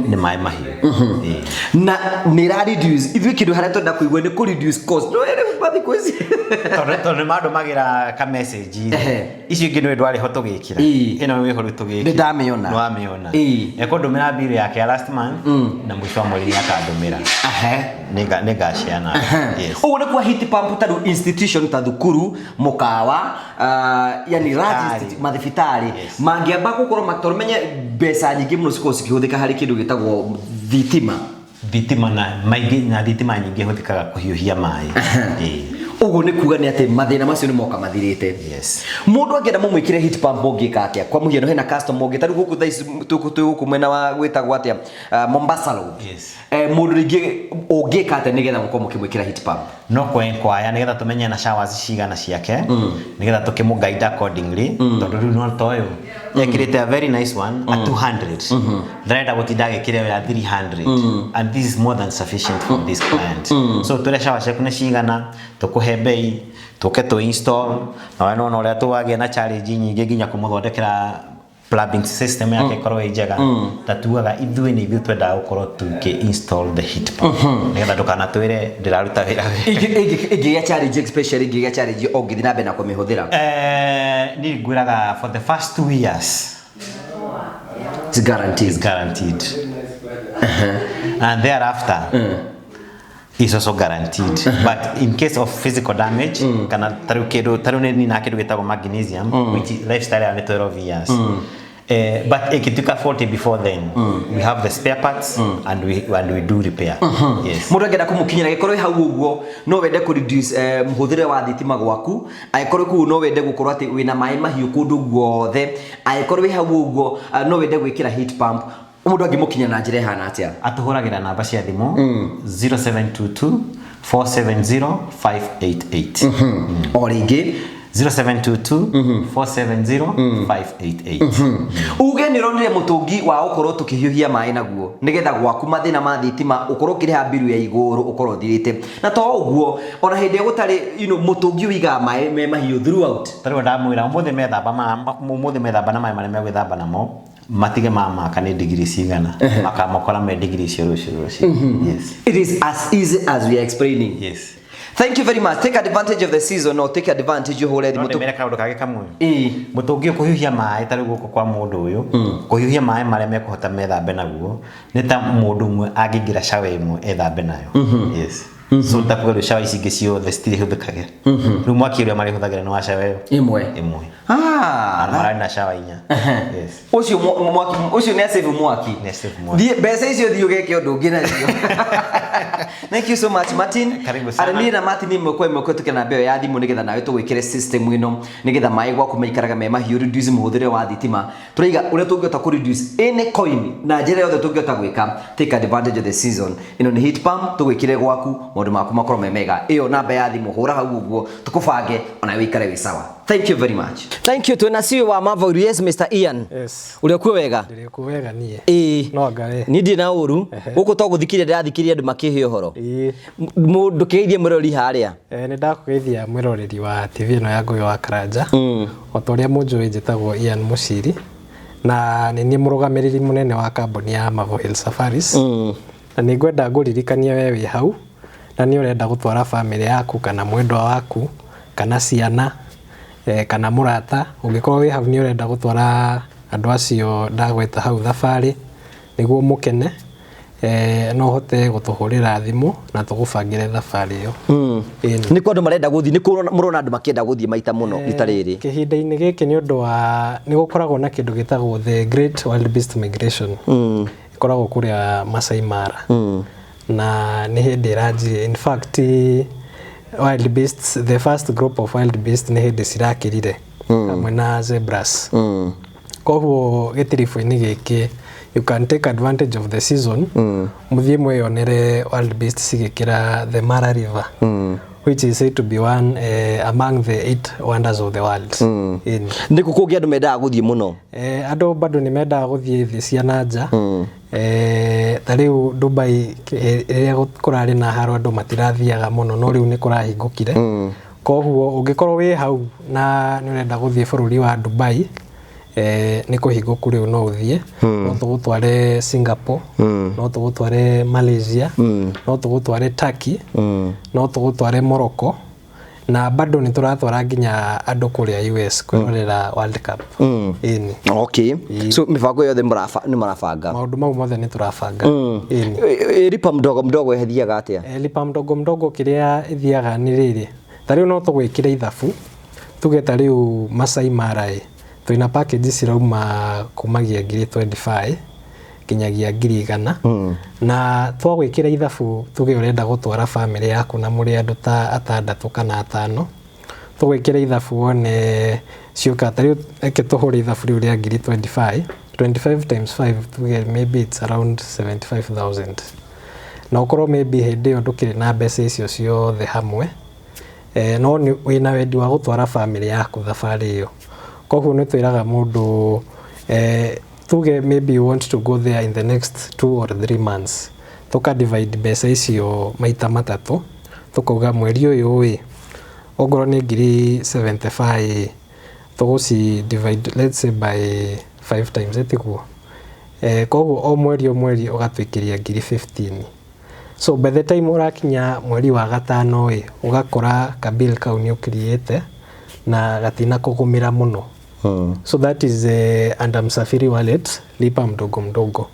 Nĩ maĩ mahiũ. Ĩĩ. Na nĩ ĩra reduce, ithuĩ kĩndũ harĩa twenda kũigua nĩ kũ reduce cost. No ĩrĩ mathikũ ici. Tondũ nĩ mandũmagĩra ka message. Ehe. Icio ingĩ nĩ ndwarĩ ho tũgĩkĩra. Ĩĩ. Ĩno wĩho rĩu tũgĩkĩra. Nĩ ndamĩona. Nĩ wamĩona. Ĩĩ. Ekũndũmĩra bill yake ya last month na mũico wa mweri nĩ akandũmĩra. Ehe. Nĩ ngaciana. Yes. Ũguo nĩ kuga heat pump ta rĩu institution ta thukuru, mũkawa, yani large Thibitarĩ. mathibitarĩ Yes. mangĩamba gũkorwo tondũ menye mbeca nyingĩ mũno cikoragwo cikĩhũthĩka harĩ kĩndũ gĩtagwo thitima. Thitima na maingĩ na thitima nyingĩ ĩhũthĩkaga kũhiũhia maĩ. Ĩĩ. Ũguo nĩ kuga nĩ atĩ mathĩna macio nĩ moka mathirĩte. Yes. Mũndũ angĩenda mũmwĩkĩre heat pump ũngĩka atĩa? Kwa mũhiano hena customer ũngĩ tarĩu gũkũ thaa ici twĩ gũkũ mwena wa gwĩtagwo atĩa, Mombasa Road. Yes. Mũndũ rĩngĩ ũngĩka atĩa nĩgetha mũkorwo mũkĩmwĩkĩra heat pump? No kwenkwaya nĩgetha tũmenye na showers cigana ciake, nĩgetha tũkĩmũ guide accordingly, tondũ rĩu no ta ũyũ ekĩrĩte a very nice one a 200, ndarenda gũtinda agĩkĩra ĩyo ya 300, and this is more than sufficient for this client. So tũrĩa shower ciaku nĩ cigana, tũkũhe bei, tũke tũ install, na we nĩwona ũrĩa tũwagĩa na challenge nyingĩ nginya kũmũthondekera plumbing system yake ĩkorwo ĩ njega. Ta tugaga ithuĩ nĩ ithuĩ twendaga gũkorwo tũkĩ install the heat pump nĩgetha ndũkanatwĩre ndĩraruta wĩra wega. Ĩngĩgĩa challenge, especially ĩngĩgĩa challenge ũngĩthiĩ na mbere na kũmĩhũthĩra? Niĩ ngwĩraga for the first 2 years It's guaranteed. It's guaranteed. And thereafter is also guaranteed. But in case of physical damage, kana tarĩu kĩndũ tarĩu nĩ nina kĩndũ gĩtagwo magnesium, which is lifestyle ya nĩ 12 years. But ikituka 40 before then, we have the spare parts and we do repair. Yes. Mũndũ angĩenda kũmũkinyĩra gĩkorwo hau ũguo no wende kũ reduce mũhũthĩre wa thitima gwaku, angĩkorwo kũu no wende gũkorwo atĩ wĩna maĩ mahiũ kũndũ guothe, angĩkorwo wĩ hau ũguo no wende gwĩkĩra heat pump, mũndũ angĩmũkinya na njĩra ĩhana atĩa? Atũhũragĩra namba cia thimũ 0722 470 588. O rĩngĩ. 0722 470 588. Uge nĩ ũronire mũtũngi wa gũkorwo tũkĩhiũhia maĩ naguo nĩgetha gwaku mathĩna ma thitima ũkorwo ũkĩrĩha mbiru ya igũrũ ũkorwo ũthirĩte, na to ũguo ona hĩndĩ ĩrĩa gũtarĩ mũtũngi ũigaga maĩ me mahiũ throughout. Tarĩu ndamwĩra ũmũthĩ methamba na maĩ marĩa megwĩthamba namo matige mamaka nĩ digiri cigana, makamakora me digiri icio rũciũ rũciũ. Yes. It is as easy as we are explaining. Yes. Thank you very much. Take advantage of the season or take advantage ũhũre No thimũ. ndĩmere kaũndũ kangĩ kamwe. Ĩĩ. Mũtũngi ũkũhiũhia maĩ tarĩu gũkũ kwa mũndũ ũyũ, kũhiũhia maĩ marĩa mekũhota methambe naguo nĩ ta mũndũ ũmwe angĩingĩra shower ĩmwe ethambe nayo. Yes. So ta kuga rĩu shower ici ingĩ ciothe citirĩhũthĩkage. Rĩu mwaki ũrĩa marĩhũthagĩra nĩ wa shower ĩyo Ĩmwe. Ĩmwe. Ah. Na mararĩ na shower inya. Yes. Ũcio mwaki ũcio nĩ asave mwaki. Nĩ asave mwaki. Thiĩ mbeca icio thiĩ ũgeke ũndũ ũngĩ nacio. Thank you so much, Martin. Karibu sana. Arĩ niĩ na Martin ĩmwe kwa ĩmwe kũhetũkĩra namba ĩyo ya thimũ nĩgetha nawe tũgwĩkĩre system ĩno nĩgetha maĩ gwaku maikaraga me mahiũ, reduce mũhũthĩre wa thitima. Tũraiga ũrĩa tũngĩhota kũ reduce any coin na njĩra yothe tũngĩhota gwĩka. Take advantage of the season. Ĩno nĩ heat pump tũgwĩkĩre gwaku maũndũ maku makorwo me mega. Ĩyo namba ya thimũ hũra hau ũguo tũkũbange ona wĩikare wĩ sawa. Thank you very much. Thank you. Twĩna CEO wa Marvel. Yes, Mr. Ian. Yes. Ũrĩa kuo wega? Ndĩrĩ kuo wega niĩ. Ĩĩ. No anga we. Niĩ ndirĩ na ũru. Gũkũ to gũthikĩrĩria ndĩrathikĩrĩria andũ makĩhe ũhoro. Ĩĩ. Mũndũ kĩgeithie mwĩroreri harĩa. Nĩ ndakũgeithia mwĩroreri wa TV ĩno ya Ngũgĩ wa Karanja. O ta ũrĩa mũnjũĩ njĩtagwo Ian Mũciri na nĩ niĩ mũrũgamĩrĩri mũnene wa kambuni ya Marvel Hill Safaris. Na nĩ ngwenda ngũririkanie we wĩ hau na nĩ ũrenda gũtwara bamĩrĩ yaku kana mwendwa waku kana ciana kana mũrata, ũngĩkorwo wĩ hau nĩ ũrenda gũtwara andũ acio ndagweta hau thabarĩ nĩguo mũkene, no ũhote gũtũhũrĩra thimũ na tũgũbangĩre thabarĩ ĩyo. Ĩni. Nĩ kwa andũ marenda gũthiĩ, nĩ kũ mũrona andũ makĩenda gũthiĩ maita mũno rita rĩrĩ? Kĩhinda-inĩ gĩkĩ nĩ ũndũ wa nĩ gũkoragwo na kĩndũ gĩtagwo the Great Wildebeest Migration. Ĩkoragwo kũrĩa Masai Mara. Na nĩ hĩndĩ ĩranjirie. In fact, wildebeests, the first group of wildebeests nĩ hĩndĩ cirakĩrire hamwe na zebras. Koguo gĩtiribũ-inĩ gĩkĩ you can take advantage of the season, mũthiĩ mwĩyonere wildebeests cigĩkĩra the Mara River, which is said to be one among the 8 wonders of the world. Ĩni. Nĩ kũ kũngĩ andũ mendaga gũthiĩ mũno? Andũ bado nĩ mendaga gũthiĩ thĩ cia na nja. Ta rĩu Dubai rĩrĩa kũrarĩ na haro andũ matirathiaga mũno, no rĩu nĩ kũrahingũkire. Koguo ũngĩkorwo wĩ hau na nĩ ũrenda gũthiĩ bũrũri wa Dubai, nĩ kũhingũku rĩu no ũthiĩ. No tũgũtware Singapore, no tũgũtware Malaysia, no tũgũtware Turkey, no tũgũtware Morocco, na bado nĩ tũratwara nginya andũ kũrĩa US kwĩrorera World Cup. Ĩni. Okay. So mĩbango yothe nĩ mũrabanga? Maũndũ mau mothe nĩ tũrabanga. Ĩni. Lipa mdogo mdogo ĩthiaga atĩa? Lipa mdogo mdogo kĩrĩa ĩthiaga nĩ rĩrĩ, ta rĩu no tũgwĩkĩre ithabu tuge ta rĩu Masai Mara ĩ twĩna package cirauma kumagia ngiri 25 Nginyagia 100,000. Na twagwĩkĩra ithabu, tuge ũrenda gũtwara bamĩrĩ yaku na mũrĩ andũ ta atandatũ kana atano, tũgwĩkĩra ithabu wone ciũka. Ta rĩu reke tũhũre ithabu rĩu rĩa ngiri 25. 25 times 5, tuge maybe it's around 75,000, na ũkorwo maybe hĩndĩ ĩyo ndũkĩrĩ na mbeca icio ciothe hamwe, no nĩ wĩna wendi wa gũtwara bamĩrĩ yaku thabarĩ ĩyo. Koguo nĩ twĩraga mũndũ, tuge maybe you want to go there in the next 2 or 3 months, tũka divide mbeca icio maita matatũ, tũkauga mweri ũyũ ĩ, ongorwo nĩ ngiri 75, tũgũci divide, let's say, by 5 times, ĩtiguo? Koguo o mweri ũgatwĩkĩria ngiri 15. So by the time ũrakinya mweri wa gatano ĩ, ũgakora kabill kau nĩ ũkiriĩte na gatina kũgũmĩra mũno. So that is under Msafiri Wallet, lipa mdogo mdogo.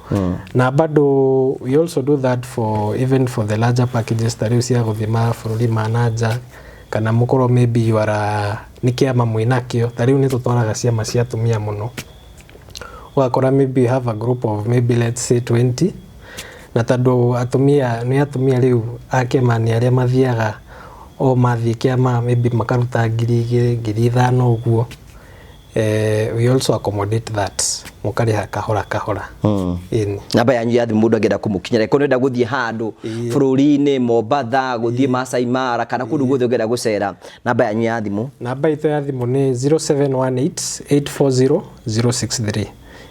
Na bado we also do that for even for the larger packages, ta rĩu cia gũthiĩ mabũrũri ma nanja, kana mũkorwo maybe you are nĩ kĩama mwĩnakĩo. Ta rĩu nĩ tũtwaraga ciama cia atumia mũno, ũgakora maybe you have a group of maybe, let's say, 20, na tondũ atumia nĩ atumia rĩu a kĩama nĩ arĩa mathiaga o mathiĩ kĩama maybe makaruta 2,000, 5,000 ũguo, we also accommodate that, mũkarĩha kahora kahora. Ĩni. Namba yanyu ya thimũ, mũndũ angĩenda kũmũkinyĩra, ĩkorwo nĩenda gũthiĩ handũ bũrũri-inĩ, Mombatha, gũthiĩ Masai Mara, kana kũndũ guothe ũngĩenda gũcera, namba yanyu ya thimũ? Namba itũ ya thimũ nĩ 0718 840 063.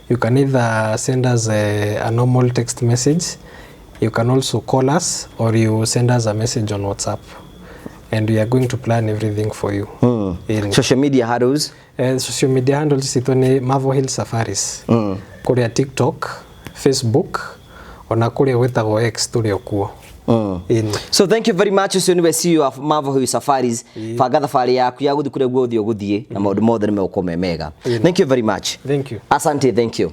You can either send us a normal text message, you can also call us, or you send us a message on WhatsApp, and we are going to plan everything for you. Ĩni. Social media handles? Social media handles citũ nĩ Marvel Hill Safaris, kũrĩa TikTok, Facebook, ona kũrĩa gwĩtagwo X tũrĩ o kuo. Ĩni. So thank you very much. Ũcio nĩwe CEO of Marvel Hill Safaris. Banga thabarĩ yaku ya gũthiĩ kũrĩa guothe ũgũthiĩ, na maũndũ mothe nĩ megũkorwo me mega. Thank you very much. Thank you. Asante, thank you.